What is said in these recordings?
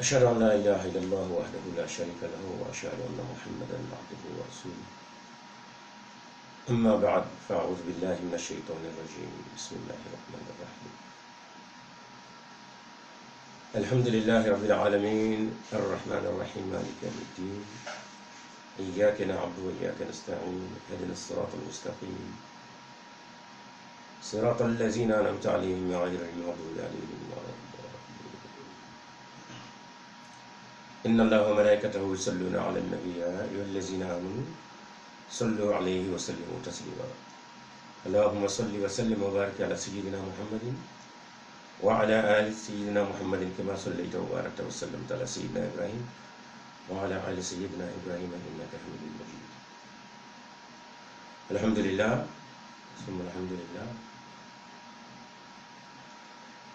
أشهد أن لا إله إلا الله وحده لا شريك له وأشهد أن محمدا عبده ورسوله. أما بعد، فأعوذ بالله من الشيطان الرجيم. بسم الله الرحمن الرحيم. الحمد لله رب العالمين الرحمن الرحيم مالك يوم الدين، إياك نعبد وإياك نستعين، اهدنا الصراط المستقيم، صراط الذين أنعمت عليهم غير المغضوب عليهم ولا الضالين. إن الله وملائكته يصلون على النبي يا أيها الذين آمنوا صلوا عليه وسلموا تسليما. اللهم صل وسلم وبارك على سيدنا محمد وعلى آل سيدنا محمد كما صليت وباركت وسلمت على سيدنا إبراهيم وعلى آل سيدنا إبراهيم إنك حميد مجيد. الحمد لله ثم الحمد لله.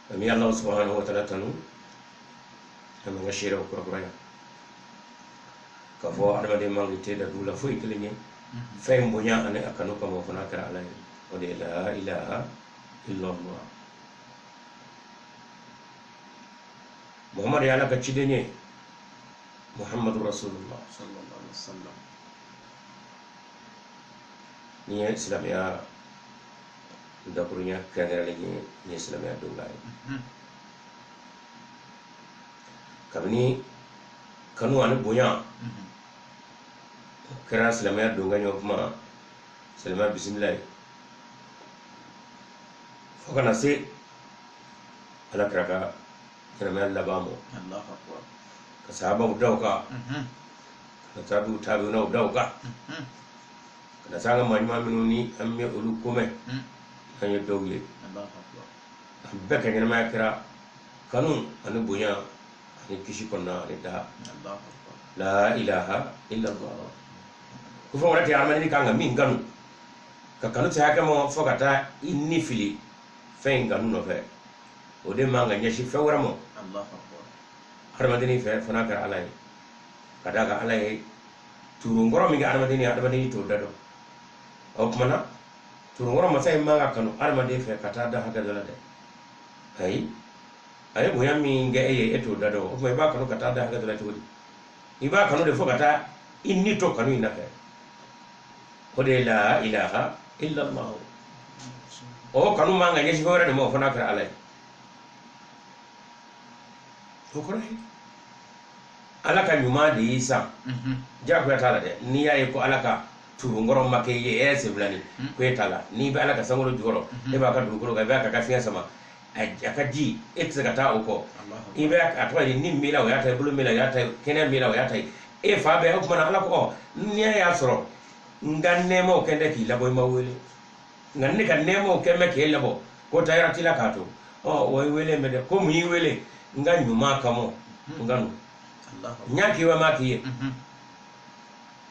Ami Allah subhanahu wa ta'ala tanu an ka seerew kurakuraya k'a fɔ adamaden man k'i tɛ da dugu la foyi kelen ye fɛn bonya ani a kanu kama, o fana kɛra Ala ye. O de ye la ilaha illallah. Muhammadu ye Ala ka ciden ye, Muhammadu Rasulullah sallallahu alaihi wasallam. Ni ye silamɛya dakurunya kɛrɛnkɛrɛnlen ye, ni ye silamɛya donda ye, kabini kanu ani bonya o kɛra silamɛya donka ɲɔ kuma, silamɛya bisimila ye, fo kana se Ala kira ka ɲɛnamaya laban ma, Allahu akbar, ka sahabaw da o kan, ka tabiw tabiwnaw da o kan, ka na se an ka maa ɲuman minnu ni an bɛ olu komɛn, an ye dɔw ye. Allahu akbar. An bɛɛ ka ɲɛnamaya kɛra kanu ani bonya ani kisi kɔnɔna ani daha. Allahu akbar. La ilaha illallah. Ko fɛn wɛrɛ tɛ hadamaden kan ka min kanu, ka kanu se hakɛ ma fo ka taa i ni fili fɛn in kanu nɔfɛ, o de man ka ɲɛsin fɛn wɛrɛ ma Allahu akbar. hadamaden fɛ, fo n'a kɛra Ala ye. Ka d'a kan Ala ye turunkɔrɔ min kɛ hadamaden ye, hadamaden t'o da dɔn. O tuma na turunkɔrɔ masa in man ka kanu hadamaden fɛ ka taa da hakɛ dɔ la dɛ. Ayi, a ye bonya min kɛ e ye, e t'o da dɔn. O tuma i b'a kanu ka taa da hakɛ dɔ la cogo di? I b'a kanu de fo ka taa i ni to kanu in nɔfɛ. O de ye la ilaha illallah. O kanu man ka ɲɛsin fɛn wɛrɛ de ma, o fana kɛra Ala ye. O kɔrɔ ye Ala ka ɲuman de y'i san, diyagoya t'a la dɛ. N'i y'a ye ko Ala ka turunkɔrɔ ma kɛ i ye, e yɛrɛ sen fila ni ko e t'a la. N'i bɛ Ala ka sankolo jukɔrɔ, e b'a ka dugukolo kan, i b'a ka fiɲɛ sama, a ka ji, e tɛ se ka taa o kɔ. I bɛ a tɔgɔ ye ni min la, o y'a ta ye, bolo min la, o y'a ta ye, kɛnɛ min la, o y'a ta ye, e fa bɛɛ. O tuma na Ala ko ɔ n'i y'a sɔrɔ n ka nɛɛmaw kɛ n tɛ k'i labɔ, i ma wele, nka ne ka nɛɛmaw kɛ n bɛ k'e labɔ, ko taa yɔrɔ t'i la k'a to. Ɔ o ye wele mɛn dɛ, ko mun y'i wele? N ka ɲuman kama, n ka nu n y'a k'i ye wa m'a k'i ye.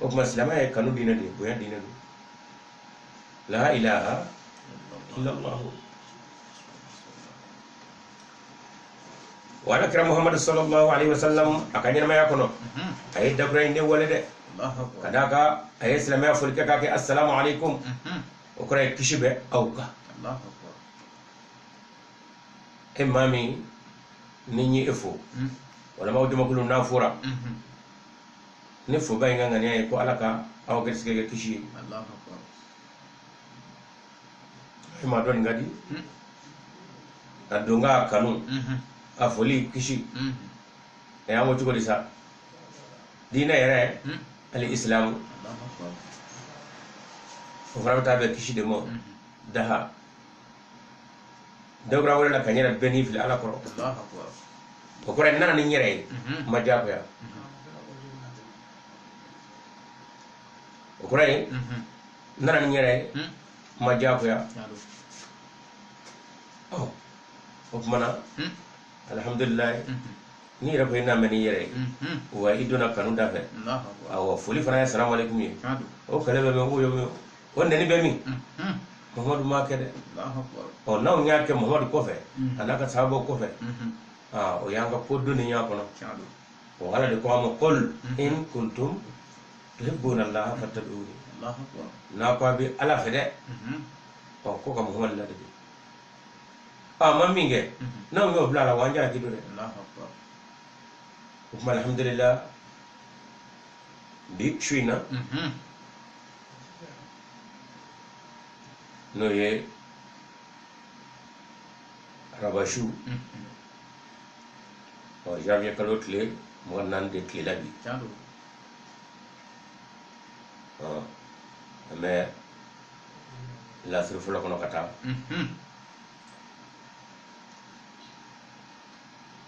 O tuma silamɛya ye kanu diinɛ de ye, bonya diinɛ don. La ilaha illallah. Wa Ala kira Muhammadu sallallahu alaihi wasallam a ka ɲɛnamaya kɔnɔ, a ye dakura in de wale dɛ. Ka d'a kan a ye silamɛya foli kɛ k'a kɛ assalamu alaikum, o kɔrɔ ye kisi bɛ aw kan. E maa min ni n ye e fo, walima aw jamakulu n'a fɔra, ne foba in ka ŋaniya ye ko Ala ka aw garisigɛ kɛ kisi ye. E maa dɔn nin ka di a don k'a kanu a foli kisi. Ɛ an ko cogo di sa? Diinɛ yɛrɛ ali isilamu, o fana bɛ taa bɛn kisi de ma. Daha dawura wɛrɛ la ka n yɛrɛ bɛɛ n'i fili Ala kɔrɔ, o kɔrɔ ye n nana ni n yɛrɛ ye, n ma diyagoya. O kɔrɔ ye n nana ni n yɛrɛ ye, n ma diyagoya. Ɔ o tuma na alhamdulilayi, n'i yɛrɛ ko i n'a mɛn n'i yɛrɛ ye, wa i donna kanu da fɛ. Awɔ, foli fana ye salamu aleykum ye. O kɛlɛ bɛ min, o o nɛni bɛ min? Muhammadu m'a kɛ dɛ. Ɔ n'anw y'a kɛ Muhammadu kɔfɛ a n'a ka sahabaw kɔfɛ, aa o y'an ka ko donni y'a kɔnɔ. O Ala de ko a ma qul in kuntum tuhibbuna Allaha fattabi'uni. N'a ko a bɛ Ala fɛ dɛ, ɔ ko ka Muhammadu ladege. A ma min kɛ, n'anw y'o bila a la, wa an jalaki don dɛ. O tuma alhamdulillah bi su in na n'o ye araba su ɔ janvier kalo tile 24 de tile la bi ɔ an bɛ lasiri fɔlɔ kɔnɔ ka taa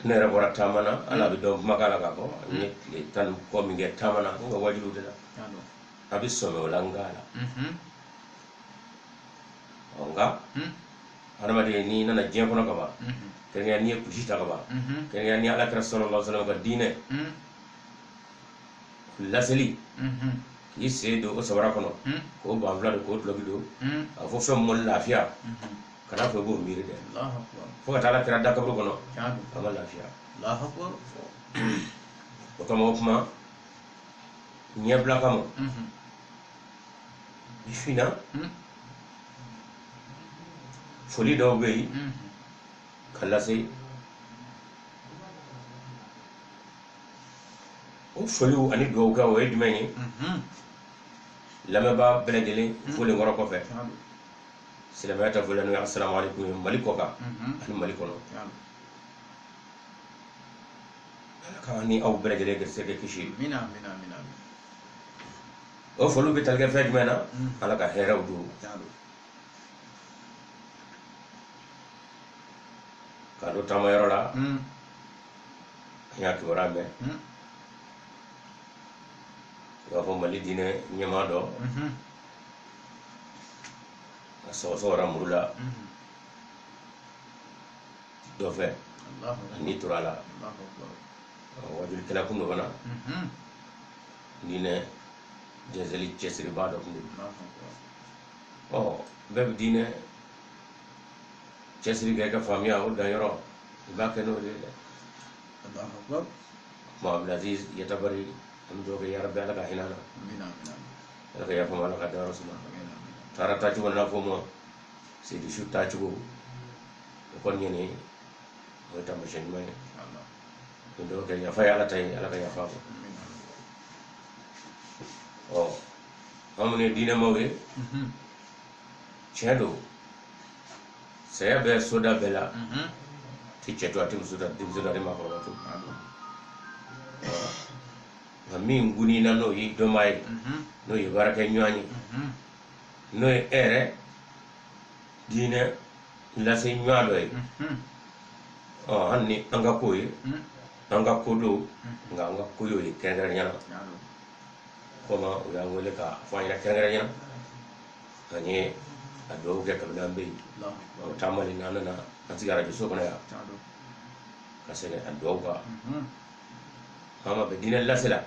ne yɛrɛ bɔra taama na ala bɛ dɔn kumakan la k'a fɔ n ye tile tan ni kɔ min kɛ taama na n ka wajuliw de la a bɛ sɔmi o la n k'a la ɔ nka hadamaden n'i nana diɲɛ kɔnɔ ka ban kɛrɛnkɛrɛnnenya n'i ye kusi ta ka ban kɛrɛnkɛrɛnnenya ni ala kira sallallahu alaihi wasallam ka diinɛ laseli k'i sen don o sabara kɔnɔ k'o banfula don k'o duloki don a fɔ fɛn min ma lafiya kana fɔ i b'o miiri dɛ fo ka taa ala kira da kaburu kɔnɔ a ma lafiya o kama o kuma ɲɛbila kama bi su in na foli dɔw bɛ yen ka lase o foliw ani dugawu kɛ o ye jumɛn ye lamɛnbaa bɛɛ lajɛlen folen kɔrɔ kɔfɛ silamɛya ta foli n'o ye asalamu aleykum ye mali kɔ kan ani mali kɔnɔ ala k'an ni aw bɛɛ lajɛlen garisɛgɛ kisi o foliw bɛ tali kɛ fɛn jumɛn na ala ka hɛrɛw don ka don taamayɔrɔ la an y'a kibaruya mɛn i b'a fɔ mali diinɛ ɲɛmaa dɔ a sɔgɔsɔgɔra muru la dɔ fɛ a ni tora a la wajulikɛla kun don fana diinɛ jɛnsɛli cɛsiribaa dɔ kun don ɔ bɛɛ bɛ diinɛ cɛsiri kɛ i ka faamuya o danyɔrɔ i b'a kɛ n'o de ye dɛ kuma Abdulaziz Yatabari an bɛ dugawu kɛ yarabi ala ka hinɛ a la ala ka yafa ma ala ka dayɔrɔ suma taara taacogo n'a fɔ ma Seyidu su taacogo o kɔni ye nin ye o ye taamasiyɛn ɲuman ye n bɛ dugawu kɛ yafa ye ala ta ye ala ka yafa ma ɔ an minnu ye diinɛmaw ye tiɲɛ don saya bɛ soda bɛɛ la ti cɛ to a ti muso to a ti denmisɛn to a ti maakɔrɔba to nka min gunni na n'o ye dɔnbaa ye n'o ye baarakɛ ɲɔgɔn ye n'o ye e yɛrɛ diinɛ lase ɲɔgɔn dɔ ye ɔ hali ni an ka ko ye an ka ko don nka an ka ko y'o ye kɛrɛnkɛrɛnnenya la komi u y'an wele k'a fɔ an ɲɛna kɛrɛnkɛrɛnnenya an ye a dugawu kɛ kabini an bɛ yen o taama nin na an nana an sigi arajo so kɔnɔ yan ka segin a dugawu kan an ma bɛn diinɛ lase la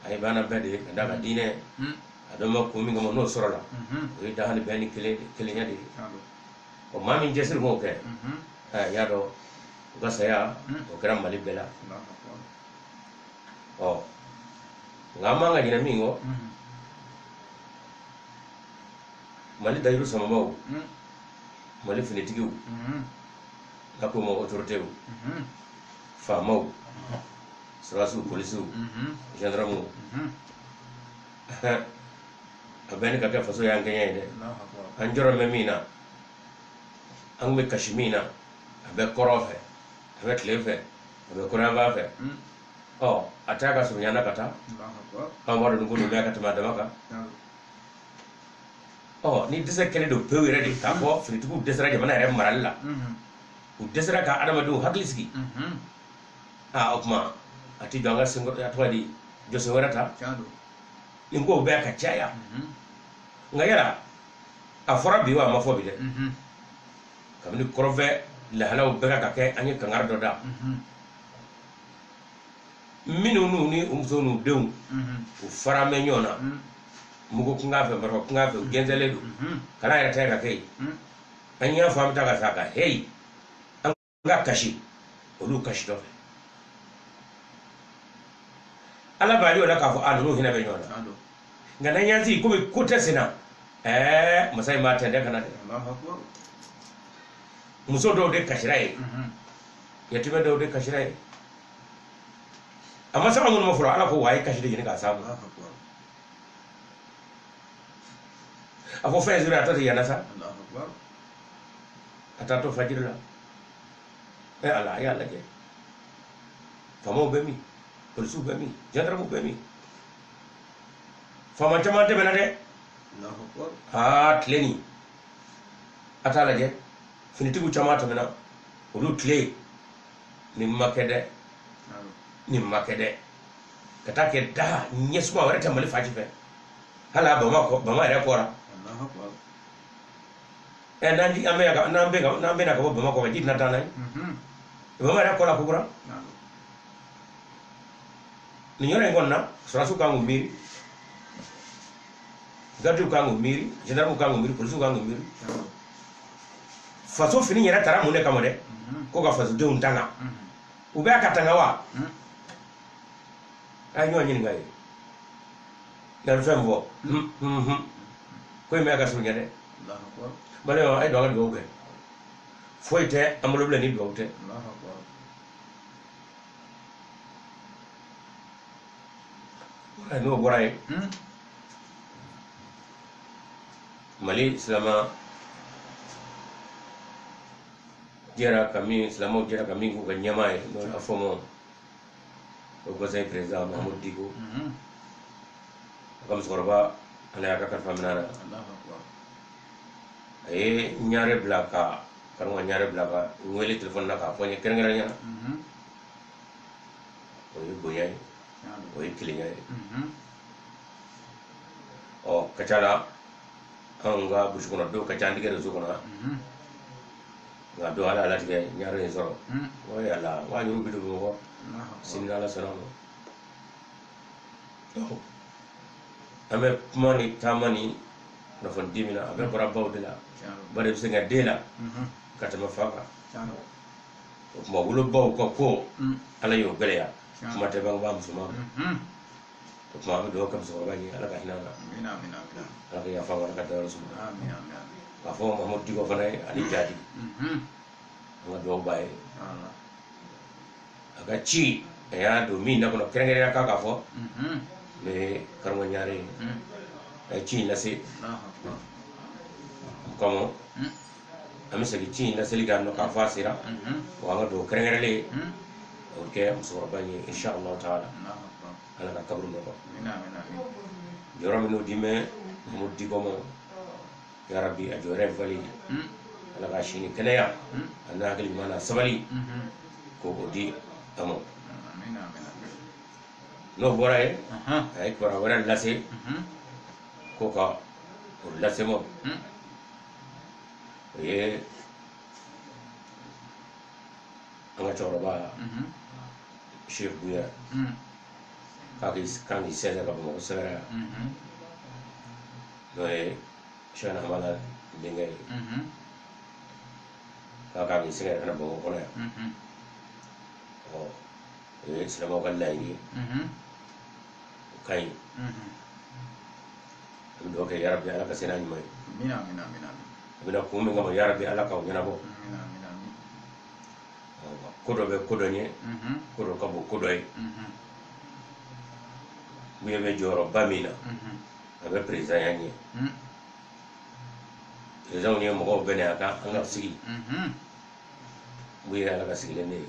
a ye baana bɛɛ de ye ka d'a kan diinɛ a dɔn ma kun min kama n'o sɔrɔla o ye daha ni bɛn ni kelenya de ye ɔ maa min cɛsiri m'o kɛ i y'a dɔn u ka saya o kɛra mali bɛɛ la ɔ nka an man ka ɲinɛ min kɔ mali dayiru samabaw mali finitigiw n'a ko ma autoritéw faamaw sɔrɔdasiw polisiw gendarmew a bɛɛ ni ka kɛ faso y'an kɛɲɛ ye dɛ an jɔrɔ bɛ min na an bɛ kasi min na a bɛ kɔrɔn fɛ a bɛ tile fɛ a bɛ kɔrɔnyanfan fɛ ɔ a t'a ka surunya na ka taa an b'a dɔn nin ko ninnu bɛ ka tɛmɛ a dama kan ɔ ni dɛsɛ kɛlen don pewu yɛrɛ de k'a fɔ finitigiw dɛsɛra jamana yɛrɛ marali la u dɛsɛra ka adamadenw hakili sigi aa o tuma a ti jɔ an ka sen a tɔgɔ di jɔsen wɛrɛ ta nin kow bɛɛ ka caya nka yala a fɔra bi wa a ma fɔ bi dɛ kabini kɔrɔnfɛ lahalaw bɛɛ ka kɛ an ye kangari dɔ da minnu n'u ni u musow n'u denw u fara bɛ ɲɔgɔn na mugu kunkan fɛ marifa kunkan fɛ u gɛnsɛnlen don kalan yɛrɛ tɛ ka kɛ yen an y'a fɔ an bɛ taa ka sa kan heyi an ka kasi olu kasi dɔ fɛ ala b'a y'o la k'a fɔ a ninnu hinɛ bɛ ɲɔgɔn na nka n'an y'an sigi komi ko tɛ sen na ɛɛ masa in b'a tɛntɛn ka na dɛ muso dɔw de kasira ye yatimɛ dɔw de kasira ye A ma se anw ma fɔlɔ, Ala ko wa a ye kasi de ɲini k'a s'a ma. A ko fɛn sura a tɔ tɛ yanna sa. A taa to fajiri la. Ɛ Ala, a y'a lajɛ. Faamaw bɛ min? Polisiw bɛ min? Gendarmew bɛ min? Faama caman tɛmɛna dɛ. Aa, tile nin a t'a lajɛ, finitigiw caman tɛmɛna, olu tile nin ma kɛ dɛ, nin ma kɛ dɛ. Ka taa kɛ da ɲɛsuma wɛrɛ tɛ Mali faji fɛ, hali a Bama yɛrɛ kɔra. Ɛ, n'an an bɛ n'an bɛ n'an bɛ na ka bɔ Bamakɔ, ji tɛna taa n'a ye Bama yɛrɛ kɔ la kokura. Nin yɔrɔ in kɔni na, sɔrɔdasiw kan k'u miiri, gardiw kan k'u miiri, gendarmew kan k'u miiri, polisiw kan k'u miiri. Faso fini yɛrɛ taara mun de kama dɛ? Ko ka fasodenw tanga. U bɛ ka tanga wa? A ye ɲɔgɔn ɲininka ye nka fɛn fɔ ko in bɛ ka surunya dɛ. Maliyɛnw, a ye don an ka dugawu kɛ. Foyi tɛ an bolo bilen ni dugawu tɛ. N'o bɔra yen, Mali silama jɛra ka min, silamɛw jɛra ka min k'u ka ɲɛmaa ye, n'o y'a fɔ ma o conseil président Mahamudu Diko, a ka musokɔrɔba, Ala y'a ka kalifa minɛ a la. A ye ɲare bila ka karamɔgɔ ɲare bila ka n wele telefɔni na k'a fɔ n ye kɛrɛnkɛrɛnnenya la. O ye bonya ye, o ye kelenya ye. Ɔ, ka ca la anw ka burusi kɔnɔ dɔw ka ca an tigɛ réseau kɔnɔ, nka don Ala y'a latigɛ ɲare in sɔrɔ. O ye Ala wa ɲuru bi don Bamakɔ sini, n'Ala sɔnna ma. Donc an bɛ kuma ni taama ni kunnafoni di min na, a bɛɛ bɔra baw de la. Ba de bɛ se ka den la ka tɛmɛ fa kan. O tuma wolobaw ka ko Ala y'o gɛlɛya, kuma tɛ bangebaa musoman ma. O tuma an bɛ dugawu kɛ musokɔrɔba ye, Ala ka hinɛ a la, Ala ka yafa, Ala ka dayɔrɔ suma. K'a fɔ Mahamudu Diko fana ye ani jadi, an ka dugawu b'a ye. A ka ci a y'a don min na kɔnɔ, kɛrɛnkɛrɛnnenya kan k'a fɔ n bɛ karamɔgɔ ɲare ye, a ye ci in lase o kama. An bɛ segin ci in laseli kan nɔ k'a fɔ a sera wa an ka dugawu kɛrɛnkɛrɛnlen o bɛ kɛ musokɔrɔba in ye, inshallah taala. Ala ka kaburu nɔgɔ jɔyɔrɔ minnu di mɛ Mahamudu Diko ma, yarabi a jɔyɔrɔ ye fali, Ala ka sini kɛnɛya a n'a hakili ɲuman na sabali k'o di a ma. N'o bɔra yen, a ye kibaruya wɛrɛ lase ko ka o lase ma. O ye an ka cɛkɔrɔba Cheikh Buya k'a kan k'i sɛnsɛn ka Bamakɔ sɛgɛrɛ yan, n'o ye Cheikh Hamala denkɛ ye, k'a kan k'i sɛgɛrɛ ka na Bamakɔ kɔnɔ yan. Ɔ, o ye silamɛw ka laɲini ye, o ka ɲi. An bɛ dugawu kɛ, yarabi Ala ka se n'a ɲuman ye. A bɛna kun min kama, yarabi Ala k'aw ɲɛnabɔ. Ko dɔ bɛ ko dɔ ɲɛ, ko dɔ ka bon ko dɔ ye. Buye bɛ jɔyɔrɔba min na, a bɛ perezidanya ɲɛ. Perezidɛnw ye mɔgɔw bɛnɛ a kan an ka sigi. Buye Ala ka sigilen de ye.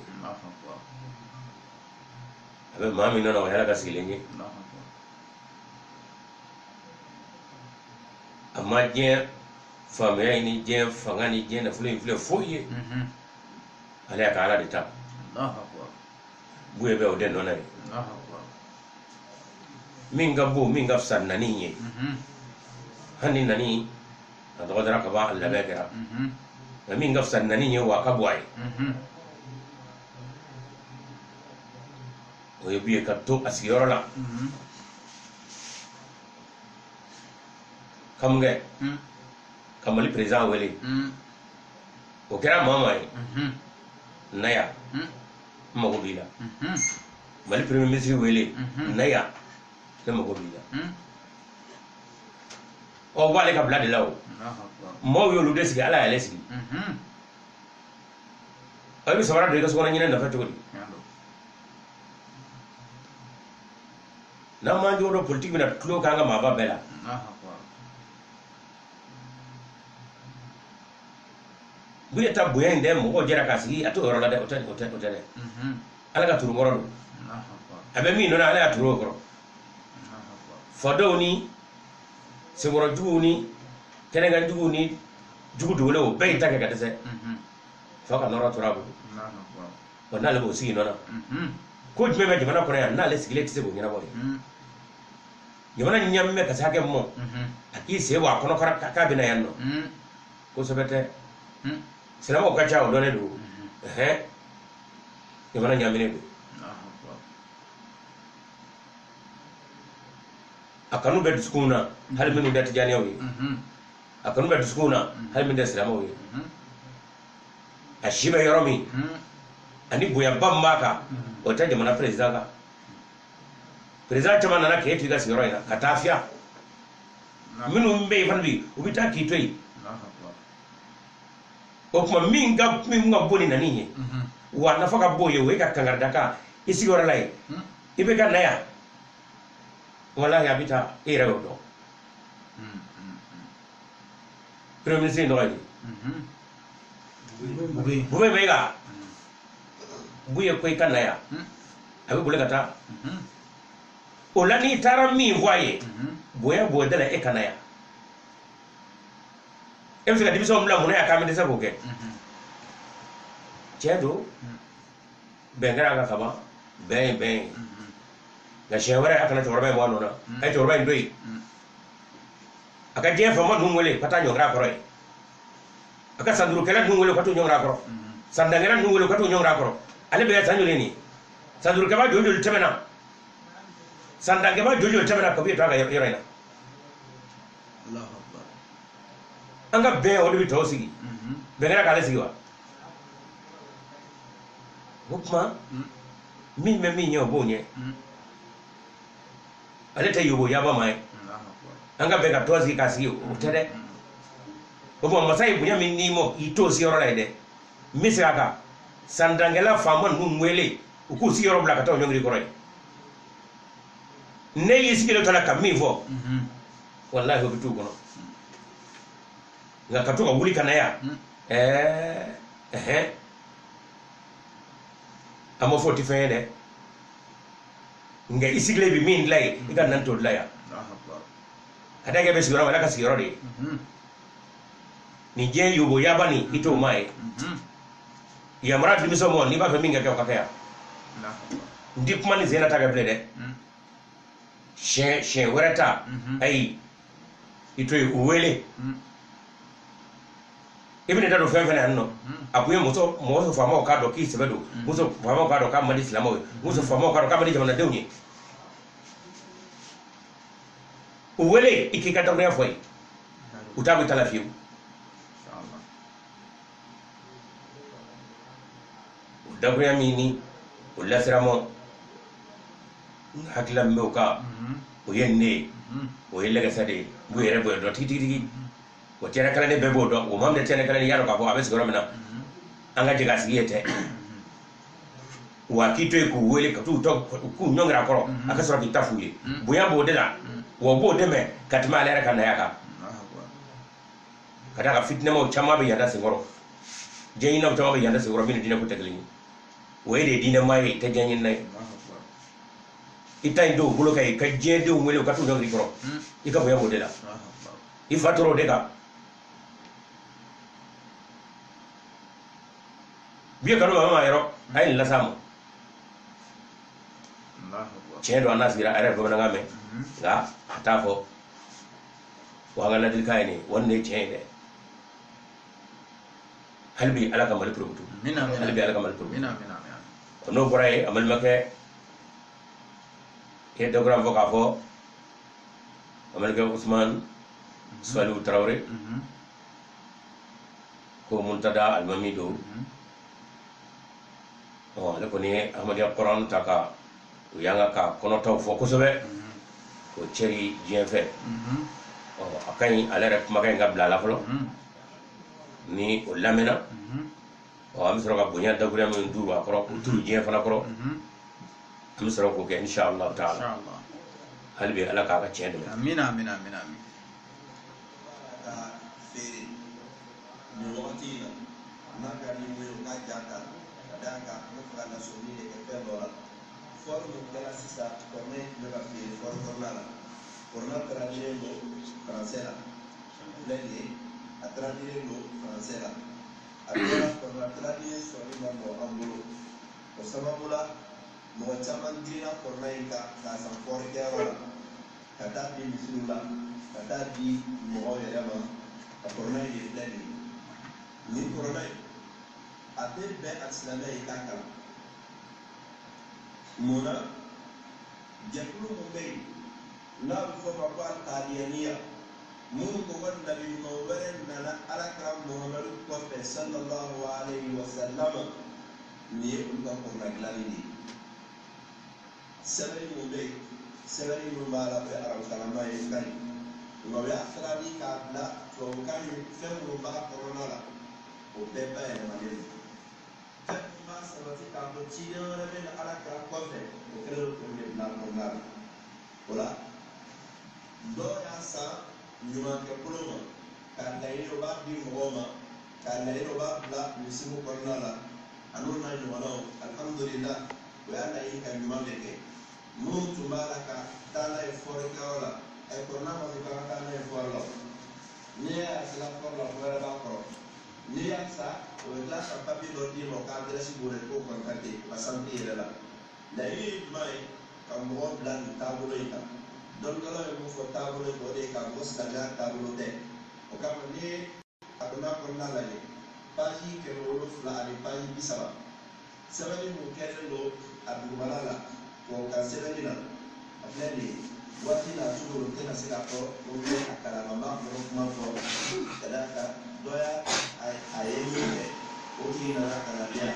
A bɛ maa min nɔ na, o ye Ala ka sigilen ye. A ma diɲɛ faamuya ni diɲɛ fanga ni diɲɛ nafolo in filɛ foyi ye, ale y'a ka Ala de ta. Buye bɛ o de nɔ na ye. Min ka bon, min ka fisa nani ye, hali ni nani a dɔgɔdara ka ban, a labɛn kɛra, nka min ka fisa nani ye, wa a ka bon a ye, o ye Buye ka to a sigiyɔrɔ la. Ka mun kɛ? Ka Mali président wele. O kɛra maa maa ye na yan, n mago b'i la. Mali premier ministre wele na yan, ne mago b'i la. Ɔ, b'ale ka bila de la. O maaw y'olu de sigi, Ala y'ale sigi. I bɛ samara don i ka so kɔnɔ ɲinɛ nɔfɛ cogo di? N'an m'an jogo dɔn, politiki bɛna tulo k'an ka maaba bɛɛ la. Allahu akbar. Buye ta bonya in dɛ, mɔgɔw jɛra k'a sigi a t'o yɔrɔ la dɛ, o tɛ, o tɛ, o tɛ dɛ. Ala ka turunkɔrɔ don. Allahu akbar. A bɛ min nɔ na, ala y'a turu o kɔrɔ. Allahu akbar. Fadenw ni senkɔrɔjuguw ni kɛnɛkanjuguw ni jugu dogolenw, o bɛɛ y'i ta kɛ ka dɛsɛ. Fa ka nɔrɔ tora a bolo. Allahu akbar. Wa n'ale b'o sigi nɔ na, ko jumɛn bɛ jamana kɔnɔ yan n'ale sigilen tɛ se k'o ɲɛnabɔ ye? Jamana ɲɛmin bɛ ka se hakɛ min ma, a k'i sen bɔ a kɔnɔ k'a bɛ na yan nɔ, kosɛbɛ tɛ. Silamɛw ka ca, o dɔnnen don. Ɛhɛn, jamana ɲaminen don. Allahu akbar. A kanu bɛ dusukun na, hali minnu tɛ tijaniyaw ye. A kanu bɛ dusukun na, hali minnu tɛ silamɛw ye. A si bɛ yɔrɔ min ani bonyaba min b'a kan, o tɛ jamana président kan. Président caman nana k'e to i ka sigiyɔrɔ in na ka taa fiya. Minnu bɛ yen fana bi, u bɛ taa k'i to yen. Allahu akbar. O tuma min ka bon ni nani ye, wa a nafa ka bon ye, o ye ka kangarida kan i sigiyɔrɔ la yen. I bɛ ka na yan, walahi a bɛ taa, e yɛrɛ y'o dɔn. Premier ministre in tɔgɔ ye di? Bube. Bube Mayiga. Buye ko i ka na yan, a bɛ boli ka taa. O la, n'i taara min fɔ a ye, bonya b'o da la, e ka na yan, e bɛ se ka denmisɛnw bila mun na yan k'an bɛ dɛsɛ k'o kɛ? Tiɲɛ don, bɛn kɛra a kan kaban, bɛn ye bɛn ye. Nka siɲɛ wɛrɛ, a kana cɛkɔrɔba in bɔ a nɔ na. A ye cɛkɔrɔba in to yen, a ka diɲɛ faama ninnu wele ka taa ɲɔngiri a kɔrɔ ye, a ka san duurukɛla ninnu wele ka t'u ɲɔngiri a kɔrɔ, san dankɛla ninnu wele ka t'u ɲɔngiri a kɔrɔ. Ale bɛ san joli nin ye? San duurukɛba joli joli tɛmɛna, san dankɛba joli joli tɛmɛna ka b'i to a ka yɔrɔ in na? Allahu akbar. An ka bɛn, o de bɛ tɔw sigi. Bɛn kɛra k'ale sigi wa? O tuma, min bɛ min ɲɛ, o b'o ɲɛ. Ale tɛ yobo yaba ma ye. Allahu akbar. An ka bɛn ka tɔn sigi k'a sigi, o tɛ dɛ. O tuma, masa ye bonya min d'i ma, i t'o sigiyɔrɔ la yen dɛ. N bɛ segin a kan, sandankɛla faama ninnu wele, u k'u sigiyɔrɔ bila ka taa o ɲɔngiri kɔrɔ ye. Ne y'i sigilen to la ka min fɔ, walahi o bɛ t'u kɔnɔ. Nka ka to ka wuli ka na yan, ɛɛ ɛhɛn, an ma fɔ o tɛ fɛn ye dɛ. Nka i sigilen bɛ min dilan yen, i ka na t'o dilan yan. Allahu akbar. Ka da kɛ bɛ sigiyɔrɔ min, ala ka sigiyɔrɔ de ye nin. Diɲɛ yobo yaba nin, i t'o maa ye. Yamaruya denmisɛnw ma, n'i b'a fɛ min ka kɛ, o ka kɛ yan. Allahu akbar. N ti kuma ni sen na ta kɛ bilen dɛ. Siɲɛ wɛrɛ ta, ayi, i to yen, u wele. I bɛna da don fɛn fɛn na yan nɔ, a kun ye muso mɔgɔ faamaw k'a dɔn k'i sɛbɛ don, muso faamaw k'a dɔn k'a man di silamɛw ye, muso faamaw k'a dɔn k'a man di jamanadenw ye. U wele, i k'i ka dakurunya fɔ ye, u t'a bɔ i ta la fiyewu. Inshallah. O dakurunya min ni o lasira ma, n hakilila min bɛ o kan, o ye nin de ye. O ye lɛgɛsɛ de ye. N b'u yɛrɛ bonya dɔn tigitigi. O tiɲɛna kalanden bɛɛ b'o dɔn. O maa min tɛ tiɲɛna kalanden, y'a dɔn k'a fɔ a bɛ sigiyɔrɔ min na, an ka jɛ k'a sigi yen tɛ. Wa k'i to yen k'u wele ka t'u tɔ k'u ɲɔngiri a kɔrɔ, a ka sɔrɔ k'i ta f'u ye. Bonya b'o de la, wa o b'o dɛmɛ ka tɛmɛ ale yɛrɛ ka naya kan. Allahu akbar. Ka d'a kan fitinɛmaw caman bɛ yanda senkɔrɔ, diɲɛ ɲininaw caman bɛ yanda senkɔrɔ min ni diinɛ ko tɛ kelen ye. O ye de ye diinɛmaa ye, i tɛ diɲɛ ɲinina ye. Allahu akbar. I ta in dɔw bolo ka i ka diɲɛdenw wele u ka t'u ɲɔngiri kɔrɔ, i ka bonya b'o de la. Allahu akbar. I fa tora o de kan. Bi ye kanu ma yɔrɔ a ye nin las'a ma. Allahu akbar. Tiɲɛ don, a n'a sigira, a yɛrɛ bɛ bamanankan mɛn, nka a t'a fɔ. Wa an ka ladilikan ye nin ye, wa nin de ye tiɲɛ ye dɛ. Hali bi Ala ka Mali porokoto. Amina, amina. Hali bi Ala ka Mali porokoto. Amina, amina, amina. N'o bɔra yen, a balimakɛ, i ye dɔkuran fɔ k'a fɔ a balimakɛ Usman Saliu Tarawele ko Muntada alimami don. Ɔ, ale kɔni ye Ahmadiyya Kuran ta ka o y'an ka kɔnɔtaw fɔ kosɛbɛ k'o cɛri diɲɛ fɛ. Ɔ, a ka ɲi, ale yɛrɛ kumakan in ka bila a la fɔlɔ. Ni o lamɛnna, ɔ, an bɛ sɔrɔ ka bonya dakuruya min turu a kɔrɔ, k'o turu diɲɛ fana kɔrɔ, an bɛ sɔrɔ k'o kɛ inshallah taala. Inshallah. Hali bi Ala k'a ka tiɲɛ dɛmɛ. Amina amina amina amin. Ka feere nin wagati in na, n'a ka di mun ye, o ka ja ta ka d'a kan n bɛ fɛ ka lasɔrɔli de kɛ fɛn dɔ la. Fɔri mun kɛra sisan, kɔrɔnɛ tun bɛ ka feere fɔri kɔnɔna la. Kɔrɔnɛ traduilen don faransɛ la, filɛ nin ye, a traduilen don faransɛ la. A kɛra kɔrɔnɛ traduit sɔrɔli ma nɔgɔ an bolo, o sababu la mɔgɔ caman girinna kɔrɔnɛ in kan k'a san fɔrikɛyɔrɔ la, ka taa di misiriw la, ka taa di mɔgɔw yɛrɛ ma. A kɔrɔnɛ in de filɛ nin ye. Nin kɔrɔnɛ in, a tɛ bɛn a silamɛ ye k'a kalan. Mun na? Jɛkulu mun bɛ yen n'a bɛ fɔ o ma ko alikadiyaniya, minnu ko ko nabi ɲuman wɛrɛ nana Alakira Muhamadu kɔfɛ sallallahu alayhi wa sallam, nin ye olu ka kɔrɔnɛ dilanni de ye. Sɛbɛnni mun bɛ yen, sɛbɛnni mun b'a la, o ye arabukalama ye, o ka ɲi, nka o y'a traduit k'a bila tubabukan ye. Fɛn minnu b'a kɔnɔna la, o bɛɛ bayɛlɛmalen don. Fɛn min b'a sabati k'a fɔ ciden wɛrɛ bɛ na Alakira kɔfɛ, o kɛlen don k'o de bila a kɔnɔna la. O la dɔw y'a san ɲumankɛ bolo ma k'a laɲini, o b'a di mɔgɔw ma k'a laɲini, o b'a bila misiw kɔnɔna la, a n'o n'a ɲɔgɔnnaw. Alihamudulila, o y'a laɲini ka ɲuman de kɛ. Minnu tun b'a la ka taa n'a ye fɔrikɛyɔrɔ la, ɛ kɔrɔna ma fɔ k'an ka taa n'a ye fɔri la. N'i y'a sera fɔri la, ko wɛrɛ b'a kɔrɔ. N'i y'a san, o bɛ tila ka papiye dɔ d'i ma, o ka adrɛsi b'o de k'o kɔntakite o ka santiri yɛrɛ la. Laɲini ye jumɛn ye? Ka mɔgɔw bila nin taabolo in kan. Dɔnnikɛlaw ye mun fɔ taabolo in kan, o de ye k'a fɔ silamɛya taabolo tɛ. O kama n'i ye a donna kɔnɔna lajɛ, paji 700 ani paji 30, sɛbɛnni mun kɛlen don a dugumala la tubabukan sɛbɛnni na, a filɛ nin ye. Waati n'a cogo don, n tɛna se k'a fɔ ko n bɛ a kalama, n b'a kɔnɔ kuma fɔ ka d'a kan dɔ y'a a ye min kɛ, o tigi nana ka na di yan,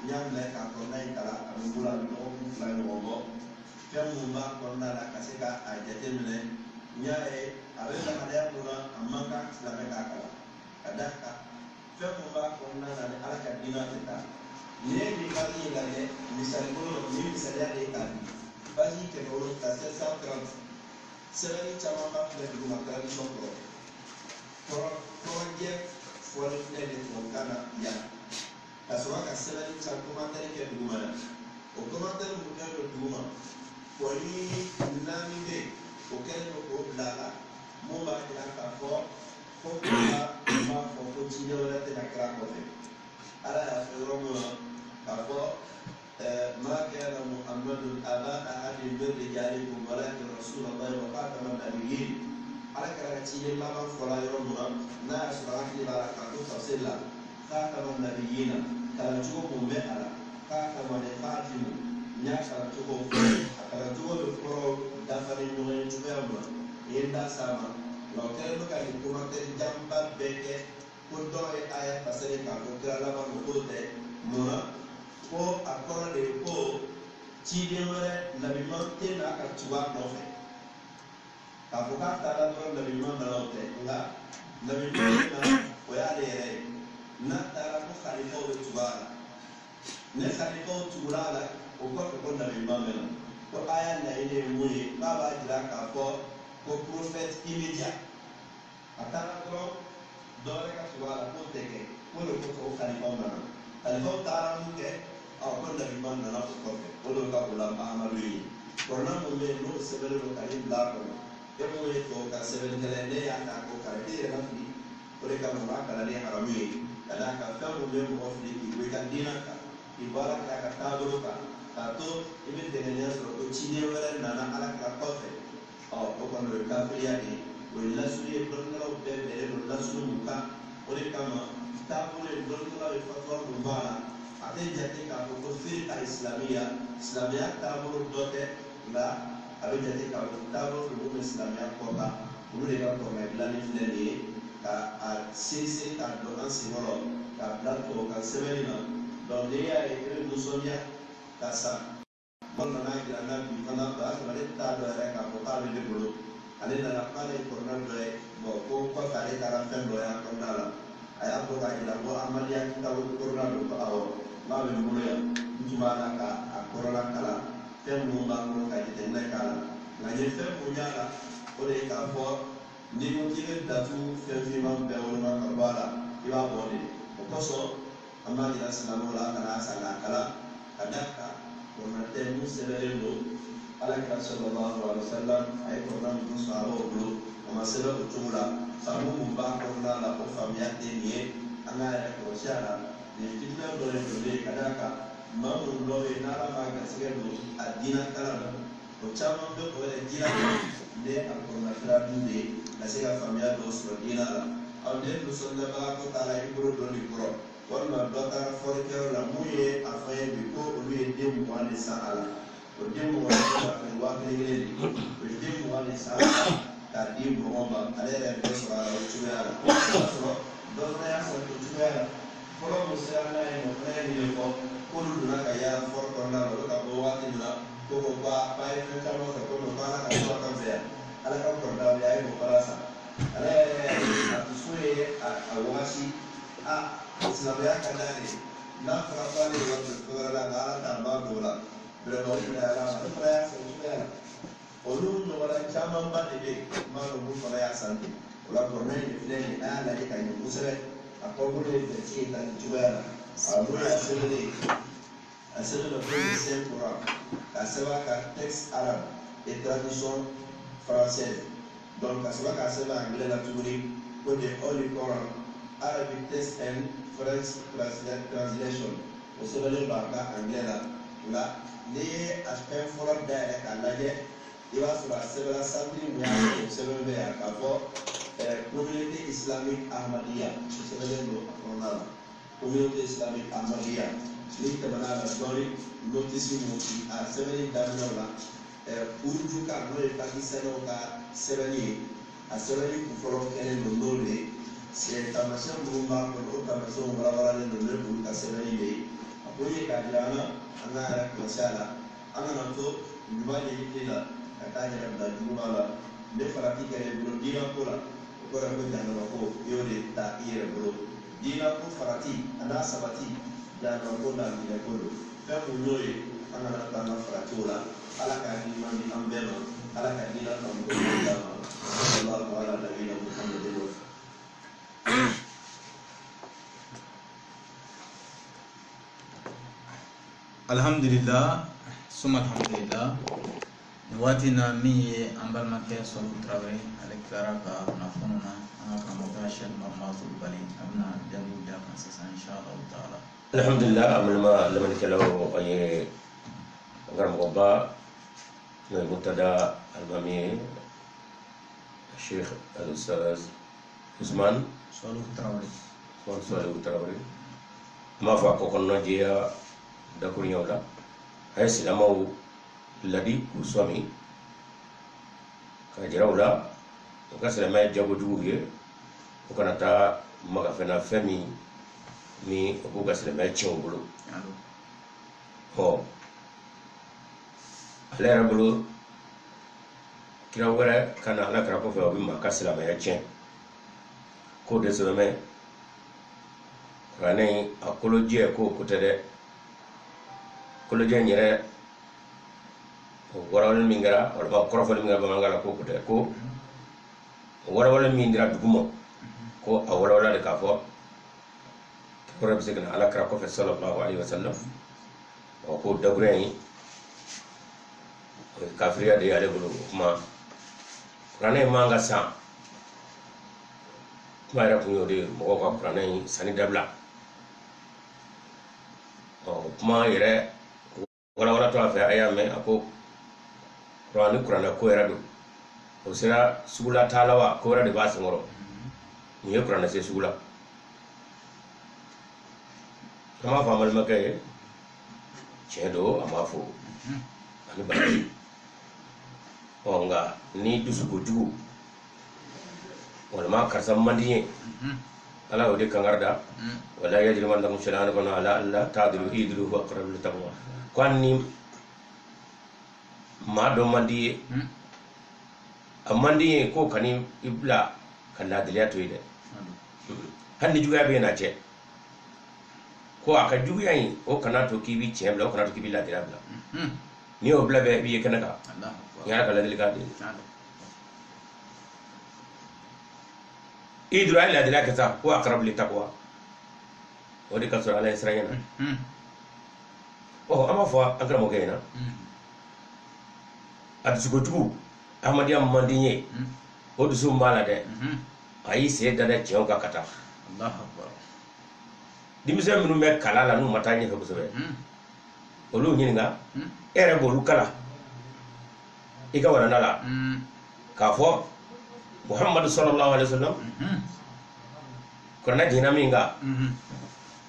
n y'a minɛ k'a kɔnɔna in kalan, a bɛ n bolo a bɛ dɔgɔkun 2 ɲɔgɔn bɔ. Fɛn mun b'a kɔnɔna la, ka se ka a jateminɛ, n y'a ye a bɛ lahalaya mun na, a man kan silamɛ k'a kalan, ka d'a kan fɛn mun b'a kɔnɔna na ni Ala ka diinɛ tɛ taa. N'i ye nin paji in lajɛ, misali bolo nin misaliya de ye k'a di, paji 700 730, sɛbɛnni caman b'a filɛ duguma traduction kɔrɔ, kɔrɔ kɔrɔjɛ fɔli filɛ nin tubabukan na yan, ka sɔrɔ ka sɛbɛnni caman commentaire kɛ duguma yan. O commentaire mun kɛlen don duguma, pɔli 4 bɛ yen, o kɛlen don k'o bila a la, mun b'a jira k'a fɔ ko kura b'a fɔ ko ciden wɛrɛ tɛna kira kɔfɛ. Ala y'a fɔ yɔrɔ mun na k'a fɔ ma kana Muhammadun aba ahadin min rijalikum walakin rasulallahi wa khataman nabiyyin. Ala kɛra ka ciden laban fɔla yɔrɔ mun na, n'a y'a sɔrɔ hakili b'a la k'a to tafsir la, khataman nabiyyin kalancogo mun bɛ a la, khataman de khatimu, n y'a kalancogo fɔ, a kalancogo bɛ kɔrɔ dafa ni ɲɔgɔn ye cogoya mun na, i ye n da s'a ma. Nka o kɛlen don ka nin commentaire janba bɛɛ kɛ ko dɔw ye aya fasɛri k'a fɔ kira laban don, k'o tɛ. Mun na? Ko a kɔrɔ de ye ko ciden wɛrɛ nabiɲuman tɛ n'a ka tugu a nɔfɛ. K'a fɔ k'a taara dɔrɔn nabiɲuman nana, o tɛ. Nka nabiɲuman bɛ na, o y'ale yɛrɛ ye. N'a taara ko khalifaw bɛ tugu a la, ni khalifaw tugura a la, o kɔfɛ ko nabiɲuman bɛ na. Ko aya laɲini ye mun ye? K'a b'a jira k'a fɔ ko prophète immédiat, a taara dɔrɔn dɔ wɛrɛ ka tugu a la, k'o tɛ kɛ. K'o de kosɔn o khalifaw nana, khalifaw taara mun kɛ, ɔ ko nabiɲuman nana o kɔfɛ. O de bɛ ka o la Mahamadu ye. Kɔrɔna mun bɛ yen n'o sɛbɛnnen don ka nin bila a kɔnɔ, e mun ye tubabukan sɛbɛnnikɛla ye, ne y'a ta k'o kalan, e yɛrɛ ma fili. O de kama n b'a kalan ni haramu ye, ka d'a kan fɛn mun bɛ mɔgɔ fili k'i bɔ i ka diinɛ kan, k'i bɔ Ala kira ka taabolo kan, k'a to i bɛ dɛngɛniya sɔrɔ ko ciden wɛrɛ nana Ala kira kɔfɛ, ɔ o kɔni o ye kafiriya de ye. O ye lasulu ye, dɔnnikɛlaw bɛɛ bɛnnen don lasulu mun kan. O de kama taabolo ye, dɔnnikɛlaw ye fatuwa mun b'a la, a tɛ jate k'a fɔ ko firika isilamiya, silamɛya taabolo dɔ tɛ, nka a bɛ jate k'a fɔ taabolo don mun bɛ silamɛya kɔ kan. Olu de ka kɔrɔmɛ dilanni filɛ nin ye, ka a sinsin k'a don an senkɔrɔ, k'a bila tubabukan sɛbɛnni na. Donc n'i y'a ye e bɛ nisɔndiya ka sa, mɔgɔ nana jira n na bi fana, o y'a sɔrɔ ale t'a dɔn yɛrɛ k'a fɔ k'a bɛ ne bolo. Ale nana k'ale ye kɔrɔna dɔ ye, bon ko kɔfɛ ale taara fɛn dɔ y'a kɔnɔna la, a y'a bɔ k'a jira ko Amadiya kitabu kɔrɔna don, ko awɔ, n b'a bɛ n bolo yan, n tun b'a la ka a kɔrɔla kalan, fɛn minnu b'a kɔnɔ ka jateminɛ k'a la. Nka n ye fɛn mun y'a la, o de ye k'a fɔ n'i ko k'i bɛ datugu fɛn finman bɛɛ woloma ka bɔ a la, i b'a bɔ de. O kosɔn an b'a yira silamɛw la a kana san k'a kala, ka d'a kan kuranɛ tɛ mun sɛbɛnlen don. Ala kira sallallahu alaihi wa sallam a ye kuranɛ minnu sɔrɔ a bolo, a ma sɛbɛn o cogo la. Faamu mun b'a kɔnɔna la, o faamuya tɛ nin ye. An k'a yɛrɛ kɔlɔsi a la. Nin ye fitinɛ dɔ de donnen ye, ka d'a kan maa minnu dɔ bɛ yen n'Ala m'a garisɛgɛ don a diinɛ kalan na, o caman bɛ o yɛrɛ jilaja ni alikɔrɔna dun de ye ka se ka faamuya dɔw sɔrɔ diinɛ la. Aw den nisɔndiyabagatɔ taara i bolo don nin kɔrɔ, walima dɔ taara fɔlikɛyɔrɔ la, mun ye a fɔ n ye bi ko olu ye den 20 de san a la. O den 20 de b'a feere 1000 kelen de, o ye den 20 de san a la k'a di mɔgɔ ma, ale yɛrɛ ye dɔ sɔrɔ a la o cogoya la. O y'a sɔrɔ dɔ fana y'a san o cogoya la. Fɔlɔ mun sera n'a ye, o fana ye nin de fɔ k'olu donna ka yaala fɔlɔ kɔnɔna la, olu ka bɔ waati min na ko ko k'a ye fɛn caman sɔrɔ, ko ko Ala ka to a kan fɛ yan, Ala ka kɔrɔda bɛ a ye o fana san. Ale yɛrɛ a dusu ye a wagati a silamɛya ka d'ale ye, n'a fɔra k'ale ye wari don fɛn wɛrɛ la, nka Ala t'a ba don o la. Vraiment o minɛ Ala ma, ale fana y'a san o cogoya la. Olu ɲɔgɔnna camanba de bɛ yen, n b'a dɔn olu fana y'a san ten. O la kuranɛ in de filɛ nin ye, n'a y'a lajɛ ka ɲɛ kosɛbɛ, a kɔkolo ye bɛnti ye tan nin cogoya la. A n'o y'a sɛbɛnnen ye, a sɛbɛn don ko le Saint Coran, k'a sɛbɛn a ka texte arabe et traduction française. Donc ka sɔrɔ k'a sɛbɛn anglais la tuguni ko the Holy Coran Arabic text and French translation, o sɛbɛnnen don a ka anglais la. Nka n'i ye a fɛn fɔlɔ dayɛlɛ k'a lajɛ, i b'a sɔrɔ a sɛbɛnna santiri mun y'a sɔrɔ o sɛbɛn bɛ yan k'a fɔ communauté islamique Ahmadiyya, o sɛbɛnnen don a kɔnɔna la, communauté islamique Ahmadiyya. N'i tɛmɛna a la dɔɔnin, notice mun a sɛbɛnni daminɛw la, urudu kan, n'o ye pakistanɛw ka sɛbɛnni ye, a sɛbɛnni kunfɔlɔ kɛlen don n'o de ye. Taamasiyɛn minnu b'a kɔnɔ, o taamasiyɛnw walawalalen don n'olu ka sɛbɛnni de ye. A ko ye k'a jira an na, an k'an yɛrɛ kɔlɔsi a la, an kana to ɲuman ɲinini la ka taa yɛrɛ bila juguman la. Ne farati kɛra i bolo diinɛ ko la, o kɔrɔ ye ko jahanama ko i y'o de ta i yɛrɛ bolo. Diinɛ ko farati a n'a sabati, jahanama ko n'a minɛ ko don. Fɛn mun y'o ye, an kana taa an ka faratiw la. Ala ka hakilina di an bɛɛ ma, Ala ka diinɛ faamu ko ɲuman d'an ma. Sallallahu ala nabiyina Muhammadin wa Alhamdulillah, suma alhamdulillah. Nin waati in na, min ye an balimakɛ Sɔlihu Tarawele, ale tilara ka kunnafoniw na. An ka karamɔgɔkɛ Sɛki Umaru Mahamudu Kulubali, a bɛna jaabiw d'a kan sisan inshallah taala. Alhamdulillah, an balima lamɛnnikɛlaw, an ye an karamɔgɔba n'o ye Murtada alimami ye, Sheikh Al-Ustaz Usman Sɔlihu Tarawele, Usman Sɔlihu Tarawele, an b'a fɔ a kɔ kɔnɔna jɛya dakuruɲɛw la, a ye silamɛw ladi k'u sɔmi ka jira u la u ka silamɛya jagojuguw ye, u kana taa magafɛn na fɛn min ni o b'u ka silamɛya tiɲɛ u bolo. Ɔ ale yɛrɛ bolo, kira wɛrɛ ka na Ala kira kɔfɛ, o bɛ maa ka silamɛya tiɲɛ, k'o de sɛbɛn bɛ kuranɛ in a kolojɛ, k'o ko tɛ dɛ. Kolojɛ in yɛrɛ, o walawalali min kɛra, walima kɔrɔfɔli min kɛra bamanankan la, k'o ko tɛ, ko o walawalali min dira dugu ma, ko a walawala de k'a fɔ kɔrɔ bɛ se ka na Ala kira kɔfɛ sallallahu alaihi wasallam. Ɔ ko dakuruya in, o ye kafiriya de ye ale bolo. O kuma kuranɛ in man ka san, kuma yɛrɛ kun y'o de ye, mɔgɔw ka kuranɛ in sanni dabila. Ɔ kuma yɛrɛ walawalatɔ a fɛ, a y'a mɛn a ko kuran ni kuranɛ ko yɛrɛ don, o sera sugula t'a la wa, ko wɛrɛ de b'a senkɔrɔ. Nin ye kuranɛ se sugu la. An b'a fɔ an balimakɛ ye, tiɲɛ don, an b'a fɔ ani baraji. Ɔ nka ni dusukojugu walima karisa man di n ye, Ala y'o de kankari da: wala yajrimannakum shana'anu qawmin ala alla ta'dilu i'dilu huwa aqrabu littaqwa. Ko hali ni maa dɔ man di ye, a man di ye, ko kan'i bila ka laadiliya to yen dɛ. Hali ni juguya bɛ yen n'a cɛ, ko a ka juguya in, o kana to k'i bi tiɲɛ bila, o kana to k'i bi laadiliya bila. N'i y'o bila bɛɛ i b'i ye kɛnɛ kan. Nin y'Ala ka ladilikan de ye. I dɔrɔn a ye ladiliya kɛ sa ko aqrabu littaqwa, o de ka sɔrɔ Ala ye siran ɲɛna. Ɔ, an b'a fɔ an karamɔgɔkɛ ɲɛna, a dusukojugu Ahmadiyya man di n ye, o dusu min b'a la dɛ, a y'i sen da dɛ tiɲɛw kan ka taa. Denmisɛn minnu bɛ kalan la n'u ma taa ɲɛfɛ kosɛbɛ, olu ɲininka, e yɛrɛ b'olu kalan i ka walanda la k'a fɔ Muhammadu sallallahu alaihi wasallam kuranɛ jiginna min kan,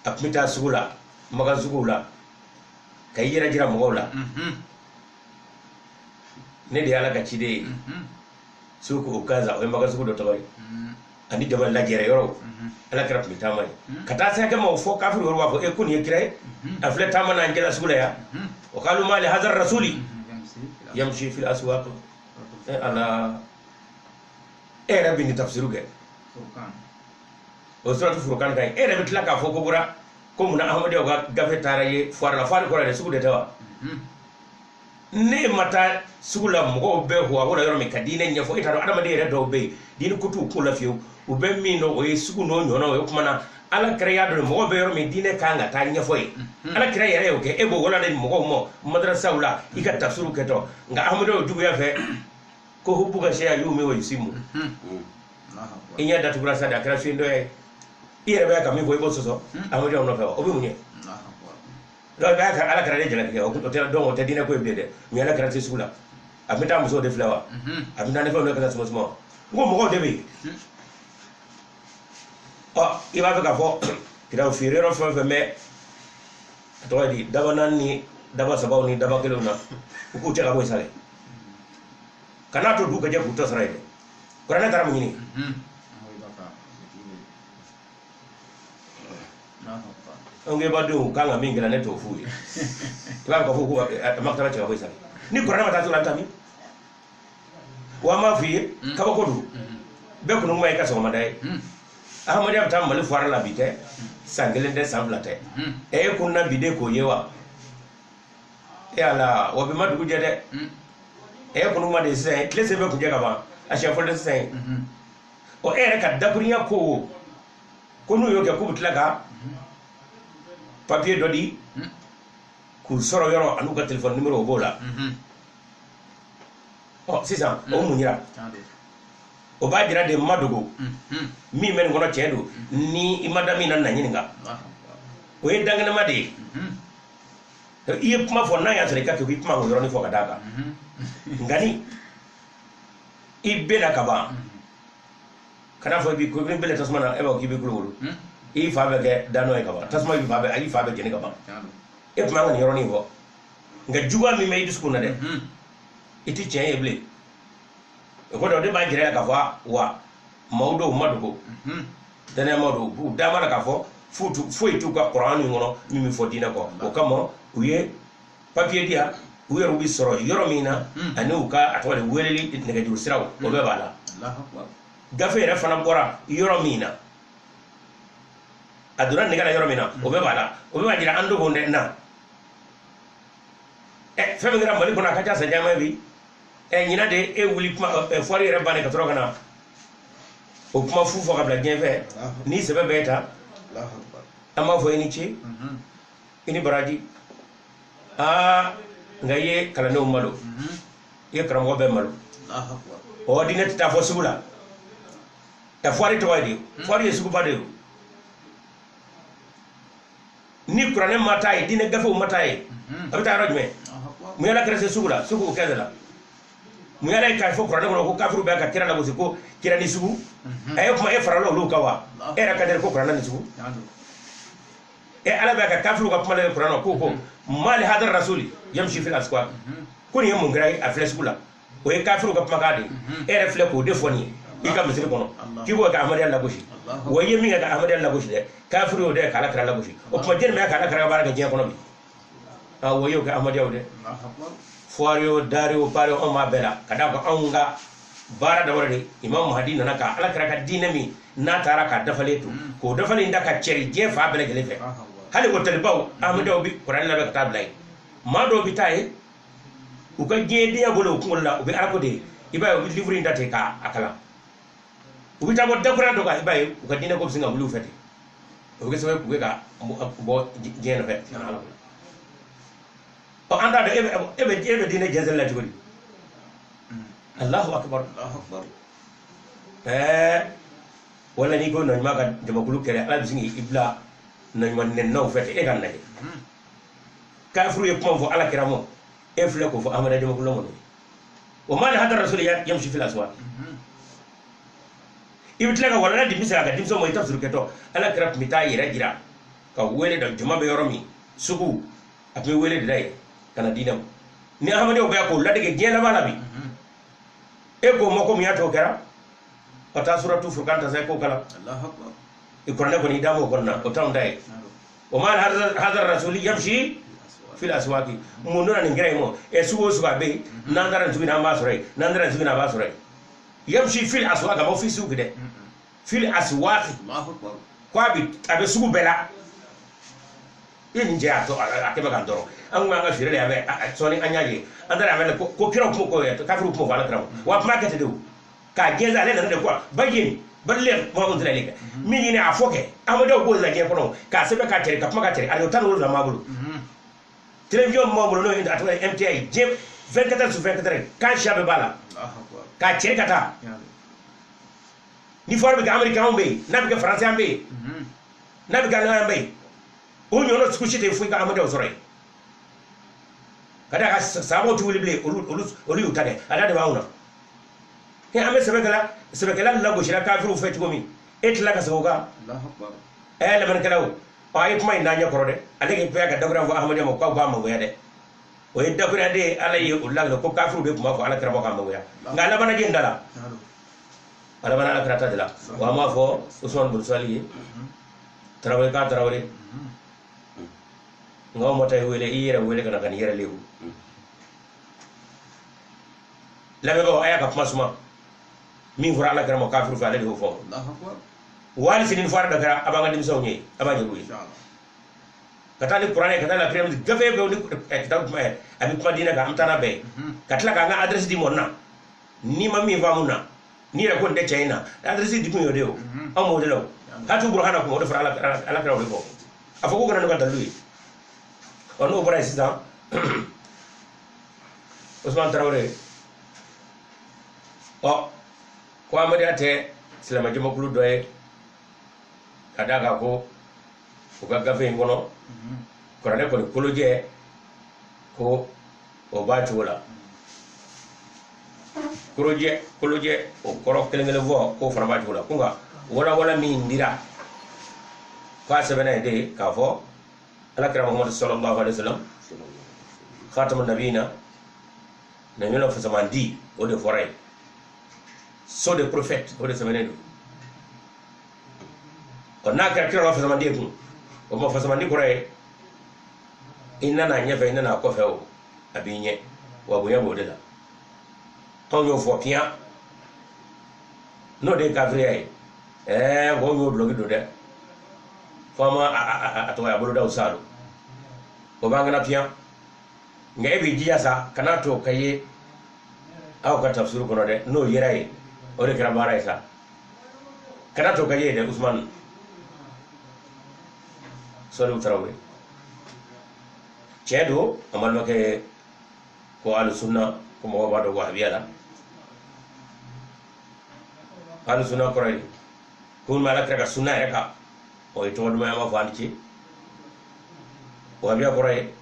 a tun bɛ taa sugu la, Makan suguw la, ka i yɛrɛ jira mɔgɔw la, ne de ye Ala ka ciden ye. Sugu o gaza, o ye Makan sugu dɔ tɔgɔ ye, ani jama lajɛrɛ yɔrɔw, Ala kɛra tun bɛ taama ye ka taa se hakɛ ma, o fɔ kafiri yɔrɔ b'a fɔ e ko nin ye kira ye, a filɛ taama n'an jɛla sugu la yan. O k'alu ma li hazar rasuli yamshi fil aswaq. E Ala, e yɛrɛ bɛ nin tafsiru kɛ o suratu Furqan kan ye, e yɛrɛ bɛ tila k'a fɔ ko bɔra ko munna Ahmadiyyaw ka gafe taara ye foire la. Foire kɔrɔ ye sugu de tɛ wa? Ne ma taa sugu la, mɔgɔw bɛ huwa la yɔrɔ min ka diinɛ ɲɛfɔ, e t'a dɔn adamaden yɛrɛ dɔw bɛ yen diinɛ ko t'u kun la fiyewu, u bɛ min dɔn o ye sugu n'o ɲɔgɔnnaw ye. O kuma na Ala kira y'a dɔn mɔgɔw bɛ yɔrɔ min diinɛ kan ka taa ɲɛfɔ ye, Ala kira yɛrɛ y'o kɛ, e b'o walanda di mɔgɔw ma madrasaw la i ka tafsiru kɛtɔ. Nka Ahmadiyyaw juguya fɛ ko hubbuka shay'a yumi wa yusimu, i ɲɛ datugura sa de, a kɛra fiyen dɔ ye, i yɛrɛ bɛ ka min fɔ i b'o sɔsɔ Ahmadiyyaw nɔfɛ wa, o bɛ mun ɲɛ? Donc i b'a ka Ala kɛra de jalaki kɛ, o tɛ donc o tɛ diinɛ ko ye bilen dɛ. Mais Ala kɛra tɛ sugu la, a bɛ taa musow de filɛ wa, a bɛ taa ni fɛnw de ka taa suma suma, n ko mɔgɔw de bɛ yen. Ɔ, i b'a fɛ k'a fɔ kitabu feere yɔrɔ fɛn o fɛn bɛ, a tɔgɔ ye di, daba naani ni daba sabaw ni daba kelenw na, u k'u cɛ ka bɔ yen sa dɛ, kan'a to dugu ka jɛ k'u tɔ sara yen dɛ. Kuranɛ taara mun ɲini? An ko i b'a denw kan ka min kɛ ne t'o f'u ye, i b'a fɔ k'u ka makitaba cɛ ka bɔ yen sa, ni kuranɛ ma taa sugu la, an bɛ taa min? Wa an b'a f'i ye, kabako don, bɛɛ kɔni kuma ye ka sɔgɔmada ye. Ahmadiyya bɛ taa Mali foire la bi tɛ, san kelen tɛ, san fila tɛ, e kunna bi de k'o ye wa? E Ala, wa bi ma dugu jɛ dɛ, e kɔni kuma de ye sisan, tile sen bɛ kun jɛ ka ban, a siɲɛ fɔlɔ tɛ sisan ye. Ɔ, e yɛrɛ ka dakurunya ko ko n'u y'o kɛ k'u bɛ tila ka papiye dɔ di k'u sɔrɔ yɔrɔ an'u ka telefɔni nimero, o b'o la. Ɔ, sisan o mun yira? O b'a jira de ma dogo min bɛ nin kɔnɔ, tiɲɛ don, ni i ma da min na, na ɲininka, o ye dankɛnɛma de ye. I ye kuma fɔ n'a y'a sɔrɔ i ka kɛ i kuma o yɔrɔnin fɔ ka d'a kan, nka ni i bɛ na ka ban, kana fɔ i b'i ko i bɛ tasuma na, e b'a fɔ k'i bɛ kulukolo, i fa bɛ kɛ danɔ ye ka ban, tasuma b'i fa bɛ, i fa bɛ jeni ka ban. E tun man ka nin yɔrɔnin fɔ, nka juguya min bɛ i dusukun na dɛ, i ti tiɲɛ ye bilen. O kɔrɔ o de b'a jira k'a fɔ wa maaw dɔw ma dogo, danayamaw dɔw u da b'a la k'a fɔ foyi t'u ka kuran nin kɔnɔ min bɛ fɔ diinɛ kɔ. O kama u ye papiye di yan, u yɛrɛ bɛ sɔrɔ yɔrɔ min na, ani u ka a tɔgɔ de weleli nɛgɛjuru siraw, o bɛɛ b'a la. Gafe yɛrɛ fana bɔra yɔrɔ min na, a donna nɛgɛ la yɔrɔ min na, o bɛɛ b'a la. O bɛɛ b'a jira an dogo dɛ na. Ɛ, fɛn min kɛra Mali kɔnɔ a ka ca san caman bi. Ɛ, ɲinan de e wuli kuma foire yɛrɛ bannen ka sɔrɔ ka na o kuma fu fɔ ka bila diɲɛ fɛ, n'i sɛbɛ bɛɛ ta, an b'a fɔ i ni ce, i ni baraji. Aa, nka i ye kalandenw malo, i ye karamɔgɔ bɛɛ malo. Ɔ, diinɛ tɛ taa fɔ sugu la. Ɛ, foire tɔgɔ ye di? Foire ye suguba de ye. Ni kuranɛ ma taa yen, diinɛ gafew ma taa yen, a bɛ taa yɔrɔ jumɛn? Mun y'Ala kɛra se sugu la, sugu o kɛnɛ la? Mun y'Ala ye k'a fɔ kuranɛ kɔnɔ ko kafiriw bɛ ka kira lagosi ko kira ni sugu? A ye kuma e farala olu kan wa? E yɛrɛ ka di ko kuranɛ ni sugu? E Ala bɛ ka kafiriw ka kuma lajɛ kuranɛ ko mali hadar rasuli yamshi fil aswaq, ko nin ye mun kɛra ye a filɛ sugu la, o ye kafiriw ka kumakan de ye. E yɛrɛ filɛ k'o de fɔ nin ye i ka misiri kɔnɔ k'i b'o kɛ Ahmadiyya lagosi. Wa i ye min kɛ ka Ahmadiyya lagosi dɛ, kafiriw y'o de k'Ala kira lagosi. O tuma jɛni bɛ k'Ala kira ka baara kɛ diɲɛ kɔnɔ bi? Awɔ, i y'o kɛ Ahmadiyyaw dɛ. Foire o, dari o, baari o, anw b'a bɛɛ la ka d'a kan anw ka baara dabɔra de Imam Mahdi nana ka Ala kira ka diinɛ min n'a taara k'a dafalen to, k'o dafalen da ka cɛri diɲɛ fan bɛɛ lajɛlen fɛ. Hali hôtelbaw, Ahmadiyyaw bi kuranɛ labɛn ka taa bila yen, maa dɔw bi taa yen U ka diɲɛdenya bolo u kunkolo la, u bɛ ala ko de ye. I b'a ye u bɛ livre in ta ten k'a kalan, u bɛ taa bɔ dakura dɔ kan, i b'a ye u ka diinɛ ko bɛ sin ka wuli u fɛ ten. O bɛ kɛ sababu ye k'u bɛ ka bɔ diɲɛ nɔfɛ ka na ala ko la. Ɔ, an t'a dɔn e bɛ diinɛ jɛnsɛnli la cogo di? Allahu akbar. Allahu akbar. Wala n'i ko naɲuman ka jamakulu kɛlɛ, ala bɛ sin k'i bila naɲuman nɛninaw fɛ ten. E ka lajɛ, kafiru ye kuma fɔ ala kira ma, e filɛ k'o fɔ amadu jamakulu la. Mɔnɔ wa ma li hada rasuli yamshi fil aswaq. I bɛ tila ka walanda di misali a ka denmisɛnw ma. I tafsiri kɛtɔ, ala kira tun bɛ taa yɛrɛ jira ka wele da jama bɛ yɔrɔ min, sugu, a tun bɛ wele de da yen ka na diinɛ ma. Ni ahamadenw bɛ yan k'o ladege diɲɛ laban la bi, e k'o ma ko mun y'a to o kɛra? Ka taa suratu Furkan ta sa, i k'o kalan. Allahu akbar. I kuranɛ kɔni, i da m'o kɔnɔ na, o t'anw ta ye. Wa ma hada rasuli yamshi fil aswaqi. Mun donna nin kira in ma? Ɛ, sugu o sugu a bɛ yen, n'an taara nin sugu in na, an b'a sɔrɔ yen, n'an taara nin sugu in na, an b'a sɔrɔ yen. Yamshi fil aswaqi, a ma fi sugu dɛ, fil aswaqi. Allahu akbar. Ko a bɛ sugu bɛɛ la. I ye nin cɛ y'a tɔ a kɛ bɛ k'an tɔɔrɔ. An kun b'an ka feere la yan, bɛ sɔɔni an y'a ye an taara a bɛ ko kiraw kuma ko kafiriw kuma fɔ ala kira ma wa kuma kɛ ten de. O k'a jɛnsɛn, ale nana de quoi bayin balile ma unzila ilayka min ɲini a fɔ kɛ amadaw k'o la diɲɛ kɔnɔ, k'a sɛbɛn k'a cɛri, ka kuma ka cɛri. A 17 b'a bolo, télévision b'an bolo, n'o ye a tɔgɔ ye MTA ye, diɲɛ 24 heures sur 24 heures, kan siya bɛɛ b'a la. Allahu akbar. K'a cɛri ka taa. Tiɲɛ don. Ni foire bɛ kɛ Amérique, anw bɛ yen, n'a bɛ kɛ Faransi, an bɛ yen, n'a bɛ kɛ Allemagne, an bɛ yen. O ɲɔgɔnna sugu si tɛ foyi ka amadaw sɔrɔ yen ka d'a kan sababu tɛ wuli bilen. Olu y'u ta kɛ, a da de b'anw na. He, an bɛ sɛbɛkɛla lagosira kafiriw fɛ cogo min, e tila ka segin o kan. Allahu akbar. Ɛ, lamɛnnikɛlaw, ɔ, a ye kuma in d'an ɲɛ kɔrɔ dɛ. Ale k'i bɛɛ ka dakuruya fɔ ahmadiyya ma k'aw k'a mangoya dɛ. O ye dakuruya de ye. Ala ye o laginɛ ko kafiriw de tun b'a fɔ ala kira ma k'a mangoya, nka a labanna jɛni da la. Tiɲɛ don. A labanna ala kira ta de la. Wa an b'a fɔ Usman Bunsali ye, Tarawele k'a Tarawele, nka aw ma taa i wele, i yɛrɛ wele ka na ka n'i yɛrɛ lewu. Lamɛnbagaw, a y'a ka kuma suma. Min fɔra ala kira ma kafiriw fɛ, ale de y'o fɔ. Allahu akbar. Wali sini ni fɔra dɔ kɛra, a b'an ka denmisɛnw ye, a b'a ɲɛf'u ye. Inshallah. Ka taa ni kuranɛ, ka taa la pyramide, gafe bɛ ni kitabu kuma a bɛ kuma diinɛ kan, an bɛ taa n'a bɛɛ ye, ka tila k'an ka adresse di mɔn na. N'i ma min faamu na, n'i yɛrɛ ko nin tɛ tiɲɛ ye na, adresse di kun y'o de ye. O anw b'o de la. O hatu burahana kuma, o de fɔra ala kira, o de fɔ, a fɔ k'u kana n'u ka dalilu ye. Ɔ, n'o bɔra yen sisan, Usman Tarawele, ɔ, ko amadiya tɛ silamɛ jamakulu dɔ ye, ka d'a kan ko u ka gafe in kɔnɔ, kuranɛ kɔni kolojɛ ko o b'a cogo la, kolojɛ kolojɛ o kɔrɔ kelen kelen fɔ k'o fana b'a cogo la, ko nka walawala min dira k'a sɛbɛnna yen de k'a fɔ ala kira Muhammadu sallallahu alaihi wasallam khatamun nabiyina, nabiya fasamandi, o de fɔra yen, sceau de prophète, o de sɛbɛnnen don. Ɔ, n'a kɛra kira la fasamandi ye kun, o ma fasamandi kɔrɔ ye i nana a ɲɛfɛ, i nana a kɔfɛ, o a b'i ɲɛ wa bonya b'o de la. Anw y'o fɔ piyan, n'o de ye kafiriya ye. Ɛɛ, mɔgɔw y'o duloki don dɛ, fo an ma a tɔgɔ ye a bolodaw salo, o b'an kana piyan. Nka e b'i jija sa, kana to ka ye aw ka tafsiru kɔnɔ dɛ. N'o yera ye, o de kɛra baara ye sa. Kana to ka ye dɛ. Usman Saliu Tarawele, tiɲɛ don, an balimakɛ ko ahlu sunna, ko mɔgɔw b'a dɔn wahabiya la. Ahlu sunna kɔrɔ ye ko min bɛ ala kira ka sunna yɛrɛ kan, o ye tɔgɔ duman ye, an b'a fɔ an ni ce. Wahabiya kɔrɔ ye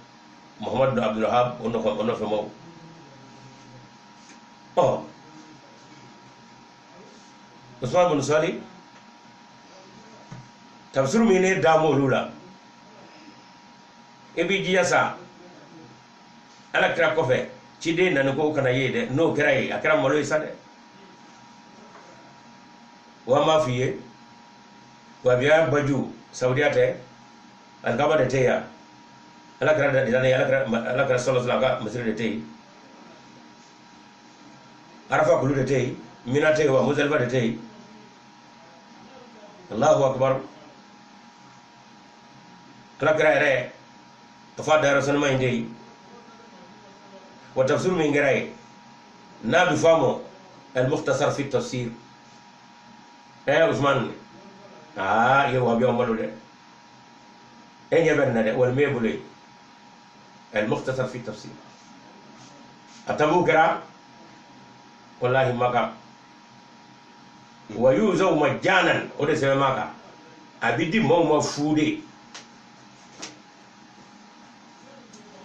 Muhammadu bin Abdulwahab, o nɔfɛ, o nɔfɛmaw. Ɔ, Usman bin Sali, tafsiru min ne da m'olu la, i b'i jija sa, ala kira kɔfɛ ciden nani ko kana ye dɛ. N'o kɛra ye, a kɛra malo ye sa dɛ. Wa n b'a f'i ye, wahabiya baju saudiya tɛ, alikaba de tɛ yan, ala kira da de, ala kira sallallahu alaihi wasallam ka misiri de tɛ yen, arafa kulu de tɛ yen, mina tɛ yen, wa muzalifa de tɛ yen. Allahu akbar. Ala kira yɛrɛ a fɔ a dayɔrɔ sanuma in tɛ yen. Wa tafsir min kɛra yen n'a bɛ fɔ a ma al-mukhtasar fi tafsir. Usman, i ye wahabiyaw malo dɛ, e ɲɛ bɛ nin na dɛ, walima e bolo ye al-mukhtasar fi tafsir. A tabu kɛra wallahi Maka, wa yuzaw majjanan, o de sɛbɛn Maka, a bɛ di maaw ma fu de,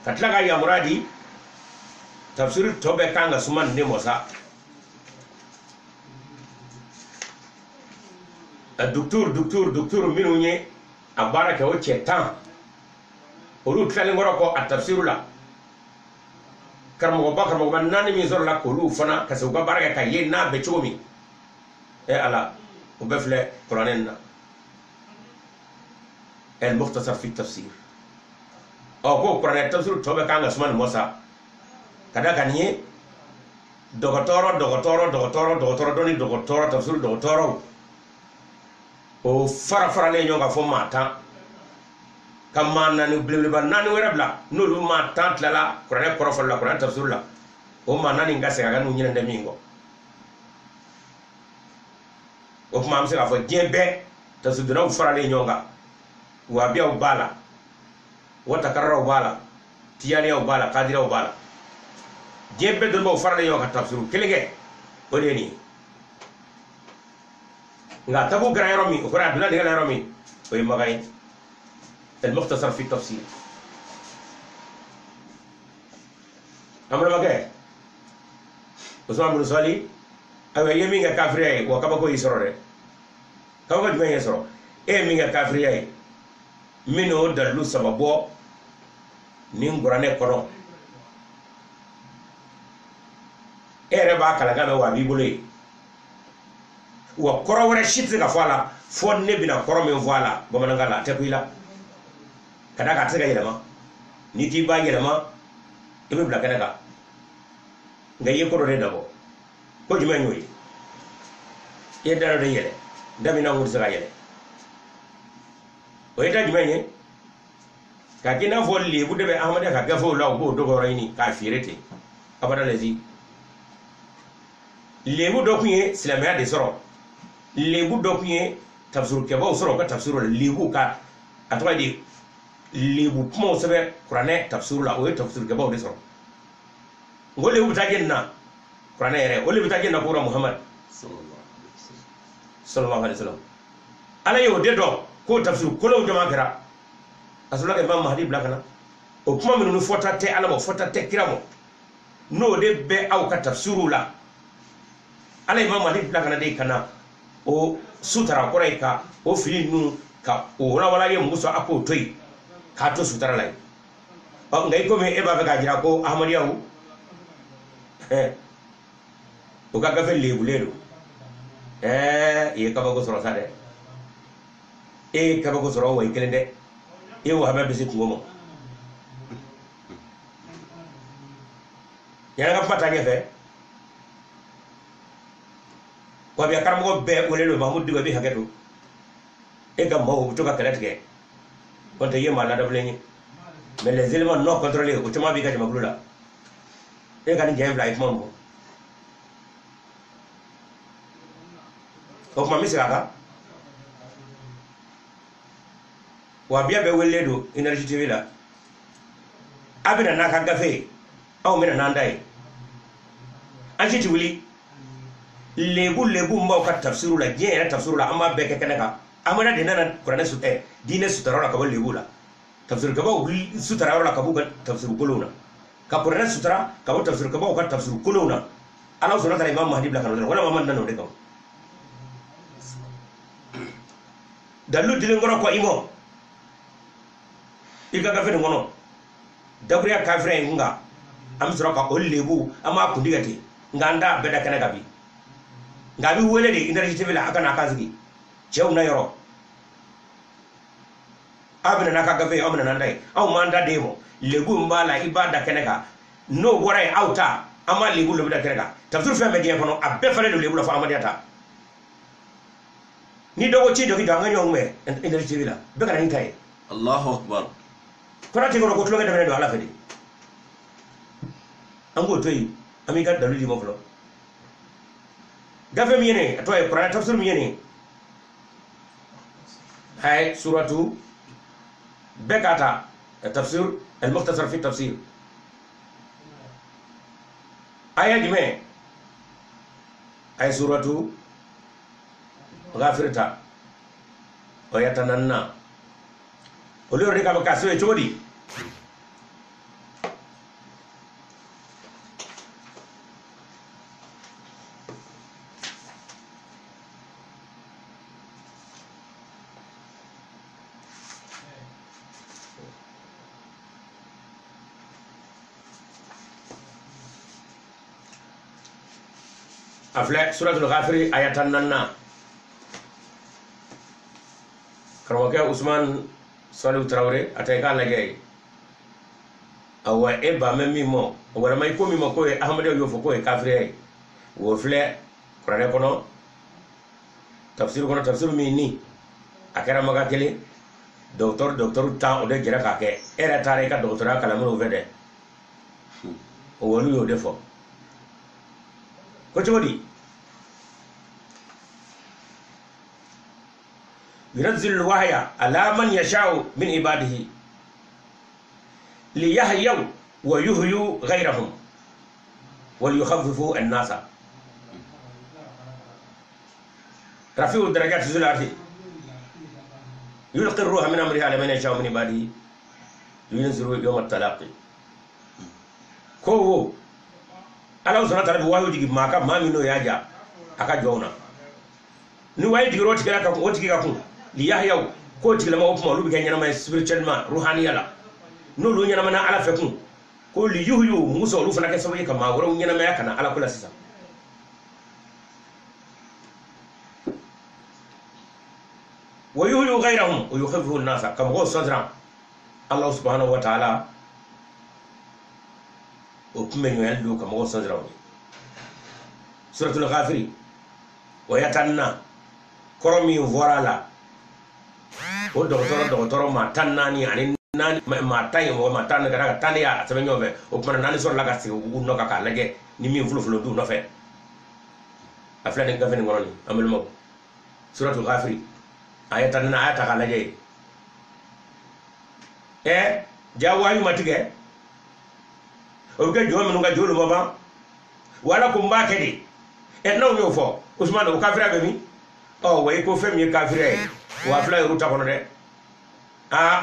ka tila ka yamaruya di tafsiri tɔ bɛɛ kan ka suma nin de mɔ sa. A docteur minnu ye a baara kɛ o cɛ 10, olu tilalen kɔrɔ kɔ a tafsiru la, karamɔgɔba 4 min sɔrɔla k'olu fana ka se u ka baara kɛ ka ye n'a bɛ cogo min, ala o bɛɛ filɛ kuranɛ in na al-mukhtasar fi tafsir. Ko kuranɛ tafsir tɔ bɛɛ kan ka suma nin mɔ sa, ka da kan nin ye dɔgɔtɔrɔ dɔnni dɔgɔtɔrɔ tafsir dɔgɔtɔrɔw o fara faralen ɲɔgɔn kan fɔ maa 10, ka maa 4 belebeleba 4 wɛrɛ bila, n'olu maa 10 tilala kuranɛ kɔrɔfɔli la, kuranɛ tafsir la, o maa 4 ka segin a kan n'u ɲinɛ tɛ min kɔ. O tuma an bɛ se k'a fɔ diɲɛ bɛɛ tafsiridonnaw faralen ɲɔgɔn kan, wahabiyaw b'a la, watakararaw b'a la, tijaniyaw b'a la, kadiraw b'a la, diɲɛ bɛɛ dɔnnibaw faralen ɲɔgɔn kan tafsiru kelen kɛ, o de ye nin ye. Nka tabu kɛra yɔrɔ min, o kɔrɔ a donna nɛgɛ la yɔrɔ min, o ye Maka ye al-mukhtasar fi tafsir. An balimakɛ Usman bin Sali, ayiwa i ye min kɛ kafiriya ye, wa kabako y'i sɔrɔ dɛ. Kabako jumɛn y'i sɔrɔ? E ye min kɛ kafiriya ye, min y'o dalilu 3 bɔ nin kuranɛ kɔnɔ, e yɛrɛ b'a kalan mɛn wa a b'i bolo yen, wa kɔrɔ wɛrɛ si tɛ se ka fɔ a la fɔ ne bɛna kɔrɔ min fɔ a la bamanankan la, a tɛ ku i la, ka d'a kan a tɛ se ka yɛlɛma. N'i k'i b'a yɛlɛma, i bɛ bila kɛnɛ kan. Nka i ye ko dɔ de dabɔ, ko jumɛn y'o ye? I ye da dɔ de yɛlɛ, da min n'anw tɛ se ka yɛlɛ. O ye da jumɛn ye? K'a k'i n'a fɔ lebu de bɛ adamadenya ka gafew la, u b'o dɔgɔyɔrɔ ɲini k'a feere ten, abada lezi. Lebu dɔ tun ye silamɛya de sɔrɔ, lebu dɔ tun ye tafsirukɛbaw sɔrɔ u ka tafsiru la, lebu ka a tɔgɔ ye di, lebu kumaw sɛbɛn kuranɛ tafsiru la, o ye tafsirukɛbaw de sɔrɔ. N ko lebu bɛ taa jɛni na kuranɛ yɛrɛ, o lebu bɛ taa jɛni na ko Muhammad sallallahu alaihi wasallam. Ala ye o de dɔn k'o tafsiru kolonw jama kɛra, a sɔrɔla ka Imam Mahdi bila ka na. O kuma minnu fɔta tɛ Ala ma, fɔta tɛ kira ma, n'o de bɛ aw ka tafsiruw la, Ala ye Imam Mahdi bila ka na de ka na o sutara kɔrɔ ye ka o fili ninnu ka o walawala ye muso a k'o to yen k'a to sutara la yen. Nka i komi e b'a fɛ k'a jira ko Ahmadiyyaw o ka gafe lebulen don, i ye kabako sɔrɔ sa dɛ, e ye kabako sɔrɔ wa i kelen dɛ, e ye wahabiya bɛ se kungo ma. Yanni an ka kuma taa ɲɛfɛ, wahabiya karamɔgɔ bɛɛ wele don Mahamudu Diko, i bɛ hakɛ to, e ka maaw u bɛ to ka kɛlɛ tigɛ, n'o tɛ i ye maa ladabulen ye, mais les éléments non contrôlés o caman b'i ka jamakulu la. E ka nin jɛ in bila, a ye kuma min fɔ, o tuma n bɛ segin a kan. Wahabiya bɛɛ welelen don Énergie TV la, a bɛna n'a ka gafe ye, anw bɛna n'an ta ye, an si tɛ wuli. Lebu min b'aw ka tafsiru la, diɲɛ yɛrɛ tafsiru la, an b'a bɛɛ kɛ kɛnɛ kan. Amadu de nana kuranɛ diinɛ sutarayɔrɔ la ka bɔ lebu la, tafsirukɛbaw sutarayɔrɔ la ka b'u ka tafsiru kolonw na, ka kuranɛ sutara ka bɔ tafsirukɛbaw ka tafsiru kolonw na. Ala sɔnna ka Imam Mahdi bila ka na o de la, walima Mamadu nana o de kama. Dalilu dilen kɔrɔ kɔ i ma, i ka gafe nin kɔnɔ, dakuruya kafiriya in nka an bɛ sɔrɔ ka o lebu an b'a kun tigɛ ten, nka an t'a bɛɛ da kɛnɛ kan bi. Nka a bɛ wele de Énergie TV la, a ka n'a kan sigi cɛw na yɔrɔ, aw bɛna n'a ka gafe ye, aw bɛna n'an ta ye, anw m'an ta d'e ma. Lebu min b'a la i b'a da kɛnɛ kan, n'o bɔra yen aw ta, an b'a lebu lebu da kɛnɛ kan. Tafsiri fɛn bɛɛ diɲɛ kɔnɔ, a bɛɛ falen don lebu la fo Ahmadiyya ta. Ni dɔ ko ci jɔ k'i jɔ, an ka ɲɔgɔn kunbɛn Énergie TV la, bɛɛ ka na n'i ta ye. Allahu akbar. Kɔrɔ t'i kɔnɔ ko tulonkɛ daminɛ don Ala fɛ de. An k'o to yen, an b'i ka dalu d'i ma fɔlɔ. Gafe min ye nin ye, a tɔgɔ ye kuranɛ tafsir min ye nin ye, a ye suratu bɛɛ k'a ta tafsir al-mukhtasar fi tafsir. Aya jumɛn? A ye suratu Ghafir ta, o ya tan naaninan. Olu yɛrɛ de ka bɔ k'a sɛbɛn cogo di? A filɛ suratul Ghafiri aya tan naaninan. Karamɔgɔkɛ Usman Salihu Tarawele, a ta i k'a lajɛ ye. Awa e ba mɛn min ma, walima i ko min ma k'o ye Ahmadiyyaw y'o fɔ k'o ye kafiriya ye. O filɛ kuranɛ kɔnɔ, tafsir kɔnɔ, tafsir min ni a kɛra maga kelen, dɔgɔtɔrɔ tan o de jɛra k'a kɛ. E yɛrɛ taara i ka dɔgɔtɔrɔya kalan minnu fɛ dɛ, o olu y'o de fɔ. Ko cogo di? Yunazzilu alwahya ala man yasha'u min ibadihi liyahyaw wa yuhyu ghayrahum wa liyukhaffifu an-nasa. Rafi'u darajati zul arshi yulqi ar-ruha min amrihi ala man yasha'u min ibadihi liyunziru yawma at-talaqi. Ko wo Ala subhanahu wa ta'ala bɛ wahiyu jigin maa kan, maa min n'o y'a ja a ka jɔnw na. Ni wahiyu jiginra o tigi la ka kun, o tigi ka kun liyahyaw, k'o tigilamɔgɔw kuma olu bɛ kɛ ɲɛnama ye spirituellement, ruhaniya la. N'olu ɲɛnamana Ala fɛ kun, ko liyuhyu, musa olu fana kɛ sababu ye ka maa wɛrɛw ɲɛnamaya ka na Ala ko la sisan. Wa yuhyu ghayrahum wa yukhaffifu an-nasa, ka mɔgɔw sɔnsiran. Allah subhanahu wa ta'ala o tun bɛ ɲɔgɔn don ka mɔgɔw sɔnsiran o ye. Suratul Ghafiri o ya tan na, kɔrɔ min fɔra a la, o dɔgɔtɔrɔ maa tan naani ani naani, maa tan ye mɔgɔ maa tan ka da kan, tan de y'a sɛbɛn ɲɔgɔn fɛ. O tuma na naani sɔrɔla ka sigi u nɔ kan k'a lajɛ ni min folofolo d'u nɔfɛ. A filɛ nin gafe nin kɔnɔ nin, an balimaw. Suratul Ghafiri a ye tan na, a y'a ta k'a lajɛ yen. Ja wahiyu ma tigɛ, o bɛ kɛ jɔn minnu ka jɔn ma ban, wala ko n b'a kɛ de. N'anw y'o fɔ, Usman, o kafiriya bɛ min? Wa i ko fɛn min ye kafiriya ye, wa a filɛ yɛrɛw ta kɔnɔ dɛ.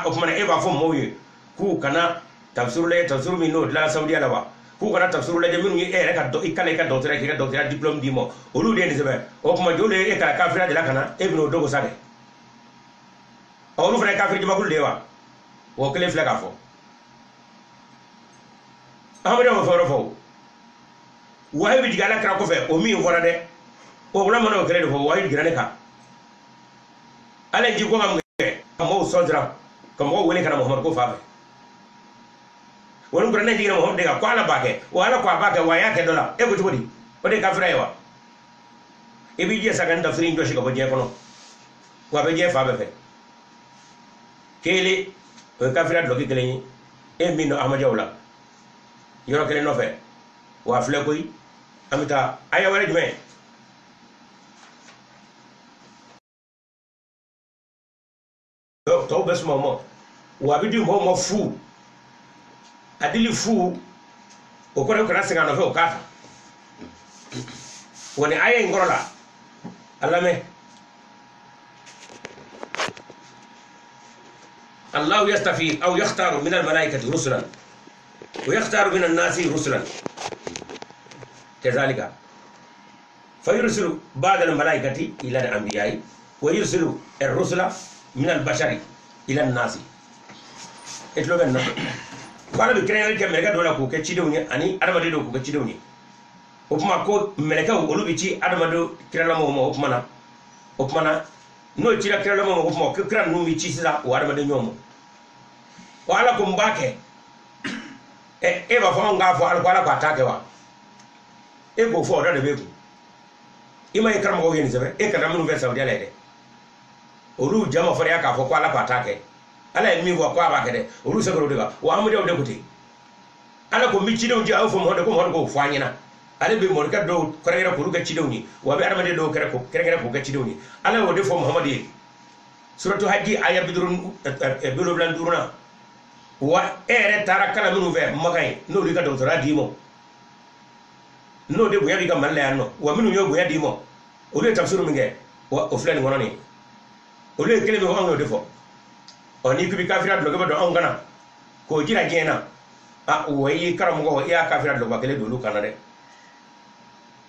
O tuma na e b'a fɔ mɔgɔw ye k'u kana tafsiru lajɛ, tafsiru min n'o dilanna Saudiya la wa, k'u kana tafsiru lajɛ minnu ye e yɛrɛ ka i kalan i ka dɔgɔtɔrɔya k'i ka dɔgɔtɔrɔya diplôme d'i ma, olu de ye nin sɛbɛn. O tuma jɔn de ye e kalan kafiriya de la ka na, e bɛn'o dogo sa dɛ. Olu fana ye kafiri jamakulu de ye wa? O kelen filɛ k'a fɔ. Ahmadiyyaw ma fɛn wɛrɛ fɔ o. Wahiyu bɛ jigin Ala kira kɔfɛ, o min fɔra dɛ, o wula mana o kelen de fɔ, wahiyu jiginna ne kan. Ala ye ji ko ka mun kɛ? Ka mɔgɔw sɔnsiran, ka mɔgɔw wele ka na Muhamadu ko fan fɛ. Wani kuranɛ jiginna Muhamadu de kan, ko Ala b'a kɛ, o Ala ko a b'a kɛ, wa a y'a kɛ dɔ la. E ko cogo di? O de ye kafiriya ye wa? I b'i jɛ sa ka nin tafsiri in jɔsi ka bɔ diɲɛ kɔnɔ, wa a bɛ diɲɛ fan bɛɛ fɛ. Kelen, o ye kafiriya dulɔki kelen ye, e min don Ahmadiyyaw la yɔrɔ kelen nɔfɛ. Wa a filɛ koyi, an bɛ taa aya wɛrɛ jumɛn? Tɔw bɛ suma o ma, wa a bɛ di mɔgɔw ma fu, a dili fu, o kɔrɔ ye kana segin a nɔfɛ o k'a ta. Wa nin aya in kɔrɔ la, a lamɛn. Allahu yastafi aw yakhtaru min al-malaikati rusulan wa yakhtaru min an-nasi rusulan kazalika fayursilu ba'da al-malaikati ila al-anbiya'i wa yursilu ar-rusula min al-bashari ila an-nasi. E tulo bɛ nin na. Ko Ala bɛ kɛrɛnkɛrɛn kɛ mɛlɛkɛ dɔw la k'u kɛ cidenw ye ani adamaden dɔw k'u kɛ cidenw ye. O tuma ko mɛlɛkɛw olu bɛ ci adamaden kiralamɔgɔw ma. O tuma na n'o cira kiralamɔgɔw ma, o tuma ko kira ninnu bɛ ci sisan o adamaden ɲɔgɔn ma. Wa Ala ko n b'a kɛ. E b'a fɔ anw k'a fɔ Ala ko Ala ko a t'a kɛ wa? E k'o fɔ o da de b'e kun. I ma ye karamɔgɔw ye nin sɛbɛn, e kana minnu fɛ Saudiya la yɛrɛ, olu jama farinya k'a fɔ ko Ala ko a t'a kɛ. Ala ye min fɔ ko a b'a kɛ dɛ, olu sɛbɛn o de kan. Wa Ahmadiyyaw de ko ten. Ala ko n bɛ cidenw ci, a y'o fɔ Muhamadu ko Muhamadu k'o fɔ an ɲɛna. Ale bɛ mɔlikɛ dɔw kɛrɛnkɛrɛn k'olu kɛ cidenw ye, wa a bɛ adamaden dɔw kɛrɛnkɛrɛn k'u kɛ cidenw ye. Ala y'o de fɔ Muhamadu ye suratu Haji aya 75na. Wa e yɛrɛ taara kalan minnu fɛ Makan ye, n'olu ka dɔgɔtɔrɔya d'i ma, n'o de bonya b'i ka Mali la yan nɔ, wa minnu y'o bonya d'i ma, olu ye tafsiru min kɛ, wa o filɛ nin kɔnɔ nin ye. Olu ye kelen min fɔ, anw y'o de fɔ. Ɔ n'i k'i bɛ kafiriya dulɔkiba don anw kana k'o jira diɲɛ na, a wa i y'i karamɔgɔ, i y'a kafiriya dulɔkiba kelen don olu kan na dɛ.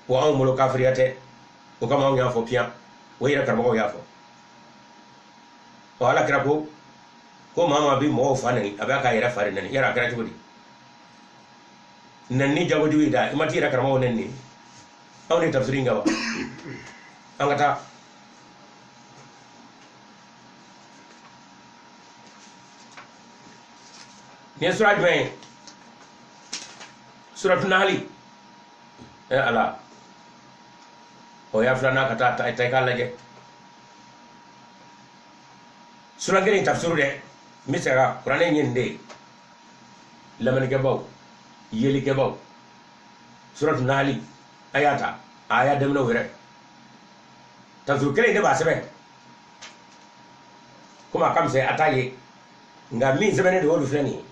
Wa anw bolo kafiriya tɛ, o kama anw y'a fɔ piyan, o yɛrɛ karamɔgɔw y'a fɔ. Ɔ Ala kira ko ko maa maa bɛ mɔgɔw fa nɛni, a b'a k'a yɛrɛ fa de nɛni. Yala a kɛra cogo di? Nɛni jagojugu yi da, i ma t'i yɛrɛ karamɔgɔw nɛni. Anw de tafsiri in kɛ wa? An ka taa. Nin ye sura jumɛn ye? Suratu Nahali. Ala, o y'a filanan ka taa ta i k'a lajɛ. Sura kelen tafsiru dɛ, n bɛ se ka kuranɛ in ye nin de ye. Lamɛnnikɛbaw, yelikɛbaw, suratu Nahali a y'a ta, a y'a daminɛ o yɛrɛ. Tafsiru kelen in de b'a sɛbɛn. Komi a ka misɛn a t'a ye, nka min sɛbɛnnen don o de filɛ nin ye.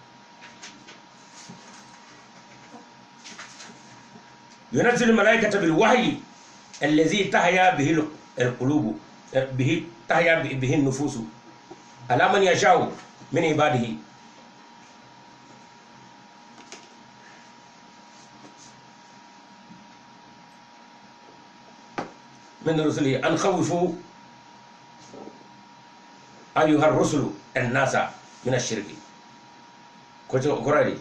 ينزل الملائكة بالوحي الذي تحيا به القلوب، به تحيا به النفوس على من يشاء من عباده. من رسله أن خوفوا أيها الرسل الناس من الشرك. كورالي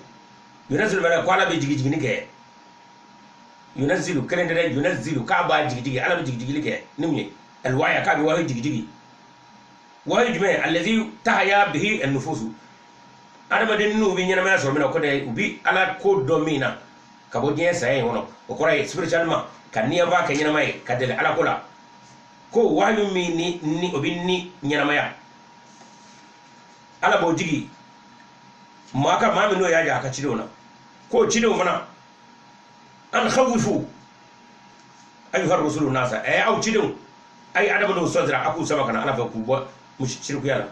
ينزل الملائكة على بيجي جيجي ينزل كلن ده ينزل كعبة جيجي جيجي على بيجي جيجي لك نمني الوعي كعبة وهي جيجي جيجي وهي جماعة الذي تحيا به النفوس. أنا بدي نو بيني أنا ما أسمع منه كده وبي على كود دومينا كابودية ساي هنا وكراي spiritual ما كنيا با كنيا ما كدل على كولا كو وهي مي ني وبي ني نيا ما يا على بوجي ما كان ما منو يا جا كتشيلونا كو تشيلو منا أن خوفوا أيها الرسل الناس أي أو تشيلو أي عدم الوصول أكو سبقنا أنا فكوبا مش شرك يلا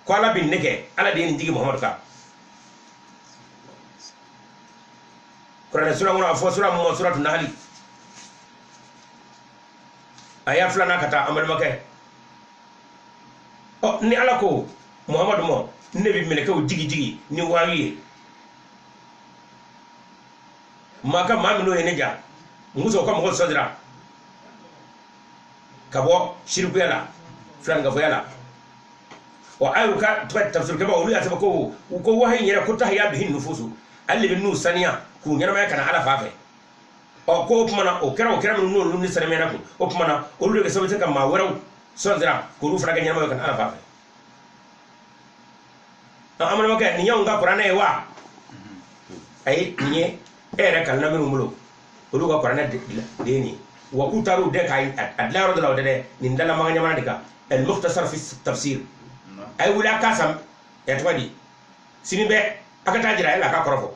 كوالا بين نك على دين ديك محمد كا كرنا سورة مرة أفوا سورة مو سورة النحل أيا فلان كتا عمل مكة أو ني على كو محمد مو نبي ملكه جيجي جيجي ني واوي ما كان ما منو ينجا موسى كم هو صدرا كابو شرك يلا فلان كفو يلا وأيوكا تفسير كما أولي أتبكو وكو وهي يرى كتا هي به النفوس اللي بالنو سنيا كون يرى ما كان على فافه أو كو أبمنا أو كرا أو كرا من نور لون سنيا نكو أبمنا أولي كسبت كما ورو صدرا كلو فرق يرى ما كان على فافه أمر ما كان نيجا ونقا قرآن يوا أي نيجي إيه كلنا من أملو أولو قرآن ديني وأوتارو دك هاي أدلا رد لو ده نندلا ما غني ما دكا المختصر في التفسير أي ولا كاسم يتودي سيني بي أكتا جرا إلا كاكرفو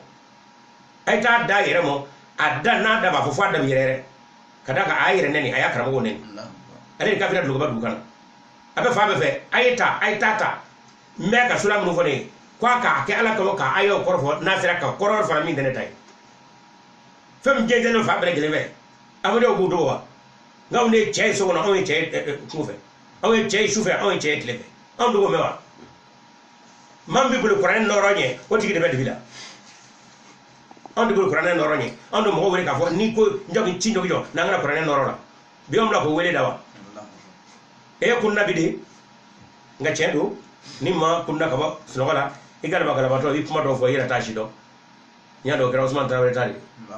أي تا دا يرمو أدا نادا بفوفا دا بيرere كداك أي رنني أي أكرمو نني أنا كافيرا دلوقتي بدوكنا أبى فا بفه أي تا أي تا تا ميكا سلام نوفني كواكا كألا كوكا أيو كرفو ناسرا كورور فامين دنتاي فم جيجلو فا برجلي أبدا وبودوا غاوني تشاي سونا أوي تشاي كوفة أوي تشاي شوفة أوي تشاي تلفة أم دوغو موا man bi bolo kuranɛ nɔrɔ ɲɛ o tigi de bɛ dibi la anw de bolo kuranɛ nɔrɔ ɲɛ anw de mɔgɔw wele k'a fɔ n'i ko njɔgi ci njɔgi jɔ n'an kana kuranɛ nɔrɔ la bi anw bila k'o wele da wa e kunna bi de nka tiɲɛ don ni maa kunna ka bɔ sunɔgɔ la i ka galabatɔ i bɛ kuma dɔw fɔ i yɛrɛ t'a si dɔn n y'a dɔn o kɛra Usumani Tarawele ta de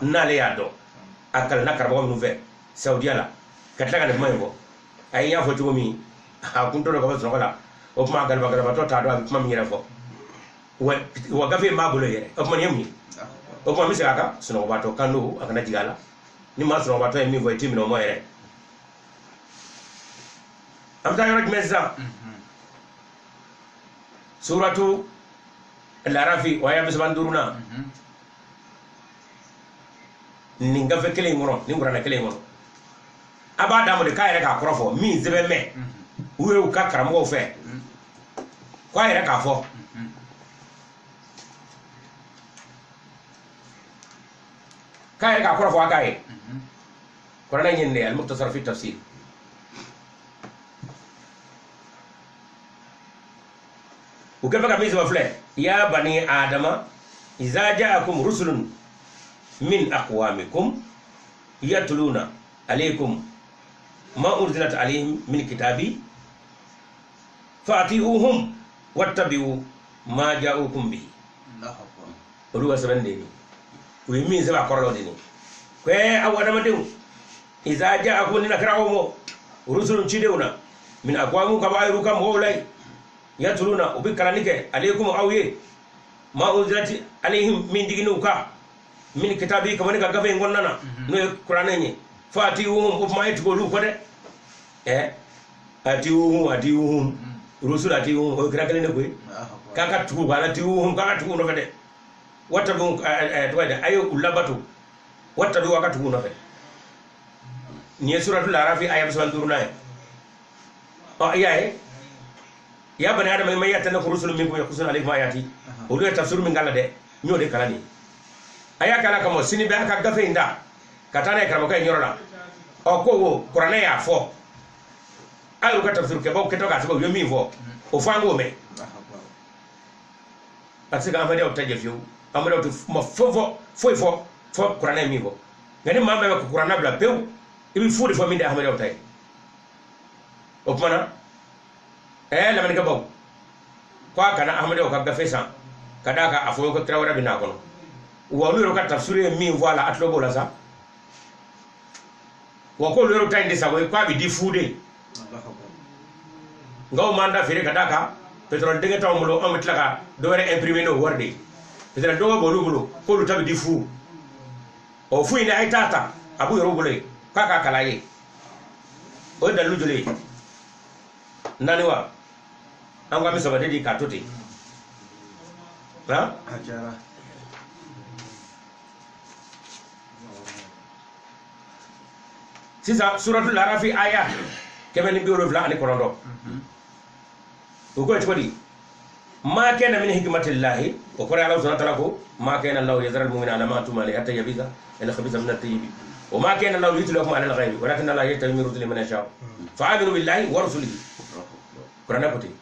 n'ale y'a dɔn a kalanna karamɔgɔ minnu fɛ Saudiya la ka tila ka nin kuma in fɔ a ye n y'a fɔ cogo min a kun tɔ don ka bɔ sunɔgɔ la o tuma a galabatɔ t'a dɔn a bɛ kuma min yɛrɛ fɔ wa gafe in b'a bolo yɛrɛ o tuma nin ye mun ye o tuma n bɛ segin a kan sunɔgɔbaatɔ kan don a kana jigin a la ni maa sunɔgɔbaatɔ ye min fɔ i t'i minɛ o ma yɛrɛ an bɛ taa yɔrɔ jumɛn sisan suratu larafi o aya 35 na Nin gafe kelen in kɔnɔ, nin kuranɛ kelen in kɔnɔ, a b'a d'a ma de k'a yɛrɛ k'a kɔrɔ fɔ min sɛbɛn mɛ u yɛrɛ ka karamɔgɔw fɛ k'a yɛrɛ k'a fɔ. K'a yɛrɛ k'a kɔrɔ fɔ a k'a ye. Kuranɛ in ye nin de ye, al-mukhtasar fi tafsir. U kɛlen bɛ ka min sɛbɛn filɛ, ya bani adama iza ja'akum rusulun min aqwamikum yatluna alaykum ma unzilat alayhim min kitabi fa'ti'uhum wattabi'u ma ja'ukum bihi. Olu ka sɛbɛn de ye nin, u ye min sɛbɛn a kɔrɔ la o de ye nin. Ko aw adamadenw, iza ja'akum, ni na kɛra aw ma, rusulun cidenw na, min aqwamikum, ka bɔ aw yɛrɛw ka mɔgɔw la yen, yatluna, u bɛ kalanni kɛ, alaykum, aw ye, ma unzilat alayhim, min jiginn'u kan, min kitabi, ka bɔ ne ka gafe in kɔnɔna na, n'o ye kuranɛ ye, fa'ti'uhum, o tuma a ye tugu olu kɔ dɛ. Ati'uhum, ati'uhum, rusul ati'uhum, o ye kira kelen de koyi, k'a ka tugu u kɔ, ati'uhum, k'a ka tugu u nɔfɛ dɛ. Wattabi'u, tɔgɔ ye di, a ye u labato, wattabi'u, a ka tugu u nɔfɛ. Nin ye suratul Arafi aya 35nan ye. Ɔ, i y'a ye, ya bani adama ma ya'tiyannakum rusulun minkum yaqussuna alaykum ayati, olu ye tafsir min k'a la dɛ, n y'o de kalan nin ye. A y'a kala kama sini bɛɛ a ka gafe in ta ka taa n'a ye karamɔgɔkɛ in yɔrɔ la. Ɔ, ko wo kuranɛ y'a fɔ, a y'u ka tafsir kɛbaw kɛtɔ k'a sɛbɛn, u ye min fɔ o fɔ an k'o mɛn. Parce que Ahmadiyyaw tɛ jɛ fiyewu, Ahmadiyyaw tɛ ma foyi fɔ, foyi fɔ fɔ kuranɛ ye min fɔ. Nka ni maa min bɛ kuranɛ bila pewu, i bɛ fu de fɔ min tɛ Ahmadiyyaw ta ye. O tuma na, lamɛnnikɛbaw, ko a kana Ahmadiyyaw ka gafe san ka d'a kan a fɔ ko kira wɛrɛ bɛ n'a kɔnɔ. Wa olu yɛrɛ ka tafsir ye min fɔ a la, a tulo b'o la sa. Wa k'olu yɛrɛ ta in tɛ sago ye, k'a bɛ di fu de. Nka o m'an da feere ka d'a kan pétrole dingɛ t'anw bolo, anw bɛ tila ka dɔ wɛrɛ imprimer n'o wari de ye. Pétrole dingɛ b'olu bolo, k'olu ta bɛ di fu. O fu in dɛ, a ye taa ta, a b'u yɛrɛ bolo yen, k'a k'a kalan ye. O ye dalilu joli ye? 4 wa? An ko an bɛ 3 de di k'a to ten. Han? A diyara. Sisan suratul Arafi aya 179. O ko cogo di? Ma kana min hikmatillahi, o kɔrɔ ye Ala subhanahu wa ta'ala ko ma kana Allahu yazara al-mu'mina ala ma antum alayhi hatta yabiza al-khabitha min at-tayyib wa ma kana Allahu yutlikum ala al-ghaybi walakin Allah yajtabi min rusulihi man yasha fa aminu billahi wa rusulihi. Kuranɛ ko ten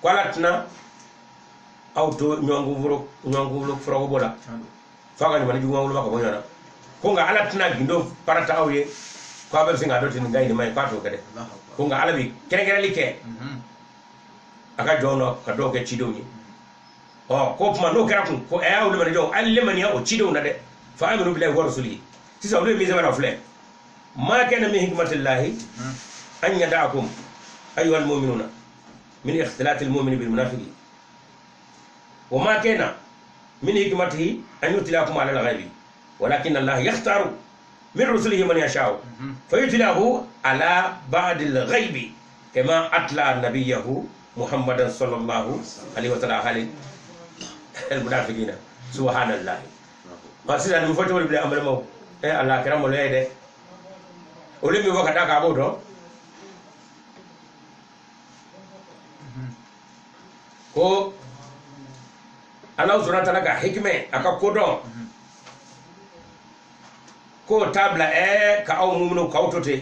ko Ala tɛna aw to ɲɔgɔn foroko bɔ la f'a ka ɲuman ni juguman woloma ka bɔ ɲɔgɔn na, ko nka Ala tɛna gindo parata aw ye ko a bɛɛ bɛ se k'a dɔn ten nin ka ɲi nin ma ɲi, k'a t'o kɛ dɛ. Ko nka Ala bɛ kɛrɛnkɛrɛnli kɛ a ka jɔnw na ka dɔw kɛ cidenw ye. Ɔ, ko tuma n'o kɛra kun, ko a y'aw limaniya, a limaniya o cidenw na dɛ, fa aminu billahi wa rusulihi. Sisan olu ye min sɛbɛn na filɛ, ma kana min hikmatillahi an yada'akum ayyuhal mu'minuna min ikhtilati al-mu'mini bil munafiqi wa ma kana min hikmatihi an yutliakum ala al-ghaibi walakin Allah yakhtaru min rusulihi man yasha'u fayutliahu ala ba'd al-ghaibi kama atla nabiyahu Muhammadan sallallahu alaihi wa sallam hali al-munafiqina. Subhanallah. Ma sisan nin fɔ cogo de bila an balimaw, Allah kɛra maloya ye dɛ. Olu min fɔ ka d'a kan a b'o dɔn ko Ala subhanahu wa ta'ala ka hikimɛ, a ka kodɔn, k'o t'a bila ka aw mumunu k'aw to ten,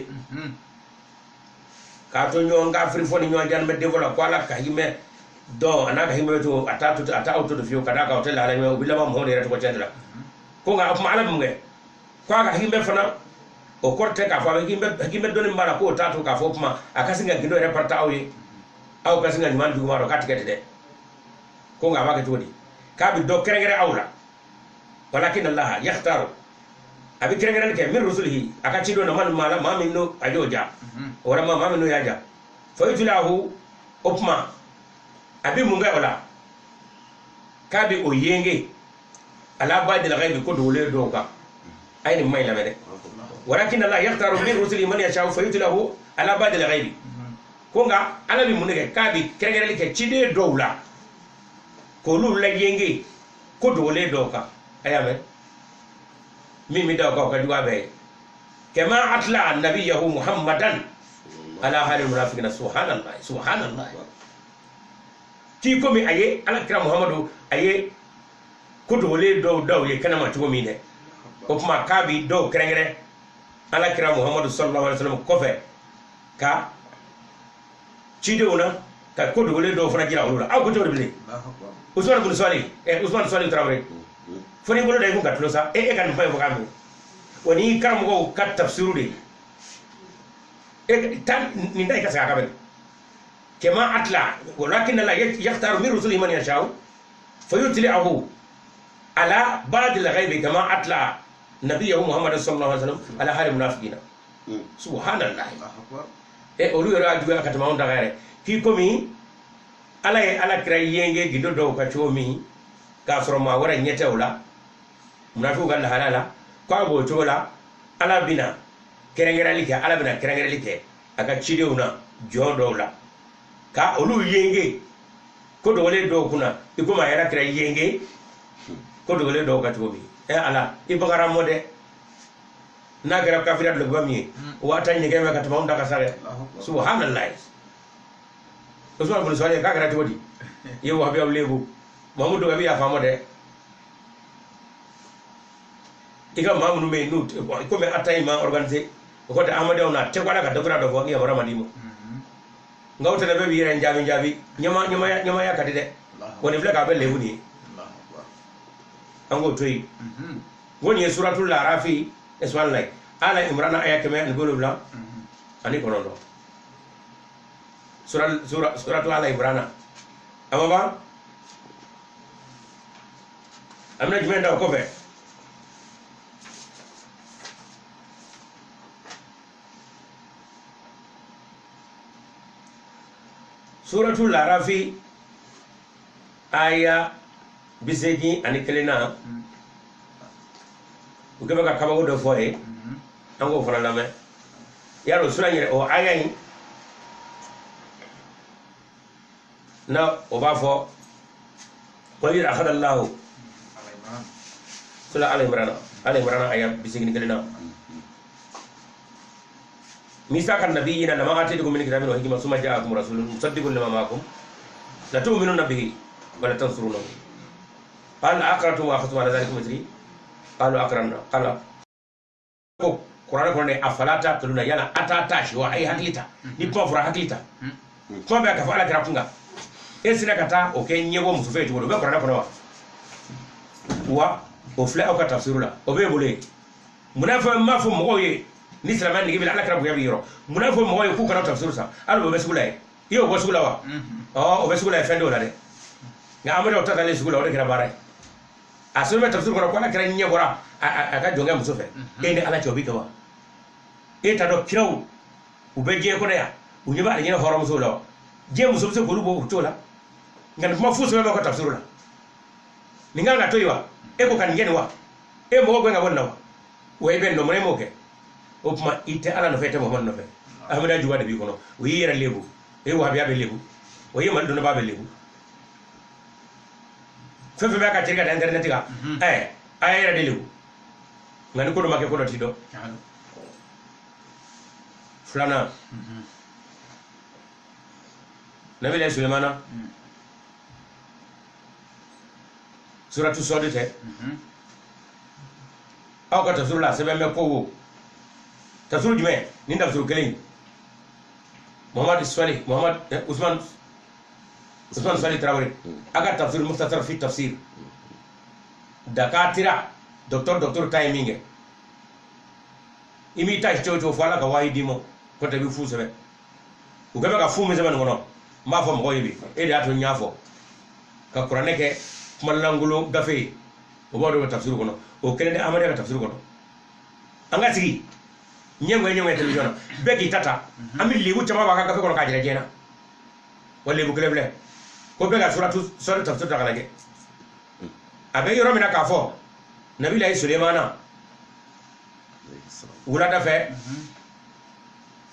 k'a to ɲɔgɔn kafiri fɔ ni ɲɔgɔn janimɛ denfɔ la, ko Ala ka hikimɛ dɔn a n'a ka hikimɛ bɛ to a t'a to a t'aw to ten fiyewu, ka d'a kan o tɛ lahala ɲuman ye, u bɛ laban mɔgɔw de yɛrɛ tɔgɔ tiɲɛ de la. Ko nka o tuma Ala bɛ mun kɛ? Ko a ka hikimɛ fana, o kɔrɔ tɛ k'a fɔ a bɛ hikimɛ dɔnni min b'a la k'o t'a to k'a fɔ o tuma a ka sin ka gindo yɛrɛ parata aw ye, aw ka sin ka ɲuman juguman dɔn, k'a tigɛ ten dɛ. Ko nka a b'a kɛ cogo di? K'a bɛ dɔ kɛrɛnkɛrɛn aw la, walakin Allah yakhtaru, a bɛ kɛrɛnkɛrɛnli kɛ min rusulihi, a ka cidenw na, maa min la, maa min n'o a y'o ja, walima maa min n'o y'a ja, fa yutliahu, o tuma a bɛ mun kɛ o la? K'a bɛ o yenge ala ba'dil ghaibi, ko dogolen dɔw kan. A ye nin kuma in lamɛn dɛ. Walakin Allah yakhtaru min rusulihi man yasha'u fa yutliahu ala ba'dil ghaibi. Ko nka Ala bɛ mun de kɛ? K'a bɛ kɛrɛnkɛrɛnli kɛ ciden dɔw la k'olu layenge ko dogolen dɔw kan. A y'a mɛn? Min bɛ da o kan o ka jugu a bɛɛ ye. Kama atla nabiyahu Muhammadan ala halil munafiqina. Subhanallah, subhanallah. K'i komi a ye ala kira Muhammadu a ye ko dogolen dɔw da u ye kɛnɛma cogo min dɛ, o tuma k'a bi dɔw kɛrɛnkɛrɛn ala kira Muhammadu sallallahu alaihi wasallam kɔfɛ ka cidenw na ka ko dogolen dɔw fana jira olu la. Aw ko cogo di bilen? Usman bin Sali, Usman Sali Traoré, fo n'i bolo da i kun ka tulo sa, e ka nin kuma in fɔ k'a mɛn. Wa n'i karamɔgɔw ka tafsiru de e ta nin da i ka segin a kan bɛn. Kama atla walakin la yakhtaru min rusulihi man yasha'u fayutli'ahu ala ba'd al-ghaibi kama atla nabiyahu Muhammad sallallahu alaihi wasallam ala hali munafiqina. Subhanallah. Olu yɛrɛ y'a juguya ka tɛmɛ anw ta kan yɛrɛ. K'i komi ala ye ala kira yenge gindo dɔw ka cogo min k'a sɔrɔ maa wɛrɛ ɲɛ tɛ o la, munafiqw ka lahala la, k'a b'o cogo la, ala bɛna kɛrɛnkɛrɛnli kɛ, ala bɛna kɛrɛnkɛrɛnli kɛ a ka cidenw na jɔn dɔw la ka olu yenge ko dogolen dɔw kunna i komi a yɛrɛ kira yenge ko dogolen dɔw ka cogo min. Ala i bagara mɔ dɛ, n'a kɛra kafira dulokiba min ye o b'a ta ɲɛgɛn bɛ ka tɛmɛ anw ta kan sa dɛ. Subhanallah. Usman bin Sali k'a kɛra cogo di? I ye wahabiyaw lebu, Mamudu Doga bɛ yafa ma dɛ. I ka maa minnu bɛ yen n'u komi a ta in ma organisé, o kɔrɔ tɛ ahamadenw na a tɛ ko ala ka dɔgɔya dɔ fɔ ni yamaruya ma d'i ma. Nka o tɛnɛ bɛɛ b'i yɛrɛ jaabi jaabi ɲamaya ka di dɛ. Wa nin filɛ k'a bɛ lebu nin ye, an k'o to yen. N ko nin ye suratul Arafi subhanallah ala Imrana aya 179. Suratul ala Imrana a ma ban. An bɛna jumɛn da o kɔfɛ? Suratul Arafi aya 81 na, u kɛ bɛ ka kabako dɔ fɔ ye, an k'o fana lamɛn. Yarɔ sura in yɛrɛ o aya in na o b'a fɔ wa idh akhadha Allahu sura Ala Imrana, Ala Imrana aya 81 na. Misaka nabiyina lama atitukum min kitabin wa hikma summa ja'akum rasulun musaddiqun lima ma'akum la tu'minunna bihi wa la tansurunahu qala aqrartum wa akhadhtum ala dhalikum isri qalu aqrarna qala ko Qur'an kɔnɔ dɛ, afala ta'qiluna, yala a t'a taasi wa a ye hakili ta ni kuma fɔra hakili ta kuma bɛ ka fɔ ala kira kun kan, e sera ka taa o kɛ ɲɛbɔ muso fɛ cogo di? O bɛ Qur'an kɔnɔ wa? Wa o filɛ aw ka tafsiru la, o b'e bolo yen. Munna fɔ n m'a fɔ mɔgɔw ye ni silamɛya nege b'i la ala kira bonya b'i yɔrɔ, munna fɔ mɔgɔw ye k'u kana tafsiru san? Hali o bɛ sugu la yen, i y'o bɔ sugu la wa? O bɛ sugu la yen, fɛn t'o la dɛ. Nka amadu ta taalen sugu la, o de kɛra baara ye. A sɛbɛn bɛ tafsiru kɔnɔ ko ala kira ɲɛ bɔra a ka jɔnkɛ muso fɛ. E ni ala cɛ o b'i kɛ wa? E t'a dɔn kiraw u bɛ diɲɛ kɔnɔ yan, u ɲɛ bɛ alijinɛ hɔrɔnmusow la wa? Diɲɛ muso bɛ se k'olu bɔ o t'o la. Nka nin kuma fu sɛbɛn b'aw ka tafsiru la, nin kan ka to yen wa? E ko ka nin kɛ nin wa? E mɔgɔ gɛn ka bɔ nin na wa? Wa i bɛ nin dɔn, mun na e m'o kɛ? O tuma i tɛ ala nɔfɛ, i tɛ Muhamadu nɔfɛ. Ahmadu juba de b'i kɔnɔ, o y'i yɛrɛ lebu, o ye wahabiya bɛ lebu, o ye Mali dɔnnibaa bɛ lebu. Fɛn fɛn b'a ka cɛ ka da internet kan, a y'a yɛrɛ de lebu. Nka ni ko dɔ ma kɛ, ko dɔ t'i dɔn. Filanan, Nabila Sulemana suratu Sɔdi tɛ aw ka tafsiru la, a sɛbɛn bɛ ko wo tafsiru jumɛn? Nin tafsiru kelen in, Muhammad Sali, Muhammad Usman Sali Traoré, a ka tafsiru Mukhtasar fi tafsir dakatira docteur ta ye min kɛ, i m'i ta cogo cogo fo ala ka wahi d'i ma ko tɛ i bɛ fu sɛbɛn. U kɛ bɛ ka fu min sɛbɛn nin kɔnɔ, n b'a fɔ mɔgɔw ye bi, e de y'a to n y'a fɔ ka kuranɛ kɛ kuma lankolon gafe ye, o b'a dɔn ka tafsiru kɔnɔ, o kelen tɛ Ahmadiyya ka tafsiru kɔnɔ. An ka sigi ɲɛŋɛ télévision na, bɛɛ k'i ta ta, an bɛ lebu caman b'a ka gafe kɔnɔ k'a jira diɲɛ na. Wa lebu kelen filɛ ko bɛɛ ka suratu sɔri tafsiru ta k'a lajɛ. A bɛ yɔrɔ min na k'a fɔ Nabila Sulemana wulada fɛ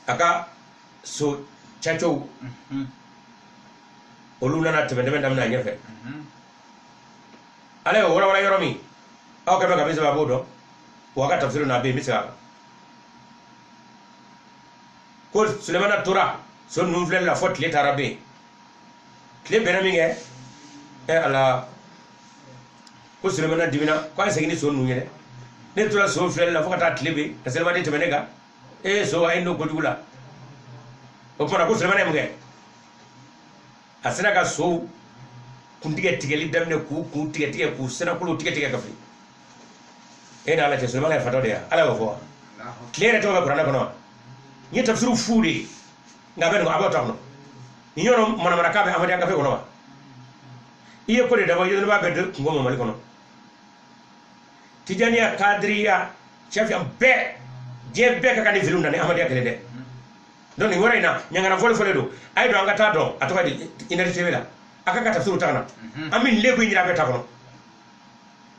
a ka so cɛcɛw olu nana tɛmɛ daminɛ a ɲɛfɛ. Ala y'o walawala yɔrɔ min, aw kɛ bɛ ka min sɛbɛn a b'o dɔn. Wa ka tafsiru na bɛ yen, n bɛ segin a kan. Ko Sulemana tora so ninnu filɛli la fo tile taara bɛ yen. Tile bɛnna min kɛ, ɛ Ala, ko Sulemana dimina ko a ye segin ni so ninnu ye dɛ. Ne tora so filɛli la fo ka taa tile bɛ ka selimadi tɛmɛ ne kan. Ee so a ye n don kojugu la. O tuma na ko Sulemana ye mun kɛ? A sera ka sow kuntigɛ tigɛli daminɛ k'u kun tigɛ tigɛ k'u senakolow tigɛ tigɛ ka fili. E ni Ala cɛ, Sulemana ye fatɔ de ye, Ala y'o fɔ wa? Tile yɛrɛ tɔgɔ bɛ kuranɛ kɔnɔ wa? N ye tafsiru fu de ye, nka a bɛ nin a b'o ta kɔnɔ. Nin yɔrɔ manamanakan bɛ Amadenya gafe kɔnɔ wa? I ye ko de dabɔ, i dɔnnibaa bɛɛ de kungo ma Mali kɔnɔ. Tijaniya, Kadiriya, Shafiya bɛɛ, diɲɛ bɛɛ ka kan ni filiw na ni Amadenya kelen dɛ. Donc nin yɔrɔ in na, ɲangana fɔli fɔlen don. A ye don an ka taa dɔn, a tɔgɔ di Énergie TV la. A ka tafsiru ta ka na. An bɛ nin lebu in jira a bɛɛ ta kɔnɔ.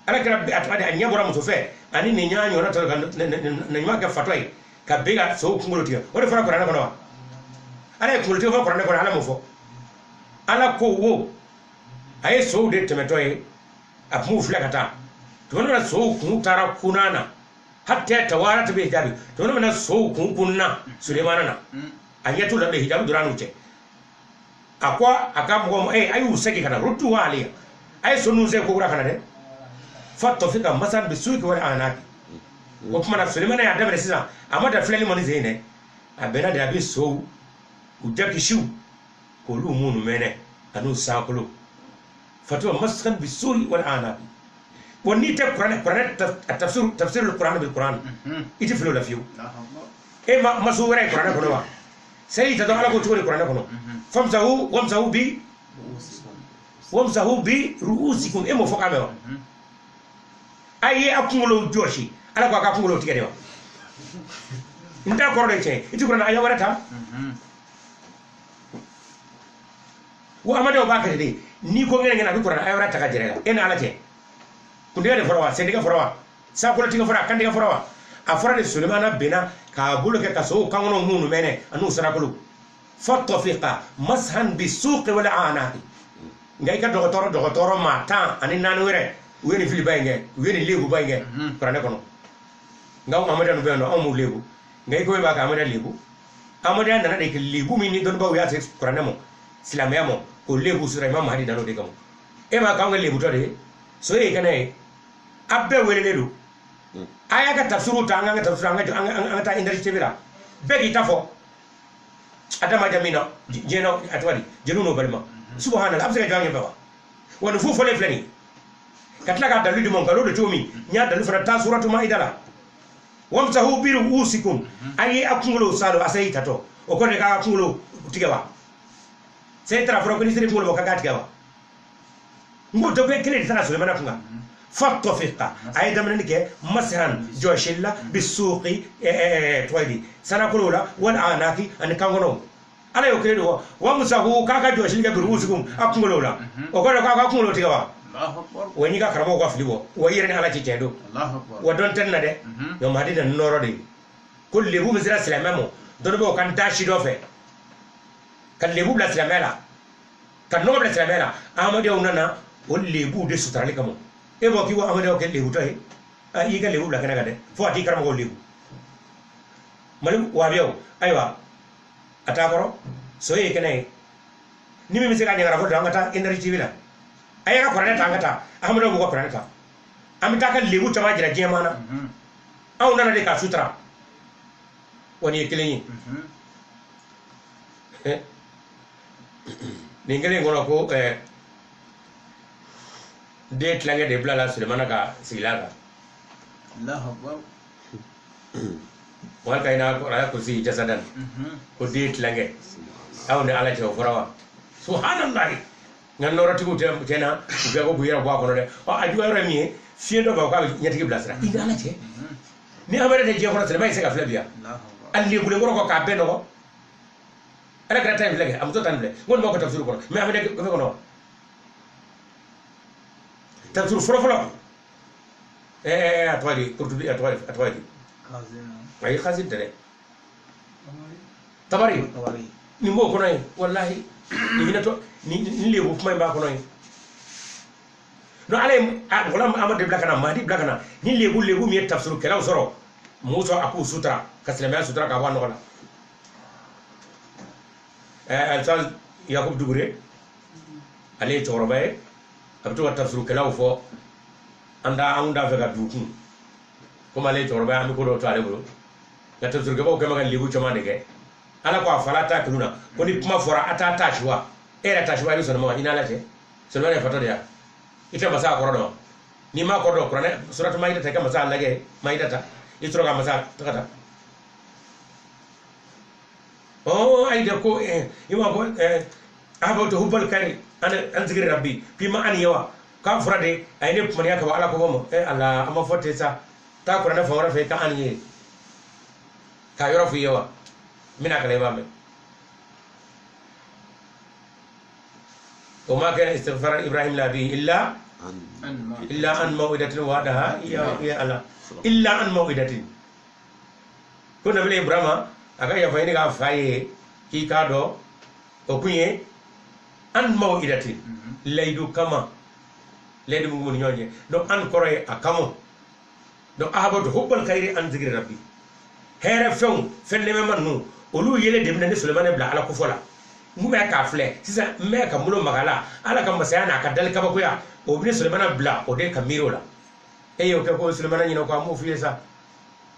Ala kɛra a tɔgɔ di a ɲɛ bɔra muso fɛ ani nin ɲa ɲɔgɔnna tɔ ka nin ɲuman kɛ fatɔ ye ka bɛn ka sow kunkolo tigɛ. O de fɔra kuranɛ kɔnɔ wa? Ala ye kunkolo tigɛ fɔ kuranɛ kɔnɔ, Ala m'o fɔ. Ala ko wo, a ye sow de tɛmɛtɔ ye, a kun b'u filɛ ka taa. Tuma min na sow kun taara kunna na, hatta tawarat bi hijabi. Tuma min na sow kun kunna Sulemana na, a ɲɛ t'u la bilen, hijabi donna n'u cɛ. A ko a ka mɔgɔw ma, a y'u segin ka na, ruddu alayya. A ye so ninnu segin ko kura ka na dɛ. Fa tɔfika masan bi suki wal anaki. O tuma na Sulemana y'a daminɛ sisan, a ma da filɛli ma ni sen dɛ. A bɛnna de a bɛ sow, u jakisiw, k'olu minnu mɛnɛ, an'u sankolo. Fatuwa masan bi suki wal anaki. Wa n'i tɛ kuranɛ, kuranɛ tafsir, tafsir kuranɛ bil kuranɛ. I tɛ fili o la fiyewu. E ma masu wɛrɛ ye kuranɛ kɔnɔ wa? Seli ta dɔrɔn Ala ko cogo di kuranɛ kɔnɔ? Famsahu wamsahu bi wamsahu bi ru'usikum. E m'o fɔ k'a mɛn wa? A ye a kunkolo jɔsi. Ala ko a ka kunkolo tigɛ de wa? N t'a kɔrɔ de tiɲɛ. I tɛ kuranɛ aya wɛrɛ ta? Wa Amadaw b'a kɛ de. N'i ko ŋɛnɛ ŋɛnɛ a bɛ kuranɛ aya wɛrɛ ta ka jɛrɛ la. E ni Ala cɛ. Kuntigɛ de fɔra wa? Sentigɛ fɔra wa? Sakolotigɛ fɔra wa? Kantigɛ fɔra wa? A fɔra de Sulemana benna k'a bolo kɛ ka sow kankɔnɔw minnu mɛnɛ an'u sarakolo. Fa tɔfiqa mashan bi suqi wal anaqi. Nka i ka dɔgɔtɔrɔ maa 14 wɛrɛ u ye nin filiba in kɛ, u ye nin lebuba in kɛ kuranɛ kɔnɔ. Nka anw Amadiya ninnu bɛ yan nɔ, anw m'u lebu. Nka i ko e b'a kɛ Amadiya lebu. Amadiya nana de kɛ lebu min ni dɔnnibaaw y'a se kuranɛ ma, silamɛya ma, k'o lebu sɔrɔ Imam Mahdi dan'o de kama. E b'a k'anw kɛ lebutɔ de ye, so ye kɛnɛ ye, a bɛɛ welelen don. A y'a ka tafsiru ta, an k'an ka tafsiru, an ka taa Énergie TV la. Bɛɛ k'i ta fɔ. A da ma ja min na, diɲɛ na, a tɔgɔ di, jeliw n'o balima. Subhanallah, a bɛ se ka jɔ an ɲɛfɛ wa? Wa nin fu fɔlen filɛ nin ye. Ka tila k'a dalilu di ma, nkalon don cogo min, n y'a dalilu fana taa suratu Maida la. Wamsahu bi ru'usikum. A ye a kunkolo salo, a seyi tatɔ. O kɔrɔ de k'a kunkolo tigɛ wa? Seyi taara fɔra ko ni seri kunkolo bɔ k'a k'a tigɛ wa? N ko dɔ kelen de taara Sulemana kun kan. Fa tɔfiqa, a ye daminɛni kɛ mashan jɔsili la bi suqi, tɔgɔ ye di, sanakolow la wal anaki ani kankɔnɔw. Ala y'o kelen de fɔ. Wa musahu k'a ka jɔsili kɛ bi ru'usikum a kunkolow la. O kɔrɔ de k'a ka kunkolo tigɛ wa? Wa n'i ka karamɔgɔw ka fili bɔ, wa i yɛrɛ ni Ala cɛ tiɲɛ don. Wa dɔn tɛ nin na dɛ. Nka Mahadi nana nɔrɔ de ye. Ko lebu min sera silamɛ ma, dɔnnibaaw ka n da si dɔ fɛ, ka lebu bila silamɛ la, ka nɔgɔ bila silamɛ la. Ahamadenw nana o lebuw de suturali kama. E b'o k'i ko Ahamadenw kɛ lebutɔ ye, a y'i ka lebu bila kɛnɛ kan dɛ, fo ka t'i karamɔgɔw lebu. Mali wahabiyaw, ayiwa, a t'a kɔrɔ, so ye kɛnɛ ye. Ni min bɛ se ka ɲagara fɔ dɔrɔn, an ka taa Énergie TV la. A y'a ka kuranɛ ta, an ka taa. Ahamadenw b'u ka kuranɛ ta. An bɛ taa ka lebu caman jira diɲɛ maa na. Anw nana de k'a sutura. Wa nin ye kelen ye. Nin kelen in kɔnɔ ko, den tilankɛ de bilala Sulemana ka sigilan kan. Allahu Akbar. Wal kayna ala kursi jasadan. Ko den tilankɛ. Aw ni Ala cɛ o fɔra wa? Subhanallahi. Nka nɔrɔtigiw tɛ tiɲɛ na, u bɛɛ ko k'u yɛrɛ bɔ a kɔnɔ dɛ. Ɔ, a juguya yɔrɔ ye min ye, fiɲɛ dɔ b'a fɔ k'a bɛ ɲɛtigi bilasira. I ni Ala cɛ. Ni Amadu tɛ diɲɛ kɔnɔ, silamɛ tɛ se ka filɛ bi yan. A lebulen kɔrɔ kɔ k'a bɛɛ nɔgɔ. Ala kɛra ta in filɛ kɛ, a muso ta in filɛ. N ko nin b'aw ka tafsiru kɔnɔ, mais Amadu gafe kɔnɔ. Tafsiru fɔlɔ fɔlɔ. A tɔgɔ di, Kurtubi, a tɔgɔ di, a tɔgɔ di. Ayi, Kazim tɛ dɛ. Tabari. Nin b'o kɔnɔ yen, walahi. Nin hinɛ tɔ, nin lebu kuma in b'a kɔnɔ yen. Non ala ye Gulam Amadu de bila ka na Mahdi bila ka na ni lebu lebu min ye tafsirukɛlaw sɔrɔ Musa a k'u sutura ka silamɛya sutura ka bɔ a nɔgɔ la. Alisa Yakubu Dugure ale ye cɛkɔrɔba ye a bɛ to ka tafsirukɛlaw fɔ an da anw t'a fɛ ka dugu kun komi ale ye cɛkɔrɔba ye an bɛ ko dɔw to ale bolo nka tafsirukɛbaw kɛ bɛ ka lebu caman de kɛ. Ala ko a fala t'a kulu na ko ni kuma fɔra a t'a taasi wa e yɛrɛ taasi wa i bɛ sɔn ma i n'ala cɛ sɔrɔ ye fatɔ de ya i tɛ masa kɔrɔ dɔn n'i m'a kɔrɔ dɔn kuranɛ suratu mayida ta i ka masa lajɛ mayida ta i sɔrɔ ka masa taga ta ayi de ko i ma ko ahbabtu hubbal khairi an zikri rabbi fi ma an yawa k'a fɔra de a ye ne kumaniya ka bɔ ala ko ma ala an ma fɔ ten sa taa kuranɛ fan wɛrɛ fɛ i ka an ye k'a yɔrɔ f'i ye wa n bɛna kalan i b'a mɛn. وما كان استغفار إبراهيم لأبيه إلا عن موعدة وعدها يا الله إلا عن موعدة كنا بلي إبراهيم أكا يفايني كا فاي كي كادو أكوني عن موعدة ليدو كما ليدو مغمون يوني دو أن كوري أكامو دو أحبط حب الخير عن ذكر ربي هير فون فن لما نو ولو يلي دمنا سليمان بلا على كفولا n bɛ k'a filɛ sisan n bɛ ka bolo maga la ala ka masaya n'a ka dali kabakoya o bɛ ne Sulemana bila o de ka miiri o la e y'o kɛ ko Sulemana ɲinɛ ko an m'o f'i ye sa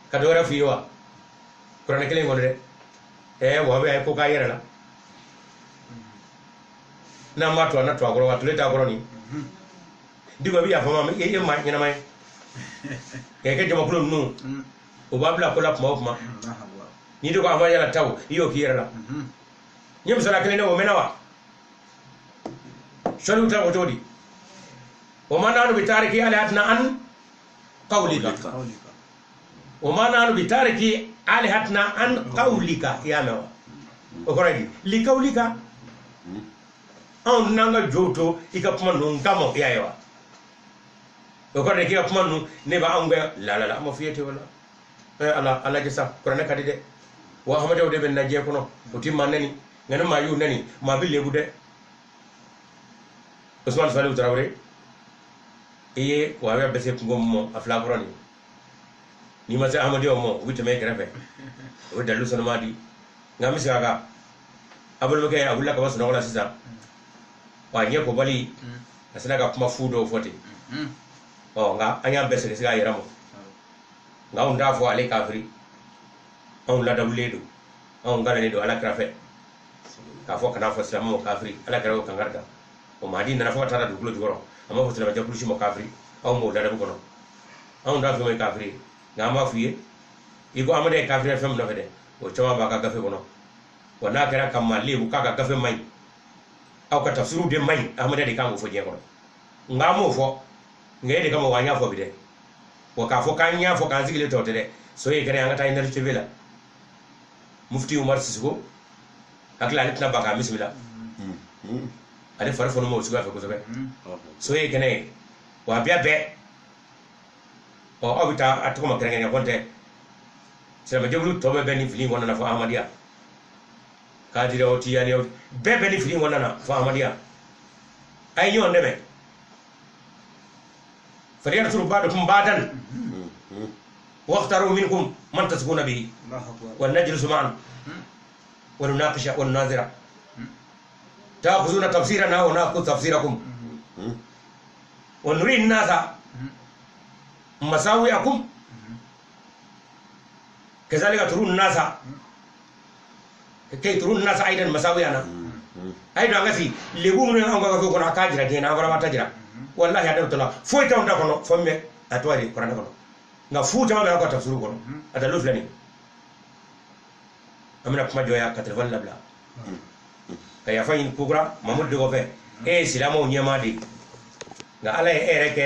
ka dɔ wɛrɛ f'i ye wa kuranɛ kelen in kɔnɔ dɛ wa bɛ a ye ko k'a yɛrɛ la n'an b'a to a na to a kɔrɔ wa tile t'a kɔrɔ nin diko i bɛ yafa ma e ye maa ɲɛnama ye k'a kɛ jamakulu ninnu o b'a bila ko la kuma o kuma n'i de ko a ma yala taw i y'o k'i yɛrɛ la. N ye misaliya kelen de o mɛnna wa sɔliw ta o cogo di o ma nanu bi tariki alihatina an qawlika o ma nanu bi tariki alihatina an qawlika i y'a mɛn wa o kɔrɔ ye di li qawlika anw n'an ka jow to i ka kuma ninnu kama i y'a ye wa o kɔrɔ de k'i ka kuma ninnu ne b'anw kɛ la la la an ma f'i ye ten o la ala ala lajɛ sa kuranɛ ka di dɛ wa ahamadenw de bɛ na diɲɛ kɔnɔ o ti maa nɛni nka ni maa y'u nɛni maa bɛ lebu dɛ. Usman Saliu Tarawele i ye wahabiya bɛ se kungo min ma a fila kɔrɔ nin n'i ma se ahamadenw ma u bɛ tɛmɛ e kɛrɛfɛ o bɛ dalilu sɔnni di nka an bɛ segin a kan a balimakɛ a wulila ka bɔ sunɔgɔ la sisan wa a ɲɛ kobali a sera ka kuma fu dɔw fɔ ten nka an y'a bɛɛ sɛgɛsɛgɛ a yɛrɛ ma nka anw t'a fɔ ale kafiri anw ladamulen don anw galannen don ala kira fɛ k'a fɔ kana fɔ silamɛ ma kafiri ala kɛra o kankari da o mahadi nana fo ka taa dugukolo jukɔrɔ a m'a fɔ silamɛjɛkulu si ma kafiri anw b'o ladamu kɔnɔ anw t'a fɔ ye kafiri nka an b'a f'i ye i ko amadu ye kafiri fɛn min nɔfɛ dɛ o caman b'a ka gafe kɔnɔ wa n'a kɛra ka maa lebu k'a ka gafe man ɲi aw ka tafsiriw de man ɲi amadu de kan k'o fɔ diɲɛ kɔnɔ nka an m'o fɔ nka e de kama wa an y'a fɔ bi dɛ wa k'a fɔ k'an y'a fɔ k'an sigilen tɔ tɛ dɛ so ye kɛnɛ an ka taa Énergie TV la Mufti Umar Sisoko hakili ale tɛna ban k'a bisimila ale fari fɔlɔ ma o suguya fɛ kosɛbɛ so ye kɛnɛ ye wa a bɛɛ bɛɛ aw bɛ taa a tɔgɔ ma kɛrɛnkɛrɛn ko tɛ silamɛjɛkulu tɔ bɛɛ bɛ nin fili in kɔnɔna na fɔ ahmadiyya kadiriya o tijaniya bɛɛ bɛ nin fili in kɔnɔna na fɔ ahmadiyya a ye ɲɔgɔn dɛmɛ falyansuru ba'dukum ba'dan واختاروا منكم من تسكون به ولنجلس معا ونناقش ونناظر تأخذون تفسيرنا ونأخذ تفسيركم ونري الناس مساوئكم كذلك ترون الناس كي ترون الناس أيضا مساوئنا أيضا غسي لبوم أنغا كوكونا كاجرا دينا أنغا ما تجرا والله يا دكتور فويتا وندا فمي أتواري قرآن كونو nka fu caman bɛ aw ka tafsiru kɔnɔ a dalilu filɛ nin an bɛna kuma jɔ yan ka telefɔni labila ka yafa ɲini kokura Mamudu Diko fɛ e ye silamɛw ɲɛmaa de ye nka ala ye e yɛrɛ kɛ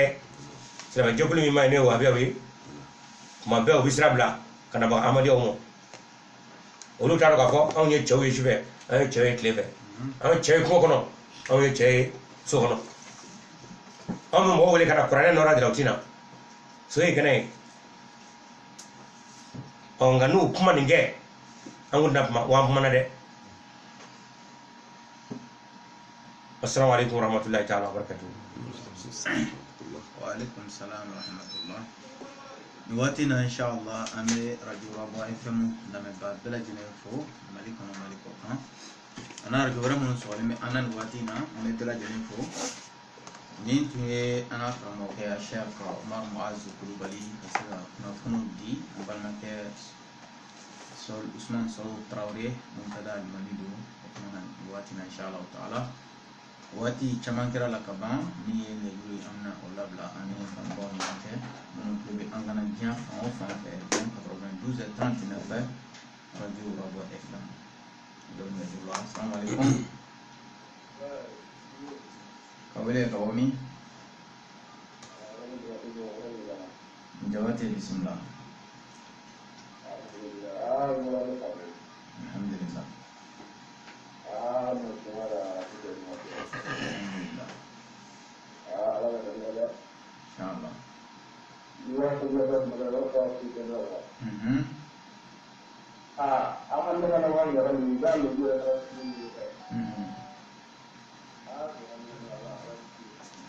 silamɛjɛkulu min ma ye n'o ye wahabiyaw ye tuma bɛɛ u bɛ sira bila ka na baga ahmadiyyaw ma olu t'a dɔn k'a fɔ anw ye cɛw ye sufɛ an ye cɛw ye tile fɛ an ye cɛ ye kungo kɔnɔ anw ye cɛ ye so kɔnɔ anw bɛ mɔgɔw wele ka na kuranɛ nɔrɔ jira u ti na so ye kɛnɛ ye nka n'u kuma nin kɛ an kun tɛna kuma wa an kumana dɛ. Assalamu alaikum warahmatullahi ta'ala wabarakatuh. Wa alaikum salam wa rahmatullah. Nin waati in na inshallah an bɛ radio Rabois FM lamɛnbaa bɛɛ lajɛlen fo Mali kɔnɔ Mali kɔ kan. A n'a radio wɛrɛ minnu sɔgɔlen bɛ an na nin waati in na an bɛ bɛɛ lajɛlen fo. Nin tun ye an ka karamɔgɔkɛ Cheikh Umar Muazu Kulubali ka se ka kunnafoniw di an balimakɛ Sol Usman Sow Traoré Muntada Alimami don o kuma na nin waati in na inshallah taala. Waati caman kɛra la ka ban min ye nɛgɛjuru ye an bɛna o labila an ni kanubagaw ni ɲɔgɔn cɛ minnu tulo bɛ an kana diɲɛ fan o fan fɛ 92 39 radio Rabois FM dɔ bɛ nɛgɛjuru la. Assalamu alaikum. Ka wele ka bɔ min? Jabate bisimila. Alhamdulillah. Alhamdulillah. Inshallah.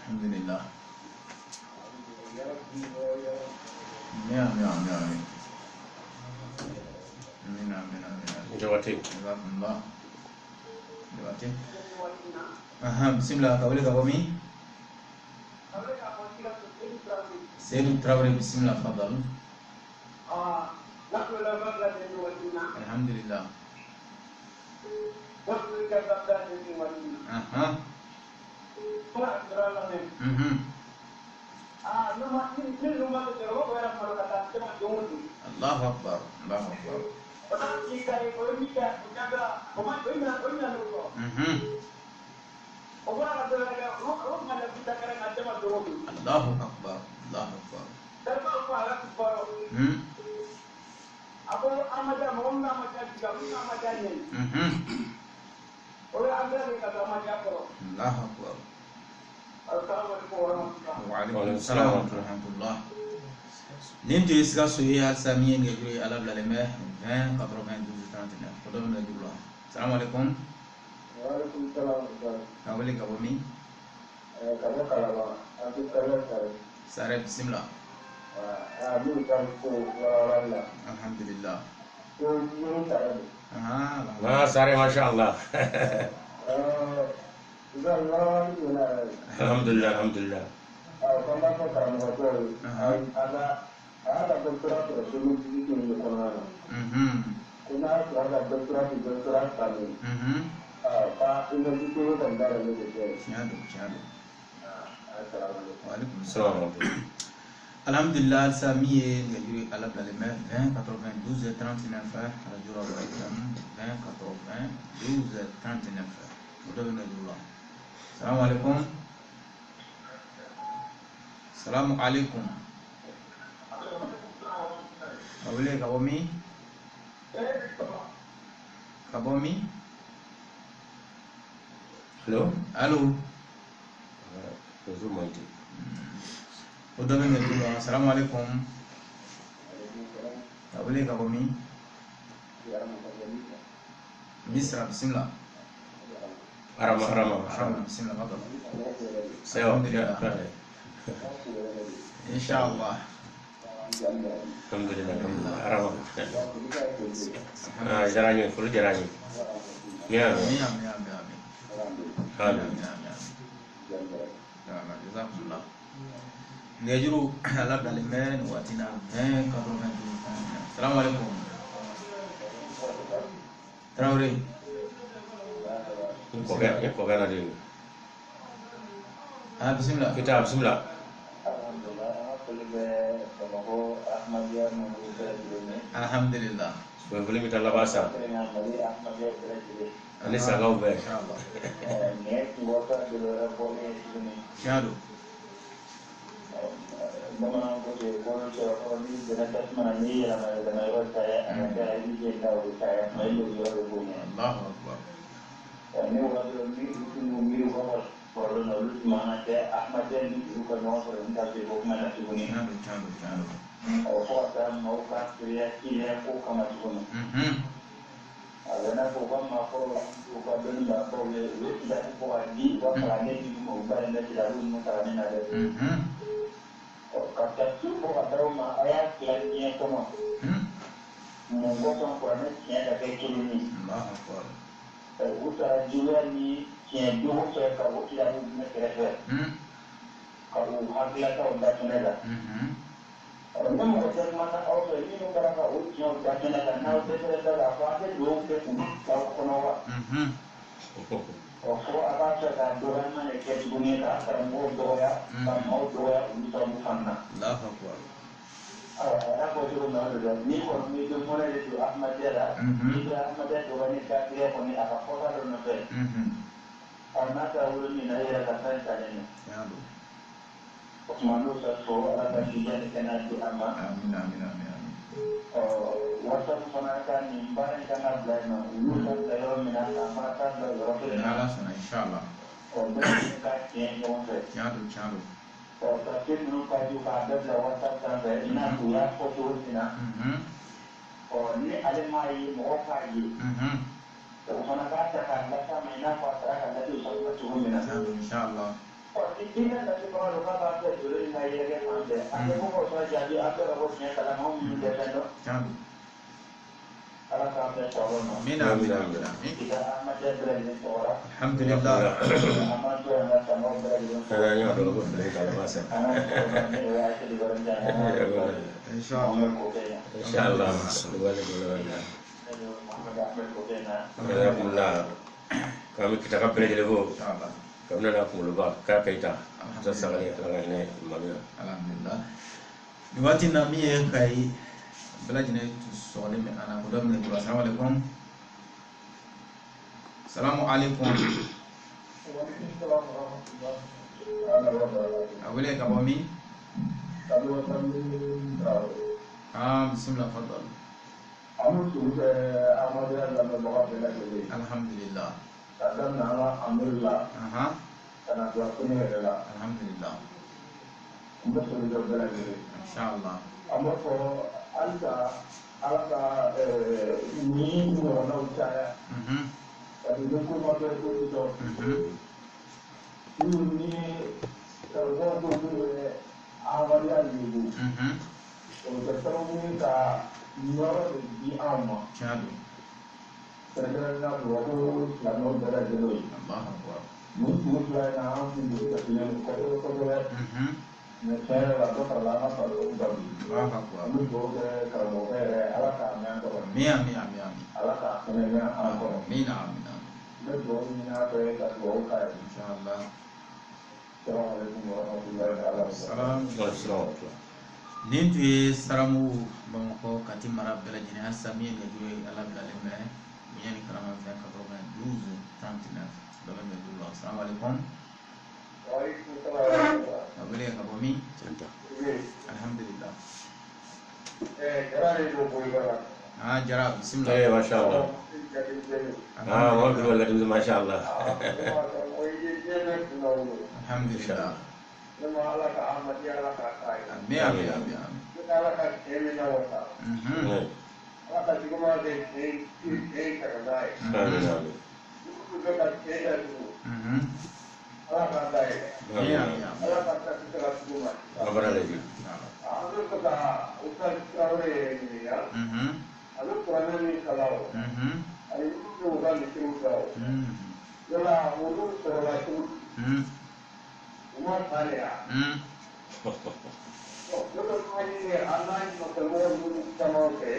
Alhamdulillah. Amin amin amin. Amin amin amin. Jabate. Jazakumullah. Jabate. Aha, bismillah ka wele ka bɔ min? Seydou Traoré bismillah fadal. Alhamdulillah. Aha. Allahu akbar. Allahu akbar. Allahu akbar. Allahu akbar. Allahu akbar. Wa alaikum salam wa rahmatullah. Nin tun ye Sikaso ye halisa min ye nɛgɛjuru ye ala bilalen bɛ 20 92 39 o dɔ bɛ nɛgɛjuru la. Salamu alaikum. Wa alaikum salam. Ka wele ka bɔ min? Ka bɔ Kalaban, Abdul Karim Sare. Sare bisimila. Min ka ko walawalali la. Alhamdulillah. Ko yiri sare don. Ah, Sare masha Allah. Walawalali donna yɛrɛ de. Alhamdulillah, alhamdulillah. Ko n b'a fɔ karamɔgɔkɛ ye, a y'a ka doctorat sɔrɔ 2018 in de kɔnɔna na. Ko n'a y'a sɔrɔ a ka doctorat tɛ doctorat falen. Ka université kɔni dayɛlɛlen don bɛɛ ye. Tiɲɛ don, tiɲɛ don. Assalamu Wa alaikum salam. Alhamdulillah halisa min ye nɛgɛjuru ye ala bilalen bɛ 20 92 39 radio Rabois FM 20 92 39 o dɔ bɛ nɛgɛjuru la. Salamu alaikum. Salamu alaikum. Ka wele ka bɔ min? Ka bɔ min? Allo? Allo? Réseau man di. O dɔ bɛ nɛgɛjuru la. Salamu alaikum. Ka wele ka bɔ min? Misra bisimila. Arama arama. Arama bisimila fadal. Sawa. Inshallah. Alhamdulillah, alhamdulillah. Arama. Ah, diyara n ye, foli diyara n ye. Amin. Amin amin amin amin. Amin. Amin. Jazakumullah. Nɛgɛjuru ala bilalen bɛ nin waati in na 20 92 39. Salamu alaikum. Traoré. N kɔkɛ na de. Ah, bisimila. Kita bisimila. Alhamdulillah, an ka foli bɛ Bamakɔ Ahmadiyya mɔgɔw bɛɛ lajɛlen ye. Alhamdulillah. Foli bɛ taa laban sa. Kɛrɛnkɛrɛnnenya Mali Ahmadiyya bɛɛ lajɛlen. Ani sagaw bɛɛ. Inshallah. Nin ye kunkɔrɔta dɔ wɛrɛ bɔlen ye tuguni. Tiɲɛ don. Bamananw ko ten ko cɛbakɔrɔ n'i donna tasuma na n'i yɛlɛma yɛlɛma yɔrɔ ta ye a ka kɛ i b'i jeni ta o bɛ taa ye kuma i yɔrɔ bɛ bonya. Allahu akbar. Ne waati dɔ ni u tun b'u miiri u ka kɔrɔlen na olu tun man kan tɛ Ahmadiyya ni olu ka ɲɔgɔn sɔrɔ nin tafe ko kuma na tuguni. Tiɲɛ don, tiɲɛ don, tiɲɛ don. Fo ka taa maaw ka teriya kiliya ko kama tuguni. A bɛ n'a fɔ u ka maakɔrɔw u ka dɔnnibagaw ye u ye kitabu bɔ ka di u ka kalanden minnu ma u ba ye kitabu ninnu kalanni na dɛ. Ka tafsir bɔ ka d'aw ma a y'a tila diɲɛ kɔnɔ. Mun kosɔn kuranɛ tiɲɛ ka kɛ kelen ye? U taara juguya ni tiɲɛ dogo fɛ ka o kirabu minɛ kɛrɛfɛ. Ka u hakililataw da kɛnɛ kan. Ni mɔgɔ tɛ kuma na aw fɛ minnu kɛra ka o tiɲɛw da kɛnɛ kan n'aw dɛsɛra da la fɔ an tɛ dugawu kɛ k'olu bila aw kɔnɔ wa? Ɔ fo a b'a fɛ ka dɔgɔyama de kɛ tuguni k'a karamɔgɔw dɔgɔya ka maaw dɔgɔya olu sababu fana na. Ayiwa a y'a fɔ cogo min na o de don n'i kɔni n'i bɛ mɔnɛ de don Ahmadiyya la n'i bɛ Ahmadiyya dɔgɔ ni kafiriya kɔni a ka fɔta dɔ nɔfɛ. Ɔ n'a taara wolo min na i yɛrɛ ka fɛn talen don. O tuma n'o ka fɔ Ala ka jija ni kɛnɛya di an ma. Amina amina amina. Ɔ WhatsApp fana ka nin baara in kan ka bila yen nɔ u y'u ta bila yɔrɔ min na k'an fana ta bila yɔrɔ kelen na. N'Ala sɔnna inshallah. Ɔ bɛɛ lajɛlen ka tiɲɛ ɲɔgɔn fɛ. Tiɲɛ don tiɲɛ don. Ɔ tafsir ninnu ka di k'a bɛɛ bila WhatsApp sanfɛ i n'a fɔ u y'a fɔ cogo min na. Ɔ ni ale m'a ye mɔgɔ k'a ye. O fana k'a ta k'a las'a ma i n'a fɔ a taara k'a lase u sago cogo min na. Tiɲɛ don inshallah. Ɔ ni diinɛ lasebagaw don k'a b'a fɛ joli in ka yɛrɛkɛ fan bɛɛ a tɛ fɔ k'o sɔrɔ jaabi a bɛɛ ka bɔ tiɲɛ kalama anw minnu tɛ fɛn dɔn. Ala k'an bɛɛ sɔrɔ ma. Amina amina amina. I ka Ahmadiyya bɛɛ lajɛlen tɔgɔ la. Alhamdulillah. An b'an to yan ka faamaw bɛɛ lajɛlen fo. An y'a dɔn ko fili kalama sa. An ka cɛkɔrɔba n'o ye Aseli Barika Inshallah. Inshallah. Alhamdulillah. Kami kita ka bɛɛ lajɛlen fo. Inshallah. Kabini n'a kunkoloba k'a keyita ta sagali ala ka hinɛ mami na. Alhamdulillah. Nin waati in na min ye Kayi bɛɛ lajɛlen sɔgɔlen bɛ an na ko dɔ minɛ juru. Assalamu alaikum. Salamu alaikum. A wele ka bɔ min? Ah bisimila fadal. An bɛ foli kɛ Ahmadiyya lamɛnbaga bɛɛ lajɛlen ye. Alhamdulillah. Ka daminɛ an ka amiri la. Ka na bila ko ne yɛrɛ la. Alhamdulillah. N bɛ foli kɛ bɛɛ lajɛlen. Inshallah. An b'a fɔ halisa Ala ka nin ɲɔgɔnnaw caya. Parce que ni ko ma kɛ ko ti dɔn. Minnu ni karamɔgɔw ko k'u bɛ Ahmadiyya lebu. O bɛ kɛ sababu ye ka nɔrɔ de di anw ma. Tiɲɛ don. Kɛrɛnkɛrɛnnenya la Bamakɔ silamɛw bɛɛ lajɛlen ye. Nin tile fila in na an kun dusu kasilen don kosɛbɛ kosɛbɛ. Mɛ tiɲɛ yɛrɛ la dɔ farala an ka farikolo kan bi. An bɛ dugawu kɛ karamɔgɔkɛ yɛrɛ Ala k'a mɛn an kɔrɔ. Amin amin amin amin. Ala k'a fɛnɛ mɛn an kɔrɔ. Amin amin amin. N bɛ dugawu ɲini a fɛ ka dugawu k'a ye. Inshallah. Salamu alaikum wa rahmatulahi wa barakatuh. Nin tun ye Saramu Bamakɔ Kati mara bɛɛ lajɛlen halisa min ye nɛgɛjuru ye Ala bilalen bɛ bonya ni karama fɛ 92 39 dɔ bɛ nɛgɛjuru la. Assalamu alaikum. A wele ka bɔ min? Alhamdulillah. Jara de don Bolikara. Ah Jara bisimila. Eh masha Allah. Ah wa kullu masha Allah. Alhamdulillah. Ala ka Ahmadiyya Ala k'a k'a ye. Amin amin amin amin. Ala ka tiɲɛ min na wasa. Ala ka juguman kɛ tiɲɛ ta ka n'a ye. Amin amin. Minnu bɛ ka tiɲɛ datugu. Ala k'a da yɛlɛ. Amin amin amin. Ala ka ta se ka tugu ma. Abara lajɛ. An bɛ fɛ ka Ustaz Traoré yɛrɛ ɲininka. A bɛ kuranɛ min kalan o. Ani minnu bɛ u ka misiriw da o. Yala olu sɔrɔla cogo di? U ma fa de ya? Ne bɛ kuma ɲini an n'a nɔfɛmɔgɔ ninnu caman fɛ.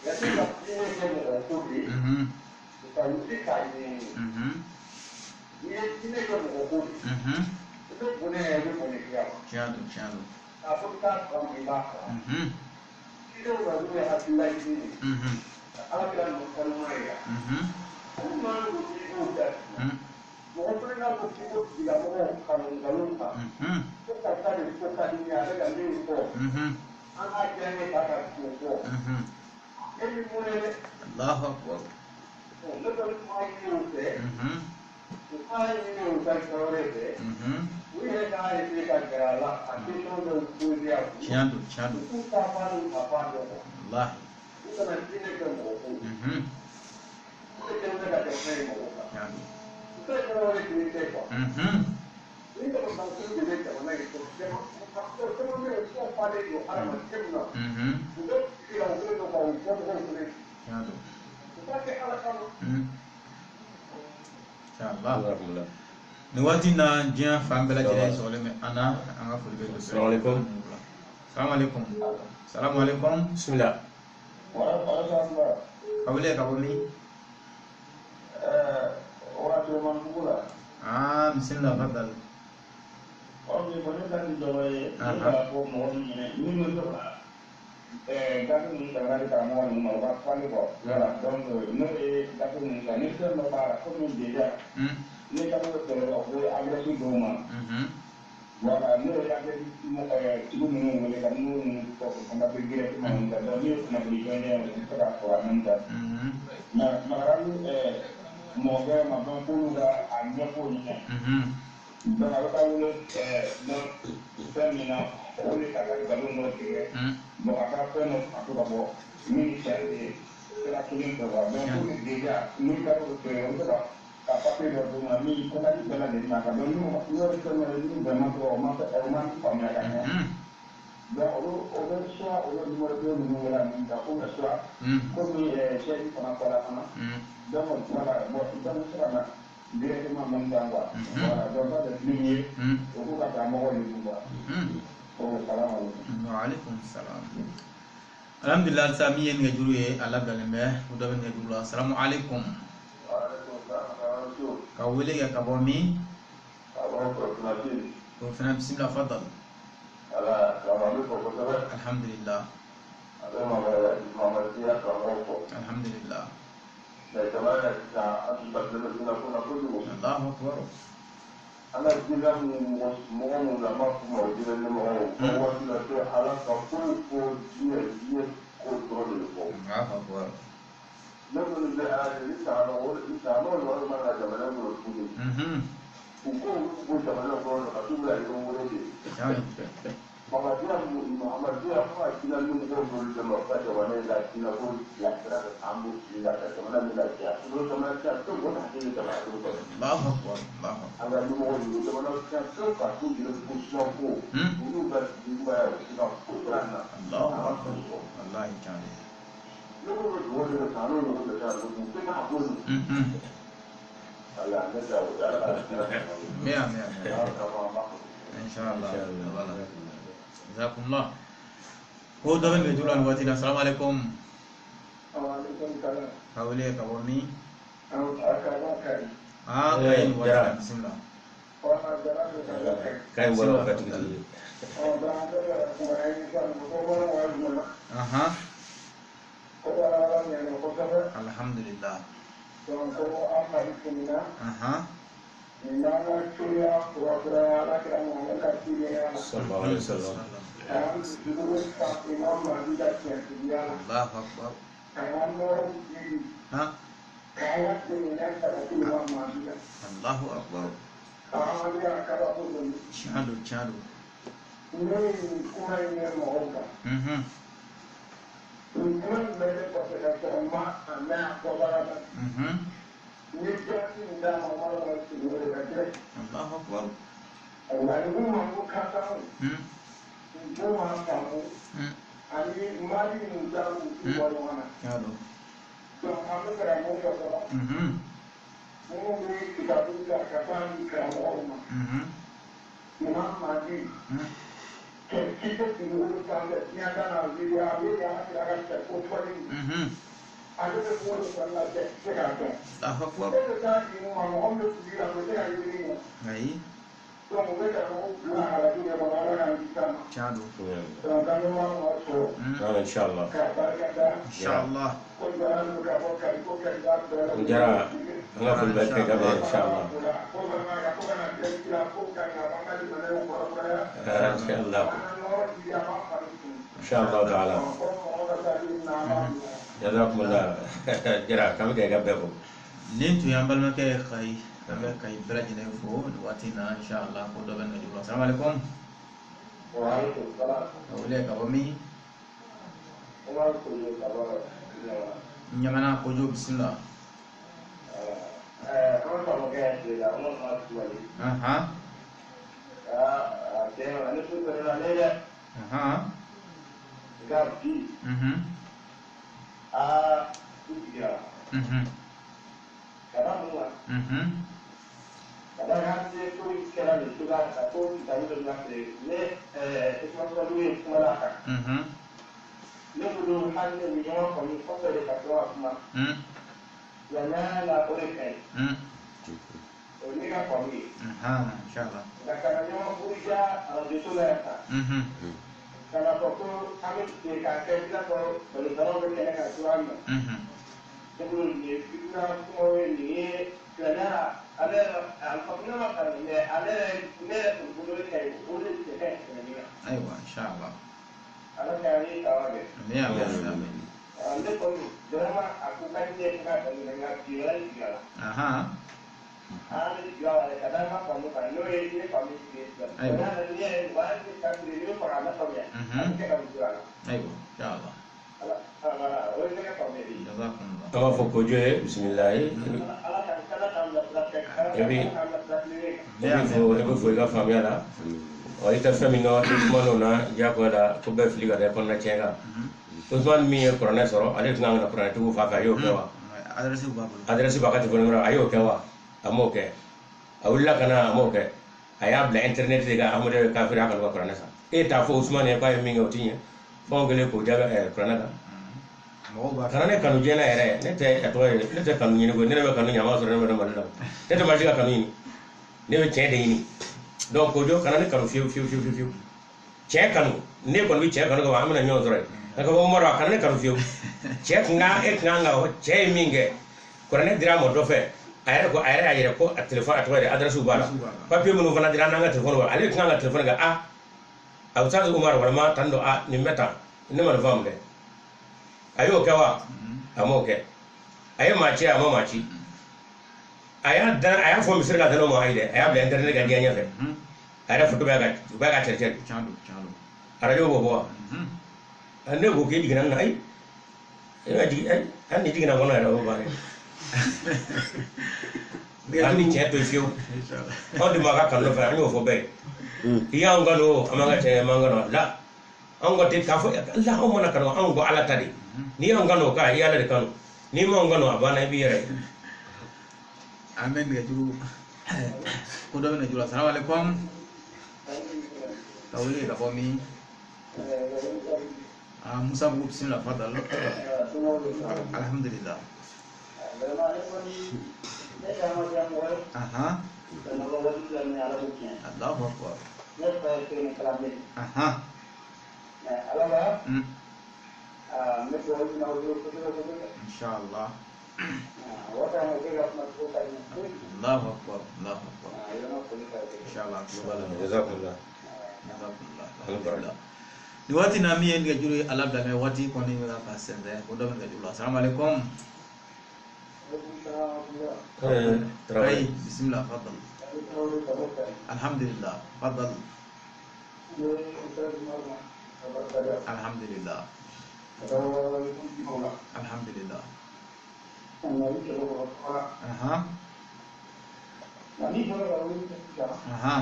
Yali ka diinɛ kɛ mɔgɔ ko de ye. U ka wuli k'a ɲɛɲini. N'i ye diinɛ kɛ mɔgɔ ko de ye. I bɛ bonya i bɛ bonya k'i ma. Tiɲɛ don tiɲɛ don. K'a fɔ k'i t'a faamu i b'a faamu. Cidenw na n'u ye hakilila ɲini de ye. Ka Ala kira ninnu sanuman yira. Olu maa min ko k'i b'o datugu. Mɔgɔ fana n'a ko k'i b'o tigilamɔgɔw kanu nkalon kan. Ko karisa de ko ka di n ye a bɛ ka min fɔ. An k'a diya n ye ta ka o fɔ. E ni mun ye dɛ. Allahu akbar. Ne bɛ kuma ɲini o fɛ. U k'a ɲini o ka Traoré fɛ. U yɛrɛ k'a essayer ka gɛrɛ a la ka question dɔw poser a kun. Tiɲɛ don tiɲɛ don. U k'u ta fan n'u ta fan dɔn. Walahi. U kana diinɛ kɛ mɔgɔ ko. U de kɛlen bɛ ka kɛ fɛn ye mɔgɔw kan. Tiɲɛ don. U tɛ Traoré kelen tɛ quoi. Ni jamana de bɛ jamana in kɔnɔ, caman bɛ yen fɔ falen don hadamadenw na. U bɛ sigi la, u bɛ don ka u bɔmɔgɔw wele. Tiɲɛ don. U b'a kɛ Ala kama. Inshallah. Nin waati in na, diɲɛ fan bɛɛ lajɛlen sɔgɔlen bɛ an na, an ka foli bɛ don. Salamu alaikum. Salamu alaikum. Salamu alaikum. Bismillah. Ka wele ka bɔ min? Ah, bismillah, fadal. Ok, bon, ne ta ti dɔwɛrɛ ye, ne b'a fɔ mɔgɔ min ɲɛna minnu bɛ to ka gafe ninnu ta ka di karamɔgɔ ninnu ma, u ka fali kɔ. Voilà, donc n'o ye gafe ninnu ta, ni fɛn dɔ b'a la komi déjà ni gafe bɛ sɔrɔ, u bɛ adresse d'u ma. Voilà, n'o ye adresse tigi ninnu wele ka numéro ninnu fɔ, k'u contacter directement ninnu ta. Donc n'u ye kunnafoni jɔnjɔn ye, u bɛ se k'a sɔrɔ a même temps. Mais Makaralu mɔgɔ ma dɔn k'olu ka a ɲɛfɔ o ɲɛna. Donc a bɛ taa wele donc fɛn min na, o de ka nkalon dɔ tigɛ. Bon, a ka fɛn dɔ a to ka bɔ min ni tiɲɛ tɛ sira kelen fɛ quoi. Donc komi déjà ni gafe bɛ feere, o bɛ se ka papier dɔ d'u ma min contact bɛɛ lajɛlen b'a kan. Donc n'o ye fɛn dɔ ye min vraiment o ma o ma faamuya ka ɲɛ. Donc olu o bɛ soit olu numéro kelen ninnu wele a min kan, ou bien soit komi chef fana fɔra fana. Donc voilà, bon, donc bɛ se ka na directement même temps quoi. Voilà, donc ça c'est plus mieux. O k'u ka karamɔgɔw de dun quoi. Oh, salam alaikum. Wa alaikum salam. Alhamdulillah, halisa min ye nɛgɛjuru ye, a labilalen bɛ ko dɔ bɛ nɛgɛjuru la. Salamu alaikum. Ka wele kɛ ka bɔ min? Ka bɔ Kɔrɔfinna. O fana, bisimila, fadal. Ala, karamɔgɔ fɔ kosɛbɛ. Alhamdulillah. A bɛ Mamadiya karamɔgɔ fɔ. Alhamdulillah. Mais jamana yɛrɛ sisan, an tun basilen bɛ diinɛ ko la kojugu. Allahu akbar. An ka diinɛ mɔgɔ minnu na, an b'a f'u ma o diinɛ ɲɛmɔgɔw. O waati la tɛ Ala ka foyi fɔ, diɲɛ ko dɔrɔn de bɛ fɔ. Allahu akbar. Ne kɔni bɛ Ala deli, ni sahaba o ni sahaba ɲɔgɔn mana na jamana in kɔnɔ tuguni. U ko olu bɔ jamana in kɔnɔ ka t'u bila yɔrɔ wɛrɛ de. Mamadiya Muhamadiya fo ka diinɛ ɲɛmɔgɔw n'olu de ma, u ka jamana in la diinɛ ko bilasira ka an b'u fili la ka jamana min lafiya. N'o jamana tiɲɛ pewu, o hakili bɛ jamana kelen kɔnɔ. Allahu akbar. Allahu akbar. An ka ɲɛmɔgɔw ninnu, jamana tiɲɛ pewu ka t'u yɛrɛ ko suma ko olu ka juguya, u ka ko na. Allahu akbar. Wallahi tiɲɛ don. Ne ko bɛ dugawu de kɛ n'o ɲɔgɔn tɛ taa u bɛ n'a bɔ yen. Ala ne ta o Ala ka Amin, amin, amin. Inshallah. Voilà. Jazakumullah. Ko dɔ bɛ nɛgɛjuru la nin waati la. Salamu alaikum. Waalaikum salam. Ka wele ka bɔ min? Ah, Ah, kayi nin waati la, bisimila. Kayi bɔra o ka tigitigi. Ahan. Alhamdulillah. Ahan. Sallallahu alaihi wasallam. Allahu akbar. Ha? Allahu akbar. Tiɲɛ don, tiɲɛ don. Allahu akbar. Tiɲɛ don. Allahu akbar. Ayi. Tiɲɛ don. Inshallah. Inshallah. Jara, an ka foli bɛ kɛ ka bɛn inshallah. Inshallah. Inshallah ta'ala. Jazakumullah. Jara, k'an bɛ kɛ ka bɛɛ fo. Nin tun y'an balimakɛ ye Kayi. An bɛ Kayi bɛɛ lajɛlen fo nin waati in na inshallah. Ko dɔ bɛ nɛgɛjuru la. Salamu alaikum. Wa alaikum salam. Ka wele ka bɔ min? Umar Kojo ka bɔ Ɲamana. Ɲamana Kojo, bisimila. An karamɔgɔkɛ y'a tile la, Umar Kulubali. Ahan. Ayiwa, inshallah. Amin. Aha. Ayiwa, inshallah. An b'a fɔ Kojo ye bisimilahi. E bɛ fo i ka faamuya la. Ɔ i tɛ fɛn min dɔn i kuma n'o na diyagoya la ko bɛɛ fili ka da i kɔnɔna tiɲɛ kan. Usumani min ye kuranɛ sɔrɔ ale tun kan ka na kuranɛtigiw fa fɛ, a y'o kɛ wa? Adresse b'a ka telefɔni kɔnɔ, a y'o kɛ wa? A m'o kɛ. A wulila ka na, a m'o kɛ. A y'a bila internet de kan, Amadu ye kafiri, a kana ka kuranɛ san. E t'a fɔ Usumani ye k'a ye min kɛ o ti ɲɛ. Fɛnw kɛlen k'o jaabi kuranɛ kan. Kana ne kanu diɲɛ na yɛrɛ, ne tɛ a tɔgɔ ye, ne tɛ kanu ɲini koyi, ne bɛ kanu ɲini, a ma sɔrɔ ne bɛ Mali la. Ne tɛ maa si ka kanu ɲini, ne bɛ tiɲɛ de ɲini. Donc Kojo kana ne kanu fiyewu fiyewu fiyewu fiyewu. Tiɲɛ kanu, ne kɔni bɛ tiɲɛ kanu ka ban, an bɛna ɲɔgɔn sɔrɔ yen. A ka fɔ Umaru, a kana ne kanu fiyewu. Cɛ kun ka e kun kan ka cɛ ye min kɛ, kuranɛ dira a ma dɔ fɛ, a yɛrɛ ko a yɛrɛ y'a yɛrɛ ko a telefɔni a tɔgɔ ye adresse b'a la. Papier minnu fana dira n'an ka telefɔni b'a la, ale kun kan ka telefɔni kɛ, a bɛ taa Umaru walima tan dɔ, nin bɛ tan, ne ma nin faamu dɛ. A y'o kɛ wa? A m'o kɛ. A ye maa ci, a ma maa ci. A y'a dan, a y'a fɔ misiri la dɔrɔn ma ayi dɛ, a y'a bila internet kan diɲɛ ɲɛfɛ. A yɛrɛ photo b'a ka u b'a ka cɛri cɛri. Arajo b'o bɔ wa? Ne ko k'e jiginna nin na, ayi. E ka jigin, ayi, hali ni jiginna kɔnɔ yɛrɛ o bannen. An ni tiɲɛ to yen fiyewu. Anw de ma ka kanu nɔfɛ, an y'o fɔ bɛɛ ye. I y'anw kanu o, an m'an ka tiɲɛ, an m'an kanu la. Anw ka tɛ k'a fɔ la, anw mana kanu, anw ko Ala ta de. N'i y'anw kanu o kan, i y'Ala de kanu. N'i m'anw kanu, a banna, i b'i yɛrɛ ye. An bɛ nɛgɛjuru ko dɔ bɛ nɛgɛjuru la. Salamu aleykum. Ka wele ka bɔ min? Musa Bugu, bisimila, fadal. Alhamdulillah. Aha. Allahu akbar. Aha. Inshallah. Allahu akbar. Allahu akbar. Inshallah. Jazakumullah. Jazakumullah. Ni waati na min ye nɛgɛjuru ye Ala bila mɛ waati kɔni bɛ ka sɛnsɛn ko dɔ bɛ nɛgɛjuru la. Salamu aleykum. Ayi, bisimila, fadal. Alhamdulillah, fadal. Alhamdulillah. Alhamdulillah. Aha. Aha.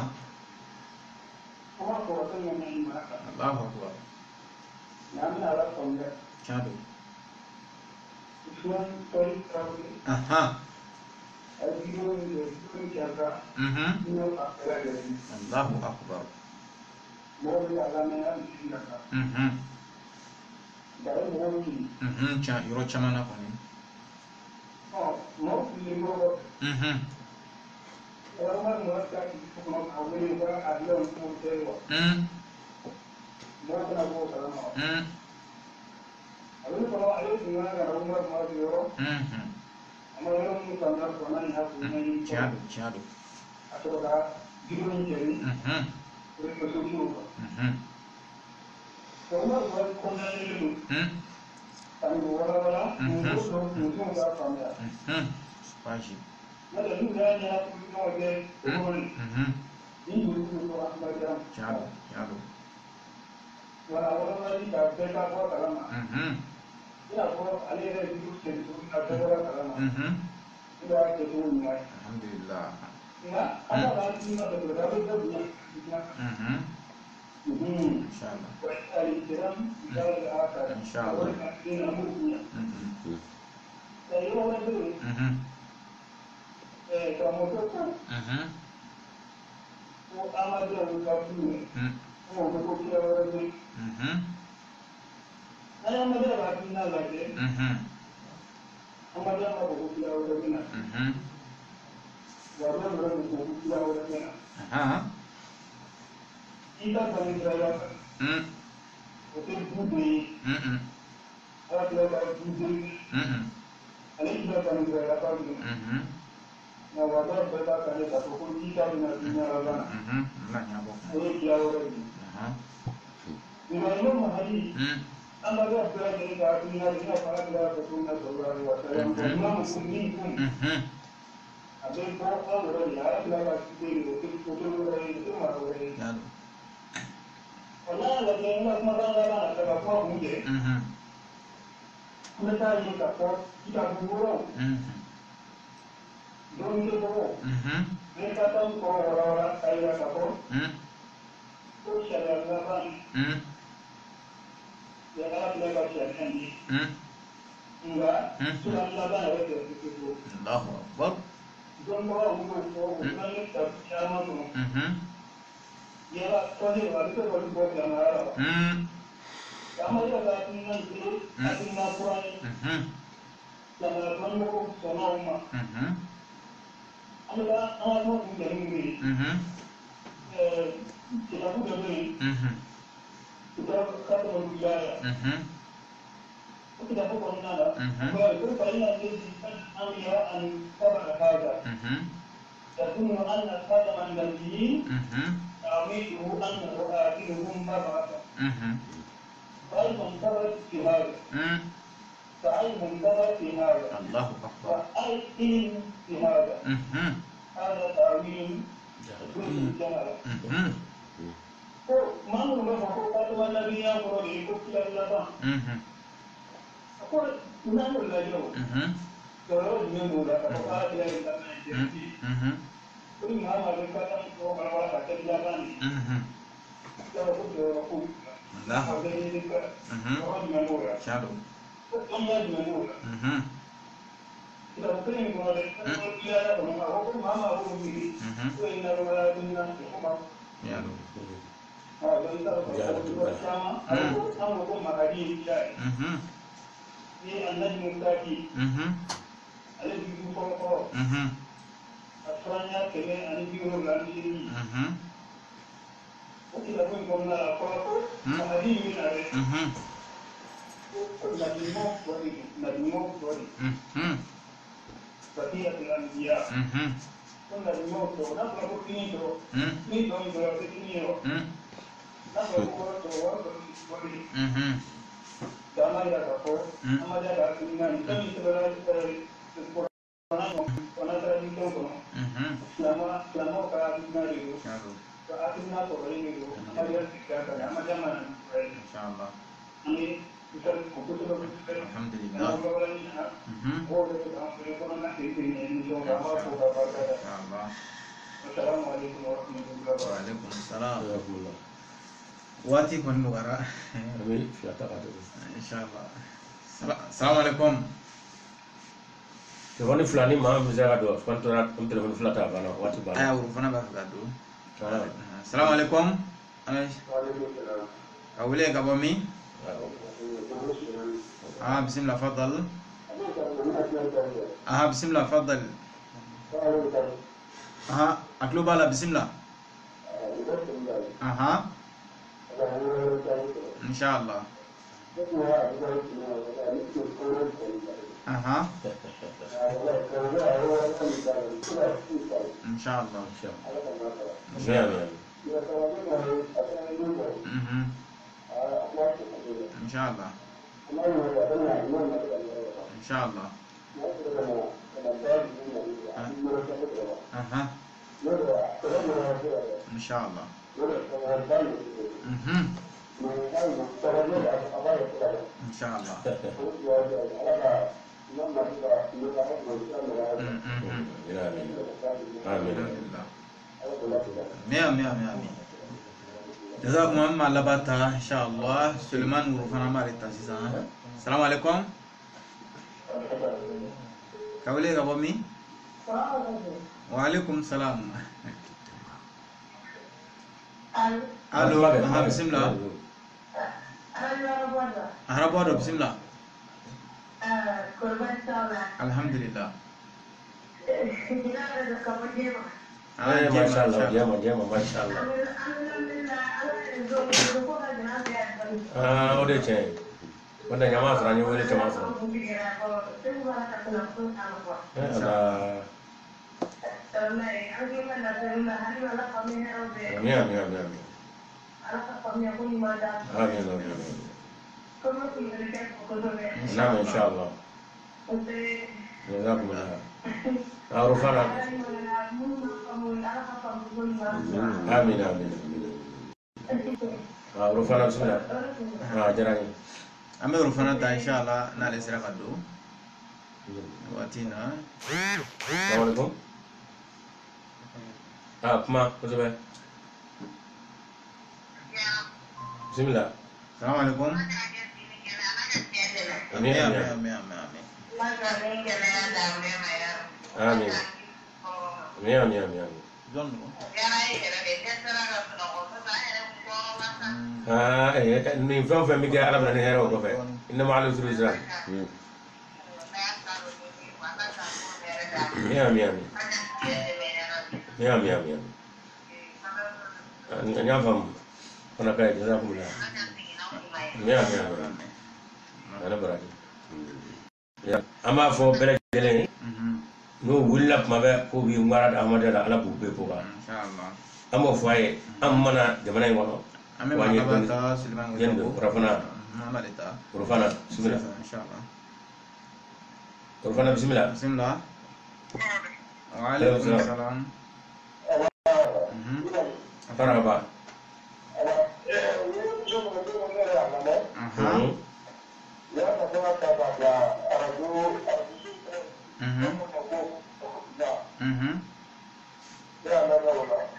Allahu akbar. Tiɲɛ. Aha. Allahu akbar. Tiɲɛ, yɔrɔ caman na kɔni. Tiɲɛ don. Alhamdulillah. إن شاء الله إن شاء الله الله أكبر. يظن أن خاتم النبيين تعويضه أنه آخرهم مبعثا. فأي منتظر في هذا؟ فأي منتظر في هذا؟ الله أكبر. وأي علم في هذا؟ هذا تعويل الجهل. ما هو خاتم النبيين قرأ الله. أقول نعم لا جو. الحمد لله. السلام عليكم ورحمة الله. وعليكم السلام. waati kɔni nɔgɔyara. Inshallah. Salamu alaikum. Telefɔni fila ni maa min bɛ se ka don, fo n tora n telefɔni fila ta banna waati banna. Aya, o fana b'a fɛ ka don. Salamu alaikum. Ka wele ka bɔ min? Ah, bismillah, fadal. Ah, bismillah, fadal. Ah, a tulo b'a la, bismillah. Aha. Inshallah. Aha. Inshallah. Inshallah. Inshallah. Aha. Inshallah. Inshallah. Amin. Amin. Amin. Jazakum amma labata inshallah. Suleiman Wurufana b'ale ta sisan. Salamu alaikum. Ka wele ka bɔ min? Wa alaikum salam. Allo, aha, bisimila. Arabo do bisimila. Alhamdulillah. Eh, mashallah, jema jema mashallah. Ah, o de tiɲɛ ye. O tɛ ɲama sɔrɔ an ye wele caman sɔrɔ. Eh, Ala. Amin amin amin amin. Amin amin amin. Naam inshallah. Jazakumullah. Arufana. Amin amin amin. Arufana bisimila. Ah, diyara n ye. An bɛ Wurufana ta inshallah n'ale sera ka don. Waati in na. Salamu alaikum. Ah, kuma kosɛbɛ. Bisimila. Salamu alaikum. Amin Amin amin. amin amin amin. Amin. Amin amin amin amin. Jɔn don? Ah, nin fɛn o fɛn bɛ kɛ Ala bɛna ni hɛrɛ o kɔfɛ. Inna ma'al usri yusra. Amin amin amin. Amin amin amin. N y'a faamu. Fana ka ɲi jazakumullah. Amin amin amin. Ala baraji. An b'a fɔ bɛɛ lajɛlen ye n'o wulila kuma bɛɛ k'o b'i ŋara da Ahmadiyya la Ala k'u bɛɛ ko kan. Inshallah. An b'o fɔ a ye an mana jamana in kɔnɔ. An bɛ Wa an ye maa laban dɔnni ta Suleiman yanni Goyita. Wurafana An b'ale ta. Wurafana bisimila. Inshallah. Wurafana bisimila. Bisimila. Wa alaikum salam. Marhaba. Aha. Mhm. Mhm.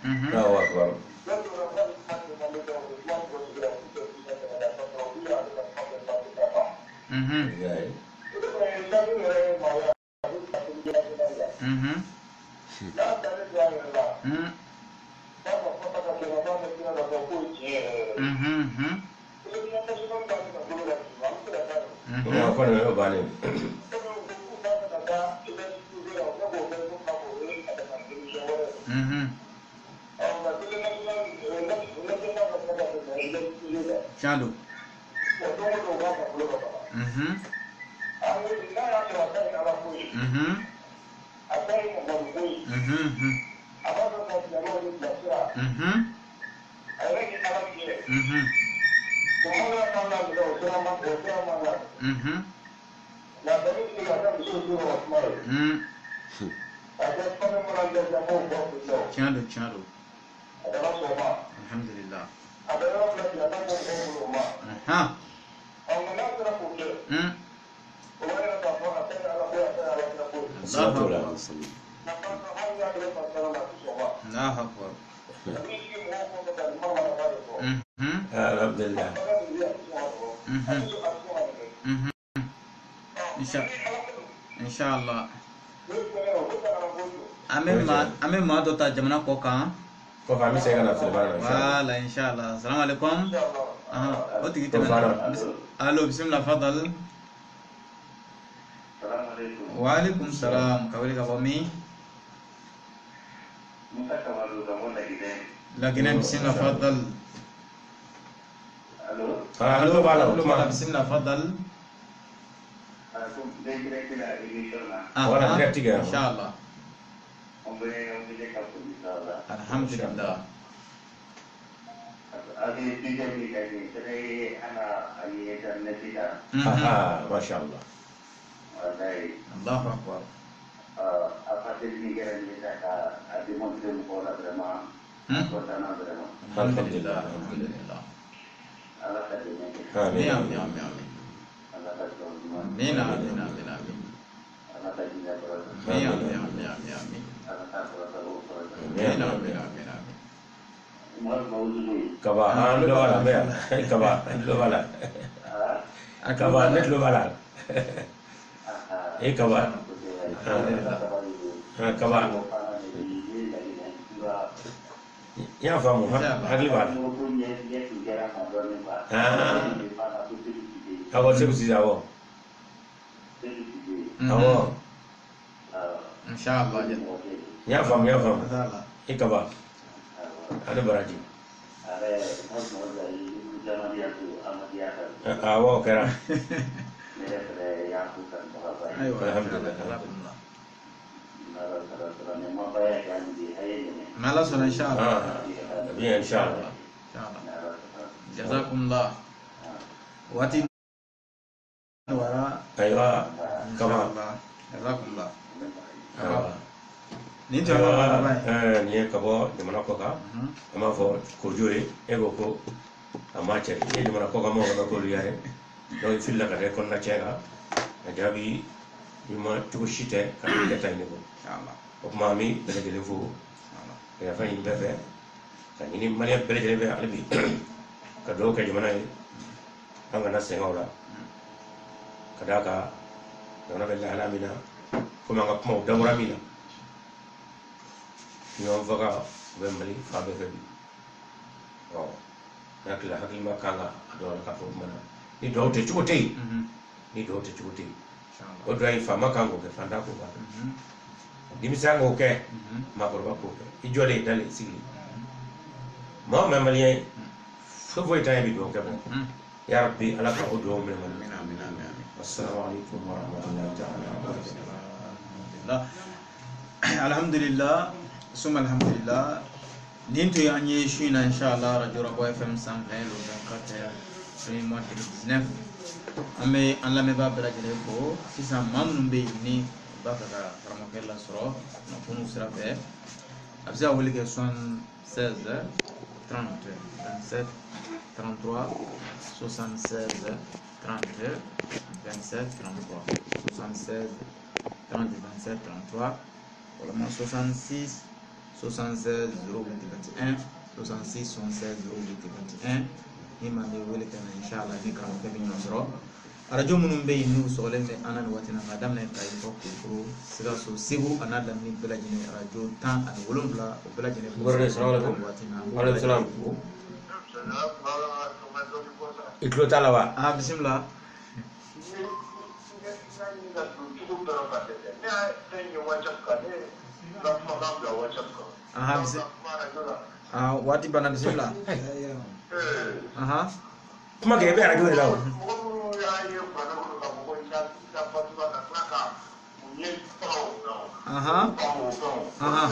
Mhm. Allahu akbar. Mhm. Yayi. Mhm. Mhm. Mhm. Mhm. Ina kwana yau ba ne. Mhm. Tiɲɛ don. Mhm. Mhm. Mhm. Mhm. Mhm. Mhm. Mhm. Tiɲɛ don, tiɲɛ don. Alhamdulillah. Ahan. Mm. Salatu ala. Allahu akbar. Mhm. Alhamdulillah. Mhm. Mhm. Insha Inshallah. An bɛ maa dɔ ta jamana kɔ kan. Kɔfɛ an bɛ segin ka na Sulemana na inshallah. Voilà, inshallah. Salam alaikum. Aha, o tigi Fofana. tɛmɛna. Allo, bisimila fadal. Wa alaikum salam. Ka wele ka bɔ min? Laginɛ, bisimila fadal. Ah, an tulo b'a la o Tulo b'a la, kuma. bisimila fadal. Voilà, direct kɛ. Inshallah. Alhamdulillah. Mhm. Aha, masha Allah. Allahu akbar. Hmm? Alhamdulillah. Alhamdulillah. Amin. Amin, amin, amin, amin. Amin, amin, amin, amin. Amin, amin, amin, amin, amin. Amin, amin, amin, amin. Kaba an tulo b'a la bɛ yan kaba an tulo b'a la kaba ne tulo b'a la e kaba kaba n y'a faamu hakili b'a la awɔ Segu Sise awɔ awɔ inshallah n y'a faamu e kaba ale baraji awɔ o kɛra alhamdulillah n'Ala sɔnna inshallah bien inshallah jazakumullah waati wara ayiwa kaba jazakumullah nin tun y'an ka laban ye nin ye ka bɔ jamana kɔ kan an b'a fɔ kojo ye e ko ko a ma cɛ i ye jamana kɔ kan mɔgɔw ka k'olu y'a ye donc i filila ka kɛ kɔnɔna cɛ kan a jaabi ɲuman cogo si tɛ ka kɛ ta ɲini kɔ o tuma an bɛ bɛɛ lajɛlen fo ka yafa ɲini bɛɛ fɛ ka ɲini maliyɛn bɛɛ lajɛlen fɛ hali bi ka dugawu kɛ jamana ye an kana sɛgɛn o la ka d'a kan jamana bɛ lahala min na komi an ka kumaw dabɔra min na ɲɔgɔn faga u bɛ Mali fan bɛɛ fɛ bi ɔ n hakili la hakilima kan ka a dɔn la k'a fɔ o kuma na ni dugawu tɛ cogo tɛ yen ni dugawu tɛ cogo tɛ yen o dugawu in faama kan k'o kɛ fantan k'o kɛ denmisɛn k'o kɛ maakɔrɔba k'o kɛ i jɔlen i dalen i sigilen maa o maa maliyɛn ye foyi foyi t'an ye bi dugawu kɛ bɔ ya rabbi ala ka o dugawu minɛ Mali assalamu alaikum wa rahmatullahi ta'ala wa barakatuh alhamdulillah summa alhamdulillah nin tun y'an ye su in na inshallah radio Rabois FM sanfɛ le 24 premier mois 2019 an bɛ an lamɛnbaa bɛɛ lajɛlen fo sisan maa minnu bɛ yen ni u b'a fɛ ka karamɔgɔkɛ lasɔrɔ kunnafoniw sira fɛ a bɛ se ka wele kɛ 76 30 27 33 76 30 27 33 76 30 27 33 walima 66 76 08 21 66 76 08 21 ni maa min wele ka na inshallah ni karamɔgɔkɛ bɛ ɲɔgɔn sɔrɔ arajo minnu bɛ yen n'u sɔgɔlen bɛ an na nin waati in na k'a daminɛ Kayi fɔ Kulukoro Sikaso Segu a n'a lamini bɛɛ lajɛlen arajo 17 o bɛɛ lajɛlen nin waati in na. Waaleykum salaam. I tulo t'a la wa? Ah bisimila. Aha bisimila. Ah waati banna bisimila. Aha. Kuma kɛ i bɛ arajo de la o. Aha. Aha.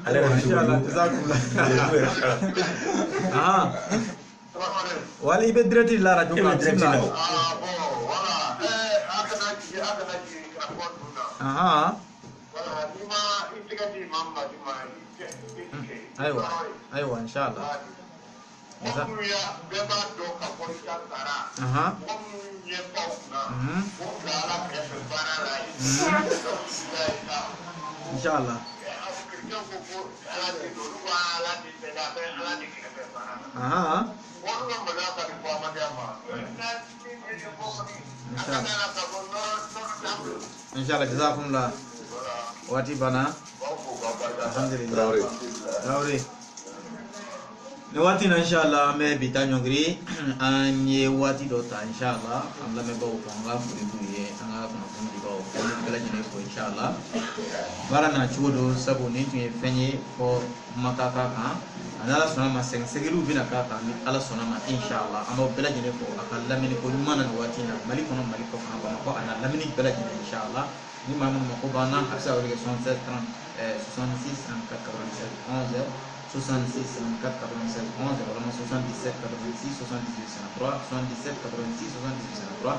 Ale yɛrɛ inshallah jazakumullah. Ah. Wali i bɛ direct la arajo kan bisimila. Aha. Ayiwa ayiwa inshallah. Aha. Inshallah. Aha. Inshallah. Inshallah jazakumullah. Waati banna. Alhamdulillah. Traoré. Ni waati na inshallah an bɛ bi ta ɲɔngiri an ye waati dɔ ta inshallah an lamɛnbaaw fo an ka foli b'u ye an ka kunnafoni dibaw fo bɛɛ lajɛlen fo inshallah baara nana cogo do sabu nin tun ye fɛn ye fɔ kuma ka k'a kan a n'ala sɔnna ma sɛgɛsɛgɛliw bɛna k'a kan ni ala sɔnna ma inshallah an b'aw bɛɛ lajɛlen fo a ka lamɛnni ko ɲuman na nin waati in na Mali kɔnɔ Mali kɔ kan Bamakɔ a n'a lamini bɛɛ lajɛlen inshallah ni maa minnu mako b'an na a bɛ se ka wele kɛ 76 30 66 34 96 11 66 34 96 11 walima 77 86 78 53 77 86 78 53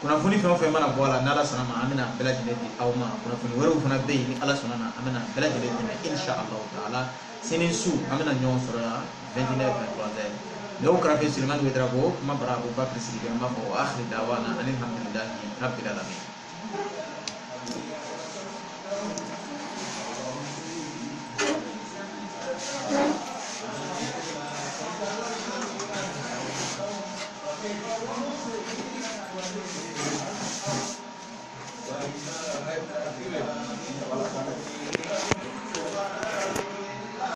kunnafoni fɛn o fɛn mana bɔ a la n'ala sɔnna ma an bɛna bɛɛ lajɛlen di aw ma kunnafoni wɛrɛw fana bɛ yen ni ala sɔnna ma an bɛna bɛɛ lajɛlen dɛmɛ insha allahu taala sini su an bɛna ɲɔgɔn sɔrɔ yan 21h 23h nɛgɛw kɛrɛfɛ Sulemani Ouedraogo kuma bara Abubakar Sidibe an b'a fɔ wa akhiri dawana alhamdulillahi rabbil alamin.